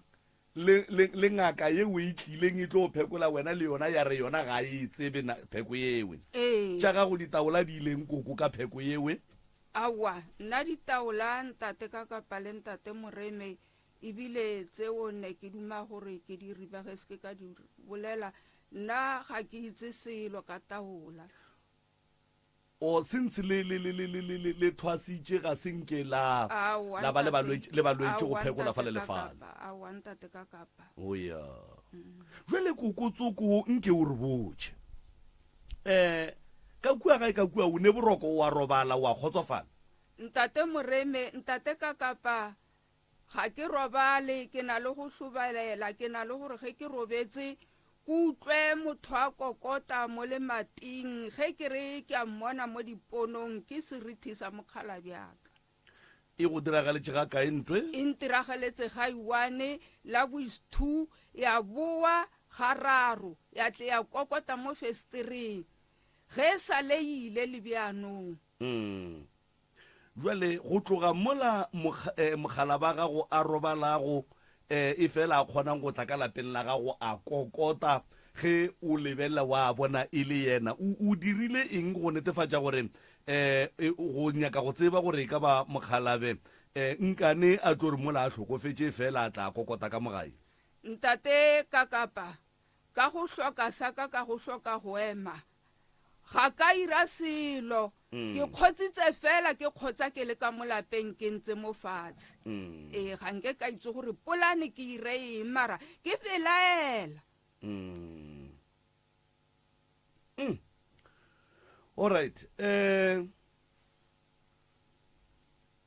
le, le, le ngaka yeo e tlileng e tlo phekola wena le yona ya re yona ga e tsebe na, pheko yewe. Ee. Tša gago ditaola di ileng koko ka pheko yewe? Aowa, nna ditaola ntate Kakapa le ntate Moreme ebile tseo ne ke duma gore ke di riba ge se ke ka di bolela, nna ga ke itse selo ka taola. O since le le le le le le le le thwasitše ga se nke la Aowa, la ba le ntate. balwetši le balwetši go Aowa, phekola fa ntate le le fale. Kakapa. Aowa, ntate Kakapa. O ya. Jwale koko tsoko nke o re botše. Eh ka kua gae ka kua o ne boroko o a robala o a kgotsofala? Ntate Moreme, Ntate Kakapa, ga ke robale, ke na le go hlobaela, ke na le gore ge ke robetse, Ke utlwe motho a kokota mo lemating, ge ke re ke a mmona mo diponong, ke serithi sa mokgalabjaka. E go diragaletše ga kae ntwe? E ntiragaletše ga iwane la bois-two, ya bowa gararo, ya tle ya kokota mo fesetereng, ge e sa le e ile le bjanong. Mm. Bjale go tloga mola mogala ba gago a robalago, efela a kgonang go tla ka lapeng la gago a kokota, ge o lebelela wa bona e le yena. O, o dirile eng go netefatša gore, go nyaka go tseba gore e ka ba mokgalabe, nkane a tlo re mola a hlokofetše efela a tla a kokota ka mo gae? Ntate Kakapa, Ka go hloka sa ka ka go hloka go ema, ga ka ira selo. Ke kgotsitse fela ke kgotsa ke le ka mo lapeng ke ntse mo fatshe. Ee, ga nke ka itse gore polane ke ire eng mara ke belaela. All right. Eh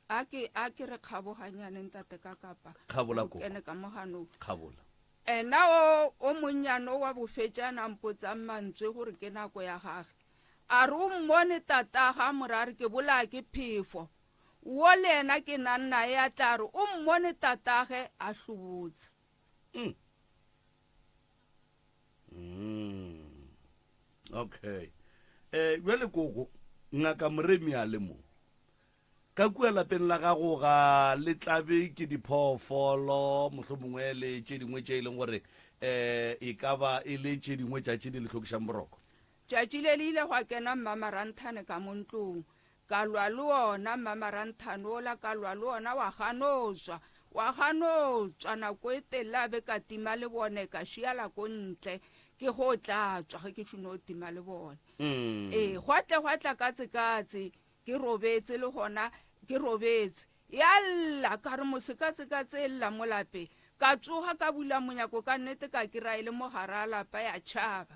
A ke a ke re kgaboganyane ntate ka kapa. Kgabola ko. Kene ka moganong. Kgabola. Ena o o monnyane o wa bofetšana a mpotsang mantswe gore ke nako ya gage. A re o mmone tataga a mo ra re ke bolaya ke phefo. Wo le yena ke nang naye a tla re o mmone tatage a hlobotse. Mm. Mm. Okay. Eh bjale koko ngaka Moremi a le mo. Ka kua lapeng la gago ga le tlabe ke diphoofolo, mohlomongwe le tše dingwe tše e leng gore um e ka ba e le tše dingwe tša tše di le hlokišang boroko? Tšatši le le ile gwa kena Mmamaranthane ka mo ntlong. Ka lwa le wona Mmamaranthane wola, ka lwa le wona wa gano tswa, wa gano tswa nako e telele a be ka tima lebone ka šiala ko ntle ke go tla tswa ge ke šuno tima lebone. Ee, gwa tle gwa tla katse-katse Ke robetse le gona ke robetse. Ya lla, ka re mosekatsekatse e lla mo lapeng. Ka tsoga ka bula monyako ka nnete ka kry-a e le mo gare a lapa ya tšhaba.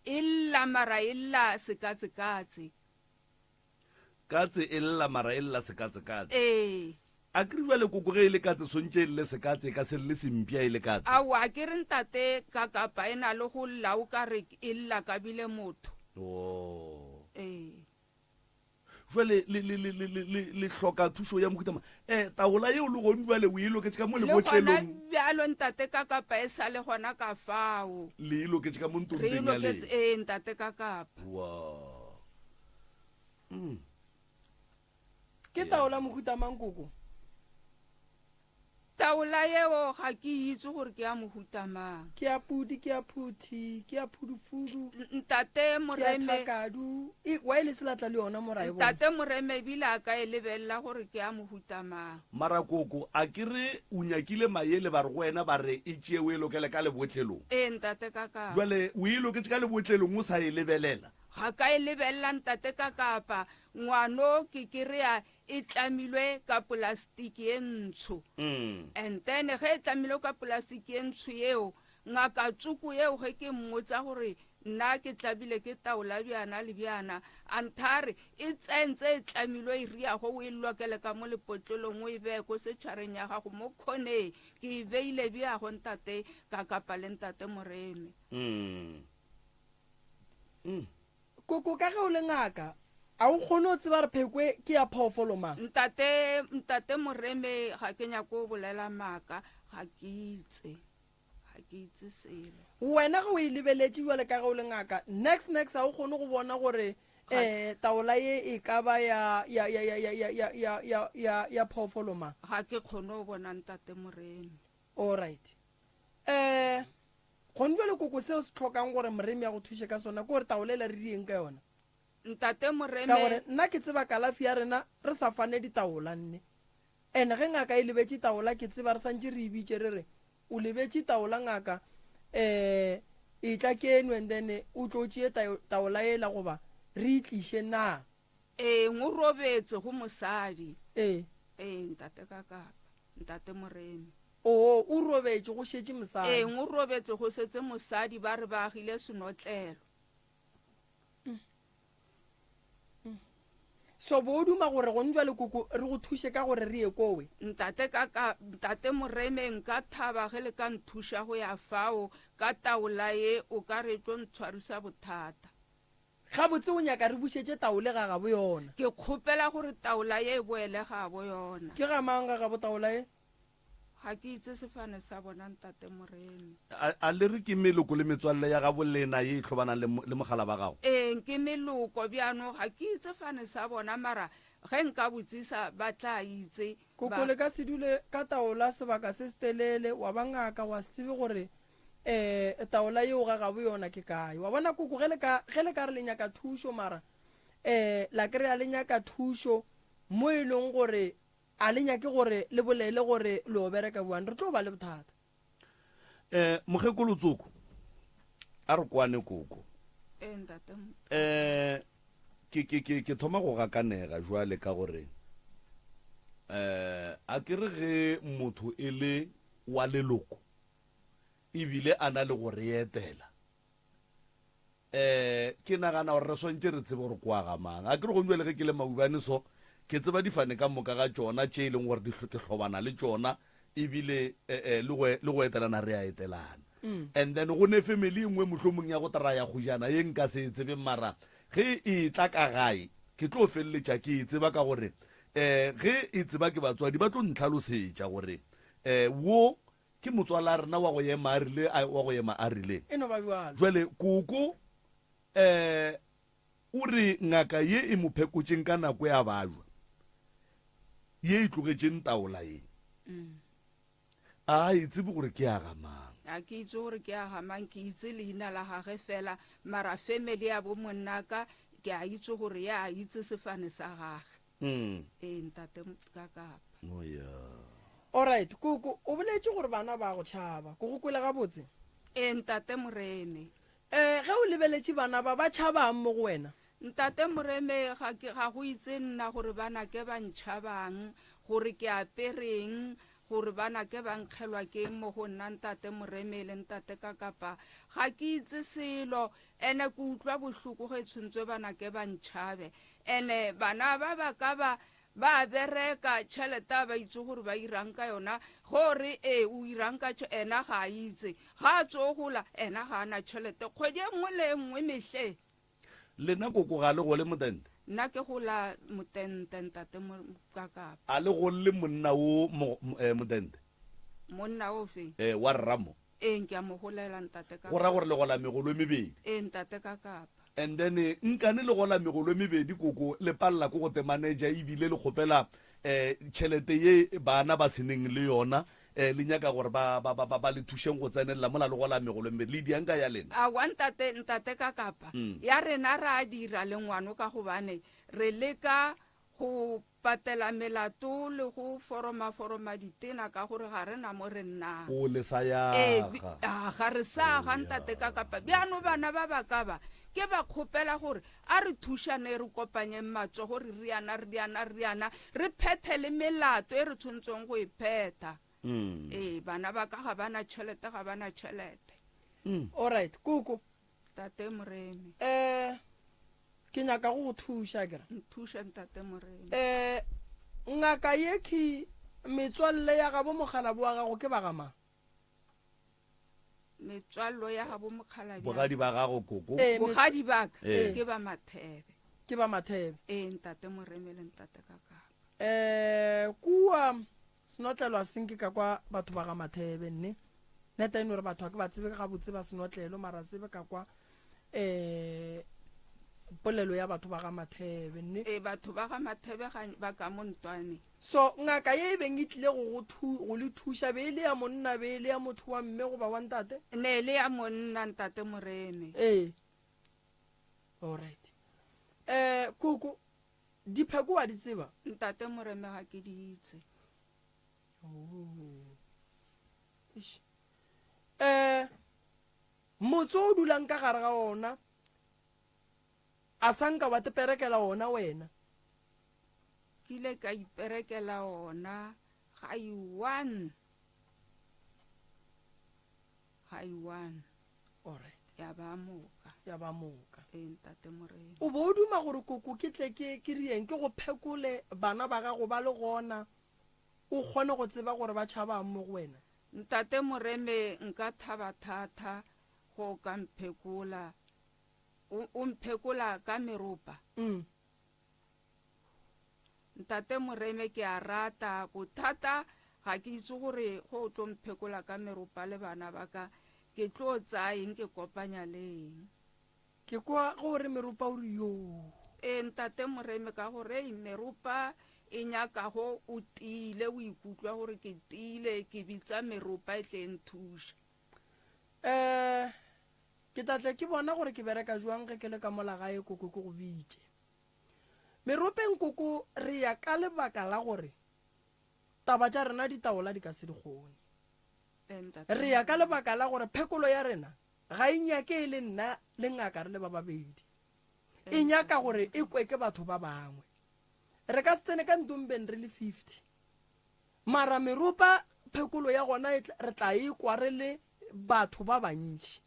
E lla mara e lla sekatsekatse. Katse e lla mara e lla sekatsekatse. Ee. A ke re bjale koko ge e le katse swantše e lle sekatse e ka se lle sempša e le katse. Aowa a ke re ntate kakapa e na le go lla o ka re e lla ka bile motho. Oh. Ee. Jwale le le le le le le hloka thušo ya mohuta mang? Eh taola yeo le gone jwale o e loketše ka mo Le gona lebotlelong. bjalo ntate kakapa e sa le gona ka fao. Le e loketše ka mo Re e ntompeng ya loketše lena. ee ntate kakapa. Wow. Mm. Ke taola mohuta mang koko? Taola yeo ga ke itse gore ke ya mohuta mang. Ke ya pudi, ke ya phuthi, ke ya phudufudu. Ntate Ke ya Moreme. thakadu. E, wa e le selatla le yona mora e bona. Ntate Moreme ebile a ka e lebelela gore ke ya mohuta mang. Mara koko, a ke re o nyakile mayele ba re go wena ba re e tšee o e lokele ka lebotlelong. Ee ntate Kakapa. Jwale o e loketše ka lebotlelong o sa e lebelela? Ga ka e lebelela ntate Kakapa. Ngwano ke kereya e tlamilwe ka polastiki ye ntsho. And then ge e tlamilwe ka polastiki ye ntsho yeo, ngaka tsoko yeo ge ke mmotsa gore nna ke tlabile ke taola bjana le bjana, a ntha re e tsentse e tlamilwe e riago o e lokele ka mo lepotlelong o e beye ko setšhareng ya gago mo khoneng. Ke e beile bjago ntate Kakapa le ntate Moremi. Koko, ka ge o le ngaka, a o kgone go tseba gore pheko e ke ya phoofolo mang? Ntate, Ntate Moreme, ga ke nyake go bolela maaka, ga ke itse. Ga ke itse selo. Wena ge o e lebeletše bjale ka ge o le ngaka, nex nex ga o kgone go bona gore um taola ye e ka ba ya, ya, ya, ya, ya, ya, ya, ya, ya, ya, ya phoofolo mang? Ga ke kgone go bona, Ntate Moreme. All right. Um Gone bjale koko seo se hlokang gore Moremi a go thuše ka sona ke gore taola ela re dieng ka yona. Ntate Moremi. Ka gore nna ke tseba kalafi ya rena re sa fane ditaola nne. And ge ngaka e lebetše taola ke tseba re santše re e bitše re re o lebetše taola ngaka eh etla keno and then o tlo tšee taola ela goba re e tliše na. Ee o robetse go mosadi. Ee. Ee ntate Kakapa. Ntate Moremi. Oo, o robetše go šetše mosadi. Ee, o robetše go setse mosadi, ba re ba agile senotlelo. So bo o duma gore gone jwale koko re go thuše ka gore re ye kowe? Ntate ka ka, Ntate Moremi, nka thaba ge le ka nthuša go ya fao, Ka taola ye o ka re e tlo ntshwarisa bothata. Gabotse o nyaka re bušetše taole ga gabo yona? Ke kgopela gore taola ye e boele gabo yona. Ke ga mang ga gabo taola ye? Ga ke itse sefane sa bona Ntate Moremi. A, a le re ke meloko le metswalle ya gabo lena ye e hlobanang le, le mogala ba gago? Ee, ke meloko. Bjano ga ke itse fane sa bona, mara ge nka botsisa ba tla itse. Koko le ka se dule ka taola sebaka se setelele, wa ba ngaka, wa se tsebe gore um taola yeo ga gabo yona ke kae. Wa bona koko, ge le ka, ge le ka re le nyaka thušo, mara um la kry-a le nyaka thušo mo e leng gore a le nyake gore le bolele gore le o bereka buang, re tlo ba le bothata. Um mokgekolo Tsoko, a re kwane koko. Ee, ntate. Um ke, ke, ke, ke thoma go gakanega jwale ka gore um a ke re ge motho e le wa leloko ebile a na le go re etela um ke nagana gore re swantše re tsebe gore kwa ga mang. A ke re gong jwale ge ke le maubane so, ke tseba difane ka moka ga tšona tše e leng gore di ke hlobana le tšona ebile eh, eh, le go le go etelana re a etelana. And then go ne family e nngwe mohlomong ya go traya kgojana ye nka se e tsebeng mara ge e tla ka gae ke tlo feleletša ke e tseba ka gore um ge e tseba ke batswadi ba tlo ntlhalosetša gore um wo Ke motswala rena wa go ema a rile, a, wa go ema a rile. E no ba bjalo. Jwale koko, eh, o re ngaka ye e mo phekotšeng ka nako ya bajwa, ye e tlogetšeng taola ye, a e tsebe gore ke ya ga mang. Ga ke itse gore ke ya ga mang, ke itse leina la gage fela, mara family ya bo monnaka ke a itse gore ya itse sefane sa gage. Ee, ntate ka kapa. Oh, yeah. Alright, koko, o boletše gore bana ba go tšhaba. Ke go kwele gabotse? Ee, ntate Moreme. Eh, ge o lebeletše bana ba, ba tšhabang mo go wena? Ntate Moreme, ga ke, ga go itse nna gore bana ke ba ntšhabang, gore ke apereng, gore bana ke ba nkgelwa ke eng mo go nna, ntate Moreme le ntate Kakapa. Ga ke itse selo, ene ke utlwa bohloko ge tshwantswe bana ke ba ntšhabe. Ene bana ba ba ka ba ba bereka tšhelete a ba itse gore ba irang ka yona go re ee o irang ka ena ga a itse ga a tso gola ena ga a na tšhelete kgwedi e nngwe le e nngwe mehle. Lena koko ga le gole motente? Nna ke gola motente ntate Kakapa. A le golle monna wo motente? Monna o fe? Eh, wa rra mo. Ee, ke a mo golela ntate Kakapa. Go ra gore le gola megolo e mebedi? Ee ntate Kakapa. And then nkane le gola megolo e mebedi koko le palela ko go te manager ebile le kgopela eh tšhelete ye bana ba seneng le yona eh le nyaka gore ba ba ba ba le thušeng go tsenelela mola le gola megolo e mebedi le diang ka ya lena? Aowa ntate ntate Kakapa ya rena ra dira le ngwano ka gobane re leka go patela melato le go foromaforoma ditena ka gore ga re na mo re nnang. O le sa Ee, yaga. a ga re sa ga ntate ka kapa. Bjano bana ba ba ka ba, ke ba kgopela gore a re thušane re kopanyeng matsogo re riana, re riana, re riana, re phethe le melato e re tshwanetseng go e phetha. Ee, bana ba ka ga ba na tšhelete, ga ba na tšhelete. Alright, koko. Tate Moremi. Eh, ke nyaka go go thuša kere. Nthuša Ntate Moremi. Eh, ngaka ye ke metswalle ya gabo mokgalabo wa gago ke ba ga mang? Metswallo ya gabo mokgalabje. Bogadi ba gago koko. Eh, Bogadi ba ka Eh. ke ba Mathebe. Ke ba Mathebe. Ee, Ntate Moremi le Ntate Kakapa. Eh, kua Senotlelo a senke ka kwa batho ba ga Mathebe nne. Neta eno re batho ga ke ba tsebe gabotse ba Senotlelo mara tsebe ka kwa eh polelo ya batho ba ga Mathebe nne. Ee, batho ba ga Mathebe ga ba ka mo ntwane. So ngaka ye e beng e tlile go go thu, go le thuša be e le ya monna be e le ya motho wa mme goba wa ntate? Ne e le ya monna ntate Moremi. Ee. Alright. Eh koko Dipheko wa di tseba? Ntate Moremi ga ke di itse. Oh. Eish. Eh motse o dulang ka gare ga ona a sa nka wa teperekela ona wena? Ke ile ka iperekela ona ga i one. Ga i one. Alright. Ya ba moka. Ya ba moka. Ee, Ntate Morena. O bo o duma gore koko ke tle ke, ke rieng, ke go phekole bana ba gago ba le gona, o kgone go tseba gore ba tšhabang mo go wena? Ntate Moreme nka thaba thata go o ka mphekola. O, o mphekola ka meropa. Mm. Ntate Moreme ke a rata, bothata ga ke itse gore go o tlo mphekola ka meropa le bana ba ka ke tlo tsaya eng ke kopanya le eng. Ke kwa ge o re meropa o re yoo. Ee ntate Moremi ka gore ei meropa e nyakago o tiile o ikutlwa gore ke tiile ke bitsa meropa e tle e nthuša. Eh ke tla tle ke bona gore ke bereka jwang ge ke le ka mola gae koko ke go bitše. Meropeng koko re ya ka lebaka la gore taba tša rena ditaola di ka se di kgone. Re ya ka lebaka la gore phekolo ya rena Ga e nyake e le nna le ngaka re le ba babedi. E nyaka gore e kwe ke batho ba bangwe. Re ka se tsene ka ntombeng re le 50. Mara meropa phekolo ya gona e re tla e kwa re le batho ba bantši.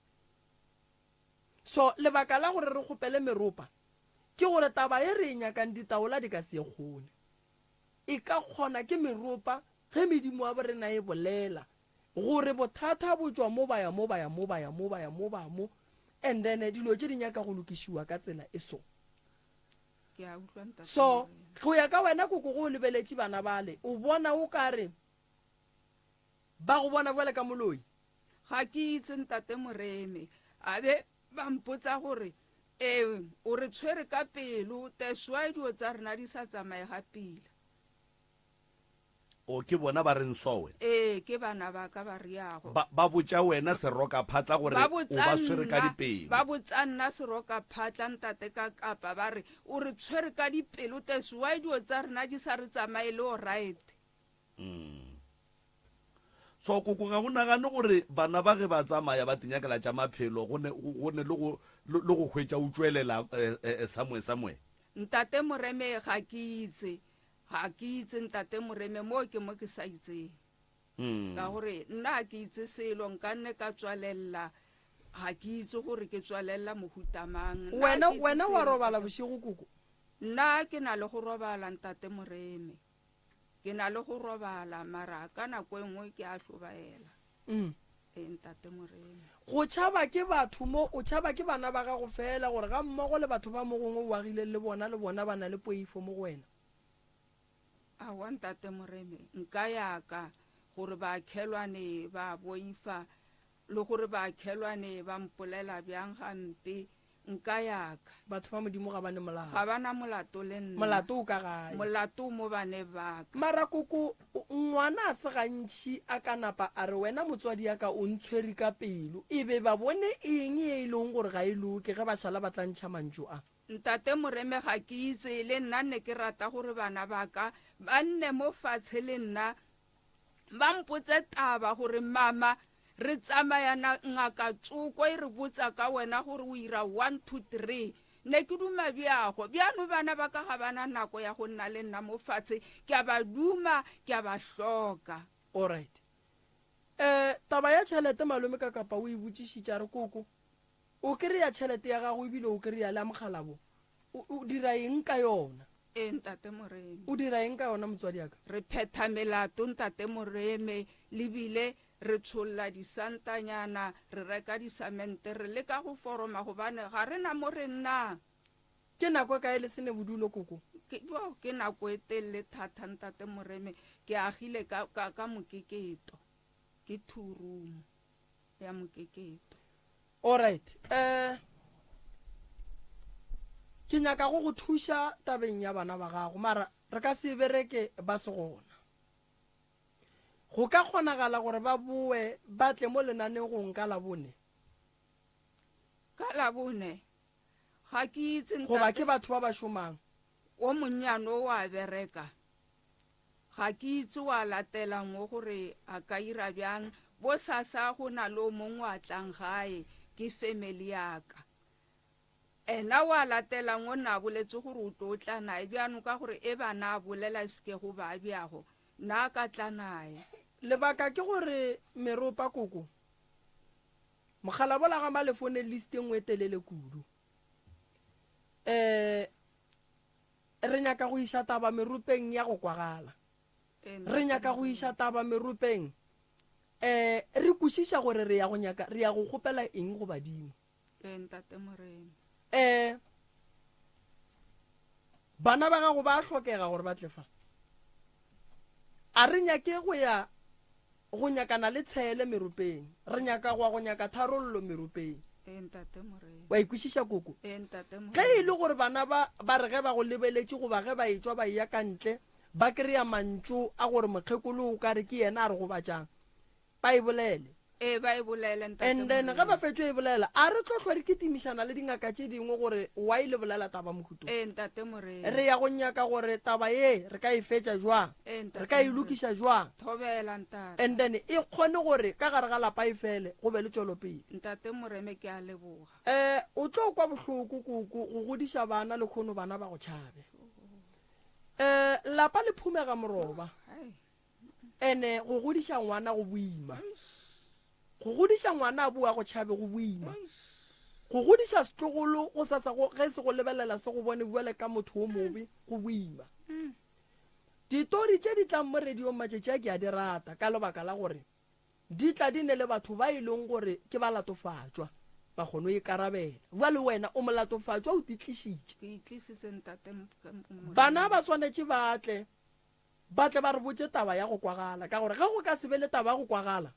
So lebaka la gore re kgopele meropa ke gore taba e re e nyakang ditaola di ka se e kgone. E ka kgona ke meropa ge medimo ya borena e bolela gore bothata bo tšwa mo ba ya mo ba ya mo ba ya mo ba ya mo ba mo and then dilo tše di nyaka go lokišiwa ka tsela e so. Ke a utlwa ntate So Morena. go ya ka wena koko go o lebeletše bana bale o bona o ka re ba go bona bjale ka moloi? Ga ke itse ntate Moreme. A be ba mpotsa gore ee o re tshwere ka pelo that's why dilo tsa rena di sa tsamaye ga pila. O ke bona ba reng so wena? Ee, ke bana ba ka ba riago. Ba, ba botša wena serokaphatla gore Ba o botsa ba swere ka nna, dipelo. ba botsa nna serokaphatla ntate ka kapa ba re, o re tshwere ka dipelo that's why dilo tsa rena di sa re tsamaele alright. Mm. So koko ga go nagane gore bana ba ge ba tsamaya ba tinyakela tša maphelo go ne go ne le go le le go hwetša o tšwelela eh, eh, eh, somewhere somewhere. Ntate Moreme ga ke itse. Ga ke itse Ntate Moreme, moo ke mo ke sa itseng. Ka gore nna ga ke itse selo, nka nne ka tswalelela, ga ke itse gore ke tswalelela mohuta mang. Nna ga Wena, ke itse wena wa selo, robala Ntate. bošego koko? Nna ke na le go robala Ntate Moreme. Ke na le go robala, mara ka nako e nngwe ke a hlobaela. Mm. Ee, Ntate Moremi. Go tšhaba ke batho mo, o tšhaba ke bana ba gago feela, gore ga mmogo le batho ba mo gongwe o agileng le bona, le bona ba na le poifo mo go wena. Aowa, Ntate Moremi, nka ya ka gore baakhelwane ba boifa, le gore baakhelwane ba mpolela bjang gampe, Nka ya ka. Batho ba Modimo ga ba ne molato. Ga ba na molato le nna. Molato o ka gae. Molato o mo baneng ba ka. Mara koko, ngwana a se gantši a ka napa a re wena motswadi ya ka o ntshwere ka pelo. E be ba bone eng ye e leng gore ga e loke ge ba šala ba tla ntšha mantšu a? Ntate Moreme ga ke itse, le nna ne ke rata gore bana ba ka ba nne mo fatshe le nna ba mpotse taba gore mama re tsamaya na ngaka tsoko e re botsa ka wena gore o ira 1 2 3 ne ke duma bjago bjano bana ba ka ga bana nako ya go nna le nna mo fatshe ke a ba duma ke a ba hloka. Alright. Eh, taba ya tšhelete malome ka kapa o e botšišitše a re koko o kry-a tšhelete ya gago ebile o kry-a le ya mokgalabo O, o dira eng ka yona? Ee, Ntate Moremi. O dira eng ka yona, motswadi ya ka? Re phetha melato, Ntate Moremi, le bile re tsholla disantanyana, re reka disamente, re leka go foroma gobane ga re na mo re nnang. Ke nako e kae le se ne bodulo, koko? Ke, jo, ke nako e telele thata, Ntate Moremi. Ke agile ka, ka, ka mokeketo. Ke two-room ya mokeketo. Alright, eh, ke nyaka go go thuša tabeng ya bana ba gago, mara re ka se e bereke ba se gona. Go ka kgonagala gore ba boe ba tle mo lenanegong ka Labone? Ka Labone? Ga ke itse, ntate. Goba ke batho ba ba šomang? O monnyane o a bereka. Ga ke itse wa latelang wo gore a ka ira bjang. Bosasa go na le o mongwe wa tlang gae, ke family ya ka. Ena wa latelang o na boletse gore o tlo tla nae, bjano ka gore e ba na bolela e se ke go ba bjago, na ka tla nae. Lebaka ke gore meropa koko, mokgalabola ga Malefone list e nngwe e telele kudu. Eh. Re nyaka go iša taba meropeng ya go kwagala. Re nyaka go iša taba meropeng. Um re kwešiša gore re ya go nyaka, re ya go kgopela eng go badimo. Ee, Ntate Moremi. Um bana ba gago ba a hlokega gore ba tle fa. A re nyake go ya go nyakana le tshele meropeng, re nyaka go ya go nyaka tharollo meropeng. Ee, Ntate Moremi. Wa ikwešiša koko? Ee, Ntate Moremi. Ge e le gore bana ba ba re ge ba go lebeletše goba ge ba etšwa ba eya ka ntle ba kry-a mantšu a gore mokgekolo o ka re ke yena a re gobatšang, ba e bolele. Ee, ba e bolele, Ntate And then ge ba Moremi. fetšo e bolela, a re tlo hlwa re kitimišana le dingaka tše dingwe gore why le bolela taba mohuto? Ee, Ntate Moremi. Re ya go nyaka gore taba ye re ka e fetša jwang, Ee, Ntate re ka e Moremi. lokiša jwang. Thobela, Ntate. And then e kgone gore ka gare ga lapa e fele, go be le tšwelopele. Ntate Moremi, ke a leboga. Eh, o tlo kwa bohloko koko go godiša bana lekhono bana ba go tšhabe. Eh, lapa le phumega moroba. Ene go godiša ngwana go boima. Go godiša ngwana a boa go tšhabe go boima. Go godiša setlogolo go sasa go ge se go lebelela se go bone bjale ka motho o mobe go boima. Ditori tše di tlang mo radiong matšatši a ke a di rata ka lebaka la gore di tla di ne le batho ba e leng gore ke balatofatšwa ba kgone go ikarabela. Bjale wena o molatofatšwa o titlišitše. Ke itlisitse ntate Bana ba swanetše ba tle ba tle ba re botše taba ya go kwagala, ka gore ge go ka se be le taba ya go kwagala,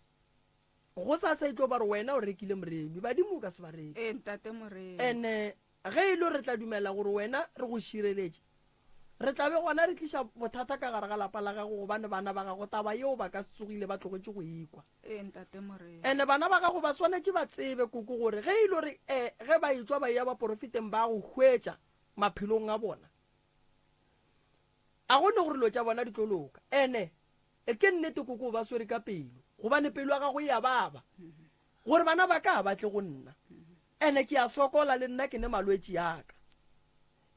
gosasa e tlo ba re wena o rekile Moremi, badimo o ka se ba reke. Ee, ntate Moremi. Ene ge e le re tla dumela gore wena re go šireletše, re tla be gona re tliša bothata ka gare ga lapa la gago, gobane bana ba gago taba yeo ba ka se tsogile ba tlogetše go e kwa. Ee, ntate Moremi. Ene bana ba gago ba swanetše ba tsebe, koko, gore ge e le gore, ge ba etšwa ba eya baporofeteng ba go hwetša maphelong a bona, A go ne gore dilo tša bona di tlo loka. Ene ke nnete koko o ba swere ka pelo, gobane pelo ya gago e a baba gore bana ba ka ga ba tle go nna. Ene ke a sokola le nna ke ne malwetši a ka.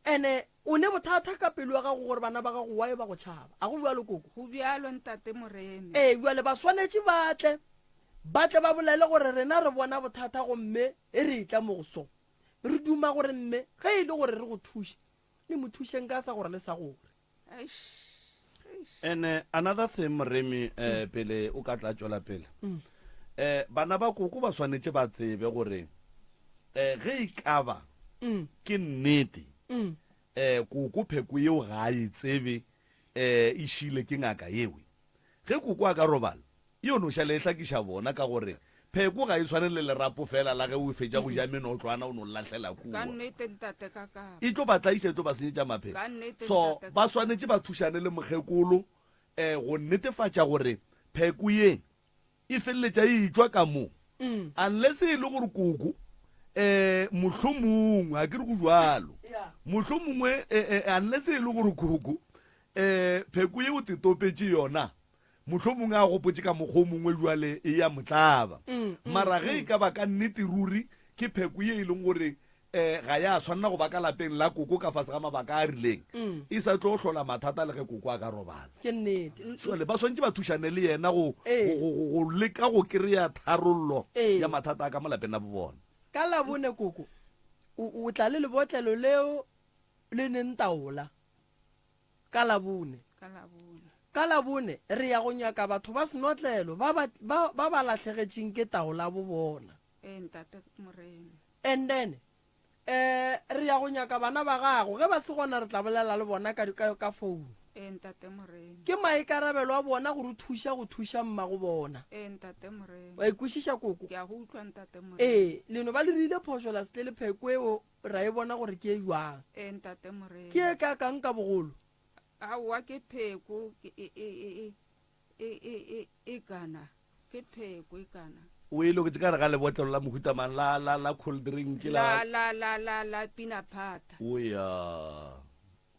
Ene o ne bothata ka pelo ya gago gore bana ba gago why ba go tšhaba. A go bjalo koko? Go bjalo ntate Moremi. Ee, bjale ba swanetše ba tle, ba tle ba bolele gore rena re bona bothata gomme re etla mo go so. Re duma gore mme ge e le gore re go thuše, Le mo thušeng ka sa gore le sa gore. And uh, another thing Moremi eh, pele o ka tla tšwela pele mm. eh, bana ba koko ba swanetše ba tsebe gore eh, ge e ka ba mm. ke nnete mm. eh, koko pheko yeo ga a e tsebe eh, e šile ke ngaka yewe ge koko a ka robala E yo no šale e hlakiša bona ka gore pheko ga e tshwane le lerapo fela la ge o fetša go ja menotlwana o no lahlela Ka kua. nnete ntate ka ka. E tlo ba tlaiša e tlo ba senyetša maphelo. Ka nnete So ntate ba ka ka. swanetše ba thušane le mokgekolo um go netefatša gore pheko ye e feleletša e etšwa ka mo. Unless e le gore koko um mohlomongwe, ga ke re go bjalo, mohlomongwe unless e le gore koko um pheko ye o tetopetše yona, Mohlomongwe a gopotše ka mokgwa o mongwe bjale e ya mo tlaba. Mara ge e ka ba ka nnete ruri ke pheko ye e leng gore um ga ya swanela go ba ka lapeng la koko ka fase ga mabaka a rileng, e sa tlo hlola mathata le ge koko a ka robala. Ke nnete. Jwale ba swanetše ba thušane le yena go, go, go, go, go leka go kry-a tharollo ya mathata a ka mo lapeng la bo bona. Ka Labone koko o, o tla le lebotlelo leo le neng taola. Ka Labone. Ka Labone. Ka Labone re ya go nyaka batho ba senotlelo ba ba, ba, ba ba lahlegetšeng ke taola bo bona. Ee, Ntate Moremi. And then, eh, re ya go nyaka bana ba gago. Ge ba se gona re tla bolela le bona ka, ka, ka founu. Ee, Ntate Moremi. Ke maikarabelo a bona go re thuša go thuša mmago bona. Ee, Ntate Moremi. Wa e kwešiša, koko? Ke a go utlwa, Ntate Moremi. Ee, le no ba le rile phošo la se tle le pheko eo Ra e bona gore ke e jwang. Ee, Ntate Morena. Ke e kaakang ka bogolo? Aowa, ke pheko, ke e, e, e, e, e, e, e, e kana. Ke pheko e kana. O e loketše ka gare ga lebotlelo la mohuta mang, la, la, la cold drink, La, la? la, la, la, la pinaphata. O ya.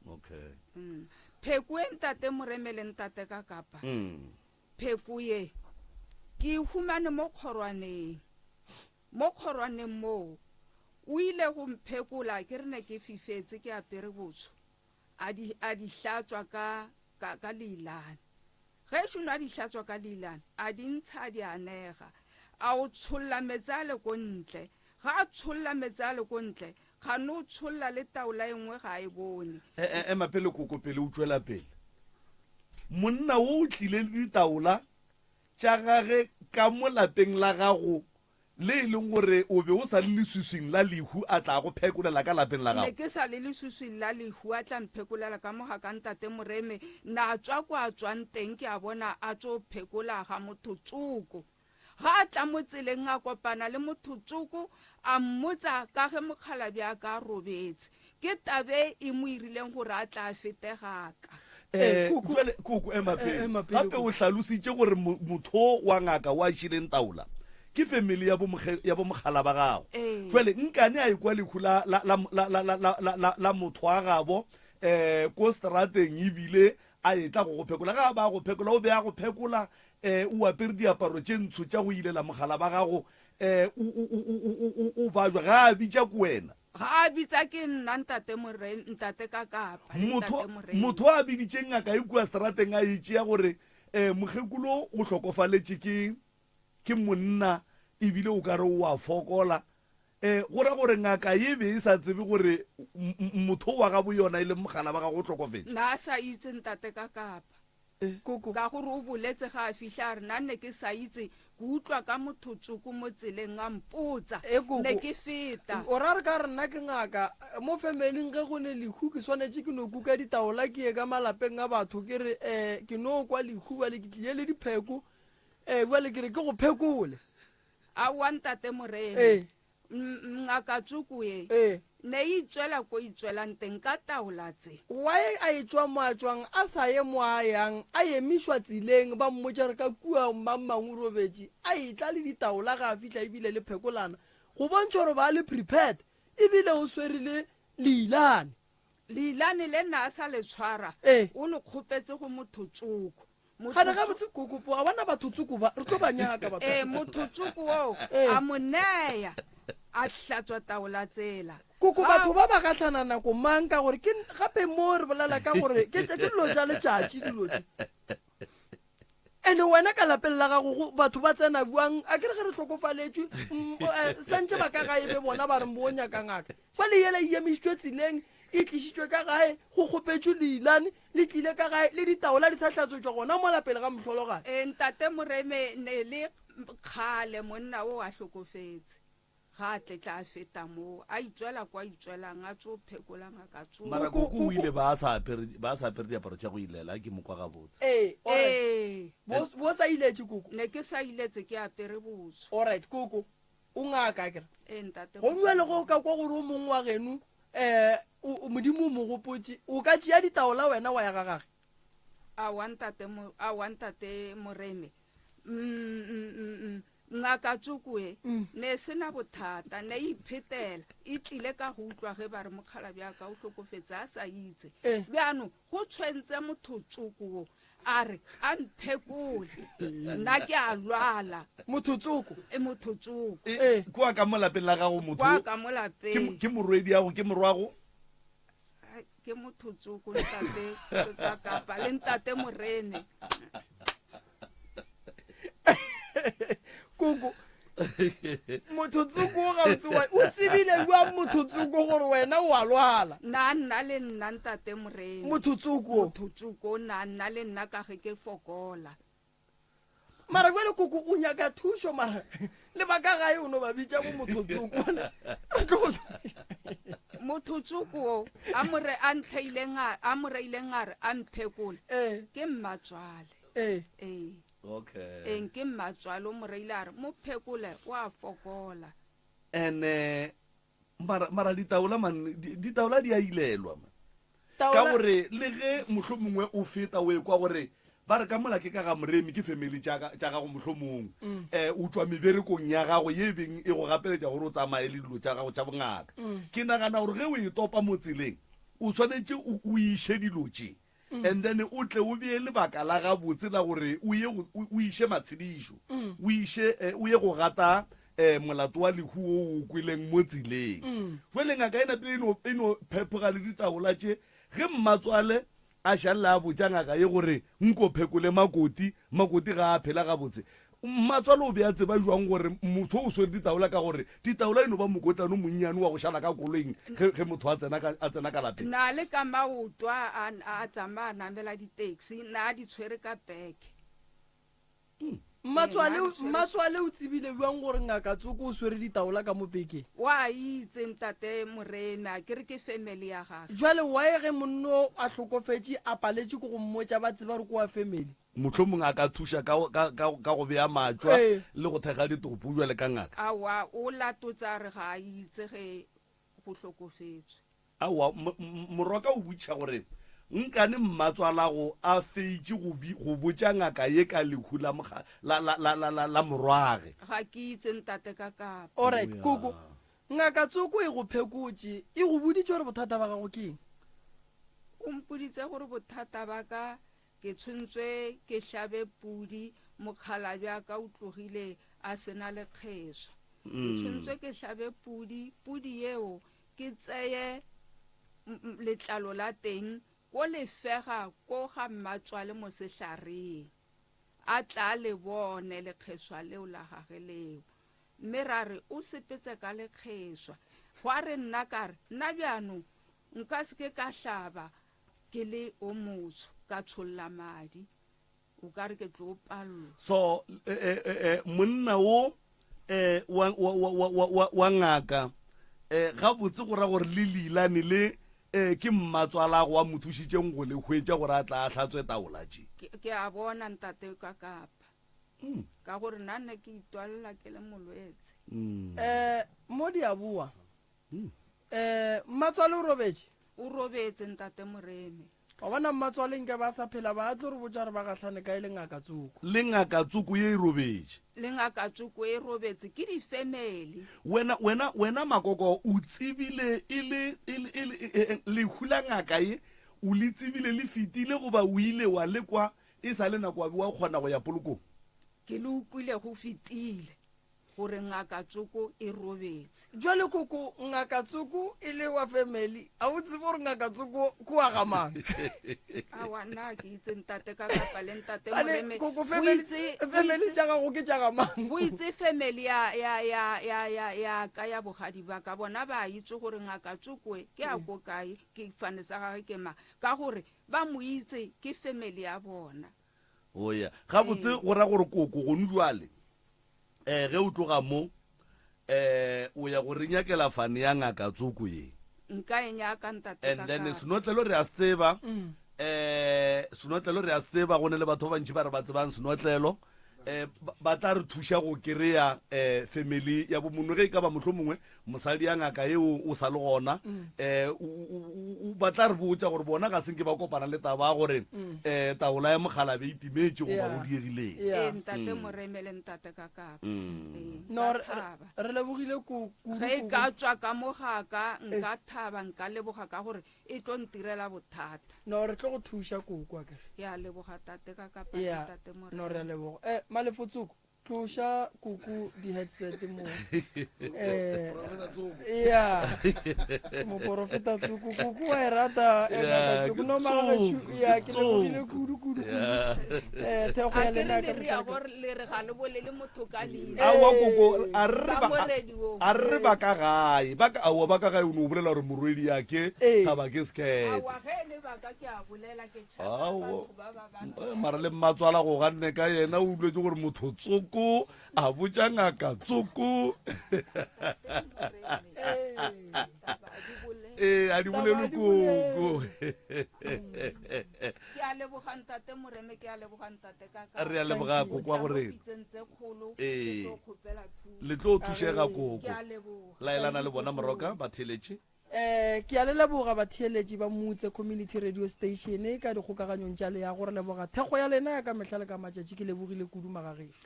Okay. Mm. Pheko e Ntate Moreme le Ntate Kakapa. Mm. Pheko ye, ke e humane mo kgorwaneng. Mo kgorwaneng moo, o ile go mphekola ke re ne ke fifetse ke apere botsho, a di, a di hlatswa ka, ka, ka leilane. Ge šono a di hlatswa ka leilane, a di ntsha a di anega, a o tsholla meetse a le ko ntle. Ga a tsholla meetse a le ko ntle, kgane o tsholla le taola e nngwe ga a e bone. E, e, ema pele koko pele o tšwela pele. Monna wo o tlile le ditaola. tša gage ka mo lapeng la gago le e leng gore o be o sa le leswiswing la lehu a tla go phekolela ka lapeng la Ne gago? ke sa le leswiswing la lehu a tla mphekolela ka mo ga ka Ntate Moremi. Na tswa kwa a tswang teng ke a bona a tso phekola ga motho tsoko. Ga a tla mo tseleng a kopana le motho tsoko a mmotsa ka ge mokgalabje a ka a robetse. Ke tabe e mo irileng gore a tla a fete ga ka. Eh, jwale koko ema pele. Ema pele, Gape o hlalositše gore motho wa ngaka wa šileng taola ke family ya bomokge, ya bomokgala ba gago. Ee. Jwale nkane a ekwa lehu la, la, la, la, la, la, la, la, la, la motho wa gabo eh, ko strateng ebile a etla go go phekola. Ga a ba go phekola, o be a go phekola eh, o apere diaparo tše ntsho tša go ilela mogala ba gago eh, o, o, o, o, o, o, o bajwa. Ga a bitša ko wena. Ga a bitsa ke nna ntate Moremi, ntate Kakapa le Motho, ntate Moremi. motho a biditše ngaka e kua strateng a e tšea gore eh, mokgekolo o hlokofaletše ke, ke monna ebile o ka re o a fokola. Eh, go ra gore ngaka ye be e sa tsebe gore motho wa gabo yona e leng mogala wa gagwe o hlokofetše. Na a sa itse ntate Kakapa. Koko. Ka gore o boletse ga a fihla a re, Nna ne ke sa itse, ke utlwa ka motho tsoko mo tseleng a mpotsa, E, koko. ne ke feta. O ra re ka re nna ke ngaka, mo familing ge go ne lehu ke swanetše ke no kuka ditaola ke ye ka malapeng a batho ke re, um ke no kwa lehu bjale ke tlile le dipheko, um bjale ke re ke go phekole. Aowa ntate Moremi. Ee. Ngaka tsoko ye Ee. ne e itswela ko itswelang teng ka taola tse. Why a etšwa mo a tšwang a sa ye mo a yang a emišwa tseleng ba mmotša re ka kua mang mang o robetše a etla le ditaola ga a fihla ebile le phekolana go bontšha gore ba le prepared ebile o swere le leilane. Leilane le nna a sa le tshwara Ee. o le kgopetse go motho tsoko. Gane gabotse koko po a bona batho tsoko ba re tlo ba nyaka batho. Ee, motho tsoko o Ee. a mo neya a hlatswa taola tsela. Koko batho ba ba gahlana nako mang ka gore ke gape mo re bolela ka gore ke ke dilo tša letšatši dilo tše. Ene wena ka lapeng la gago go batho ba tsena bjang a ke re ge re hlokofaletšwe eh, santše ba ka gae be bona ba re mo nyaka ngaka. Jwale yela e emišitšwe tseleng e tlišitšwe ka gae go kgopetšwe leilane le tlile ka gae le ditaola di sa hlatswetšwa gona mola pele ga mohlologadi. Ee, ntate Moreme ne le kgale monna o a hlokofetse. Ga a tle tla a feta moo, a itswela kwa itswelang, a tso phekola ngaka tso. Mara koko o ile ba sa apere ba sa apere diaparo tša go ilela ke mo kwa gabotse. Ee, alright. Ee. Bo bo sa iletše koko. Ne ke sa iletse ke apere botsho. Alright koko, o ngaka akere? Ee ntate. Go bjale go ka kwa gore o mongwe wa geno um Modimo o mo gopotše, o ka tšea ditaola wena wa ya ga gage? Aowa ntate, aowa ntate Moremi. Mm, mm, mm, mm. Ngaka tsoko e ne e se na bothata, ne e iphetela, e tlile ka go utlwa ge ba re mokgalabje a ka o hlokofetse a sa itse. Bjano go tshwentse motho tsoko wo a re a mphekole nna ke a lwala. Motho tsoko? E motho tsoko. E, kua ka mo lapeng la gago motho Kwa ka mo lapeng. Ke morwediago, ke morwago? Ai, ke motho tsoko ntate ka kapa le ntate Morene. Koko motho tsoko o gabotse wa o tsebile jwang motho tsoko gore wena o a lwala? Na nna le nna ntate Morene. Motho tsoko. Motho tsoko na nna le nna ka ge ke fokola. Mara jwale koko o nyaka thušo mara le ba ka gae o no ba bitša bo motho tsoko. Re tlo go Motho tsoko o a more a ntheileng a a mo reileng a re a mphekole. Eh. Ke mmatswale. Eh. Ee. Okay. Eng ke mmatswale o mo reile a re mo phekole o a fokola. Ene mara mara ditaola man ditaola di a ilelwa man. Taola Ka gore le ge mohlomongwe o feta o ekwa gore ba re ka mola ke ka ga Moremi ke family tša ka tša gago mohlomong eh o tšwa meberekong ya gago ye e beng e go gapeletša gore o tsamaye le dilo tša gago tša bongaka. Ke nagana gore ge o e topa mo tseleng o swanetše o o iše dilo tše and then o tle o bee lebaka la gabotse la gore o ye o iše matshedišo o iše eh, o ye go gata eh, molato wa lehu o o kweleng mo tseleng jwale ngaka e napile e no e no phephoga le ditaola tše ge mmatswale a šalela a botša ngaka ye gore nko phekole makoti makoti ga a phela gabotse Mmatswale o be a tseba jwang gore motho o swere ditaola ka gore ditaola e no ba mokotlana o monnyane wa go šala ka koloing ge, ge motho a tsena ka, a tsena ka lapeng? Na le ka maoto a, a, a tsamaya a namela di-taxi, na a di tshwere ka bag. Mmatswale o tsebile bjang gore ngaka Tsoko o swere ditaola ka mo pekeng? Wa itse ntate Morena, a ke re ke family ya gage. Jwale why ge monna o a hlokofetše a paletše ke go mmotša ba tseba gore ke wa family? Mohlomong a ka thuša ka, ka, ka, ka go bea matšwa Ee. le go thekga ditopo bjale ka ngaka. Aowa, o latotse a re ga a itse ge go hlokofetšwe. Aowa, m, m, morwaka o botšiša gore nkane mmatswalago a feitše go bi, go botša ngaka ye ka lehu la moga, la, la, la, la, la, la morwage. Ga ke itse ntate ka kapa. Alright, koko, ngaka tsoko e go phekotše, e go boditše gore bothata ba gago ke eng? O mpoditse gore bothata ba ka ke tshwentswe ke hlabe pudi, mokgalabje a ka o tlogile a se na lekgeswa. Ke tshwentswe ke hlabe pudi, pudi yeo Ke tseye letlalo la teng ko le fega ko ga mmatswale mo sehlareng, a tla le bone lekgeswa leo la gage leo. Mme ra re o sepetse ka lekgeswa. Gwa re nna ka re, nna bjanong nka se ke ka hlaba ke le o motsho ka tsholla madi. O ka re ke tlo pallwa. So, eh, eh, eh, eh, monna wo eh, wa, wa, wa, wa, wa, wa, wa ngaka eh, gabotse go ra gore le leilane le eh, ke mmatswalago wa mo thušitšeng go le hwetša gore a tla a hlatswe taola tše. Ke, ke a bona ntate ka kapa. Ka gore nna nne ke itwalela ke le molwetse. Eh, mo di a boa. Eh, mmatswale o robetše? O robetse ntate Moremi. Wa bona mmatswale nke ba sa phela ba tlo re botša gore ba gahlane kae le ngaka tsoko. Le ngaka tsoko ye e robetše. Le ngaka tsoko e robetse ke di-family. Wena, wena, wena Makoko o tsebile e le, e le, e le, e, e, lehu la ngaka ye o le tsebile le fetile goba o ile wa le kwa e sa le nako wa be wa kgona go ya polokong? Ke le ukwile go fetile. Gore ngaka tsoko e robetse. Jwale koko, ngaka tsoko e le wa family, a o tsebe gore ngaka tsoko ke wa ga mang? Aowa, nna ke itse ntate ka kapa le ntate Bjale, Moreme. koko, Go family, itse, go family itse, tša gago ke tša ga mang? go itse family ya, ya, ya, ya, ya, ya ka ya bogadi ba ka, bona ba itse gore ngaka tsoko e ke ya ko kae, ke fane sa gagwe ke mang, ka gore ba mo itse ke family ya bona. Oya, gabotse go ra gore koko gonu jwale um ge o tloga mo um o ya go re nyakela fane ya ngaka tsoko ye. Nka e nyaka ntate And then senotlelo re a se tseba. Um senotlelo re a se tseba, go ne le batho ba bantši ba re ba tsebang senotlelo. Um ba tla re thuša go kry-a um family ya bomono ge e ka ba mohlomongwe mosadi ya ngaka eo o sa le gona um ba tla re botša gore bona ga se nke ba kopana le taba ya gore um taola ya mogalabe e timetše goba go diegileng. Ee, ntate Moreme le ntate Kakapa. Ee, No, nka re, thaba. re lebogile ku- kudu Ge e kudu. ka tswa ka mo ga ka, nka thaba, nka leboga ka gore e tlo ntirela bothata. No, re tlo go thuša koko, akere. Ke a leboga tate Kakapa le Yeah. ntate No, re a Moreme. leboga. Eh, Malefo Tsoko, tloša kuku di-headset mo. Eh, ya moporofeta Tsoko, kuku wa e rata, eh, Yeah, ngaka Tsoko. ke No, mara gešo, Tsoko, ya, ke ke lebogile Tsoko. kudu, kudu, kudu. Yeah. Eh, thekgo A ya ke lena re ka le mehla rea le ka- gore le re ga le bolele motho ka leina. Aowa, koko, a re Ka ba- moredi wo. a re ba ka gae, ba ka, aowa, ba ka gae o no bolela gore morwedi ya ke, Ee. thaba ke sekete. Aowa, ge e le ba ka ke a bolela ke tšhaba Aowa. batho ba ba ba. Eh, mara le mmatswala go ganne ka yena o utlwetse gore motho tsoko a botša ngaka tsoko. Ee, a di bolele koko. Ke a leboga ntate Moreme, ke a leboga ntate Kakapa. Re a leboga koko wa gore Pitseng tse kgolo, Ee. ke tlo kgopela thuso. le tlo thušega koko. Ke a leboga. Laelana le bona moroka ba theletše. Eh, ke a le leboga batheeletši ba Mutse Community Radio Station ka dikgokaganyong tša leago. Re leboga thekgo ya lena ya ka mehla le ka matšatši. Ke lebogile kudu magagešo.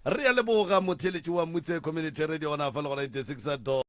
Re a leboga motheeletši wa Mutse Community Radio gona fa le go 96.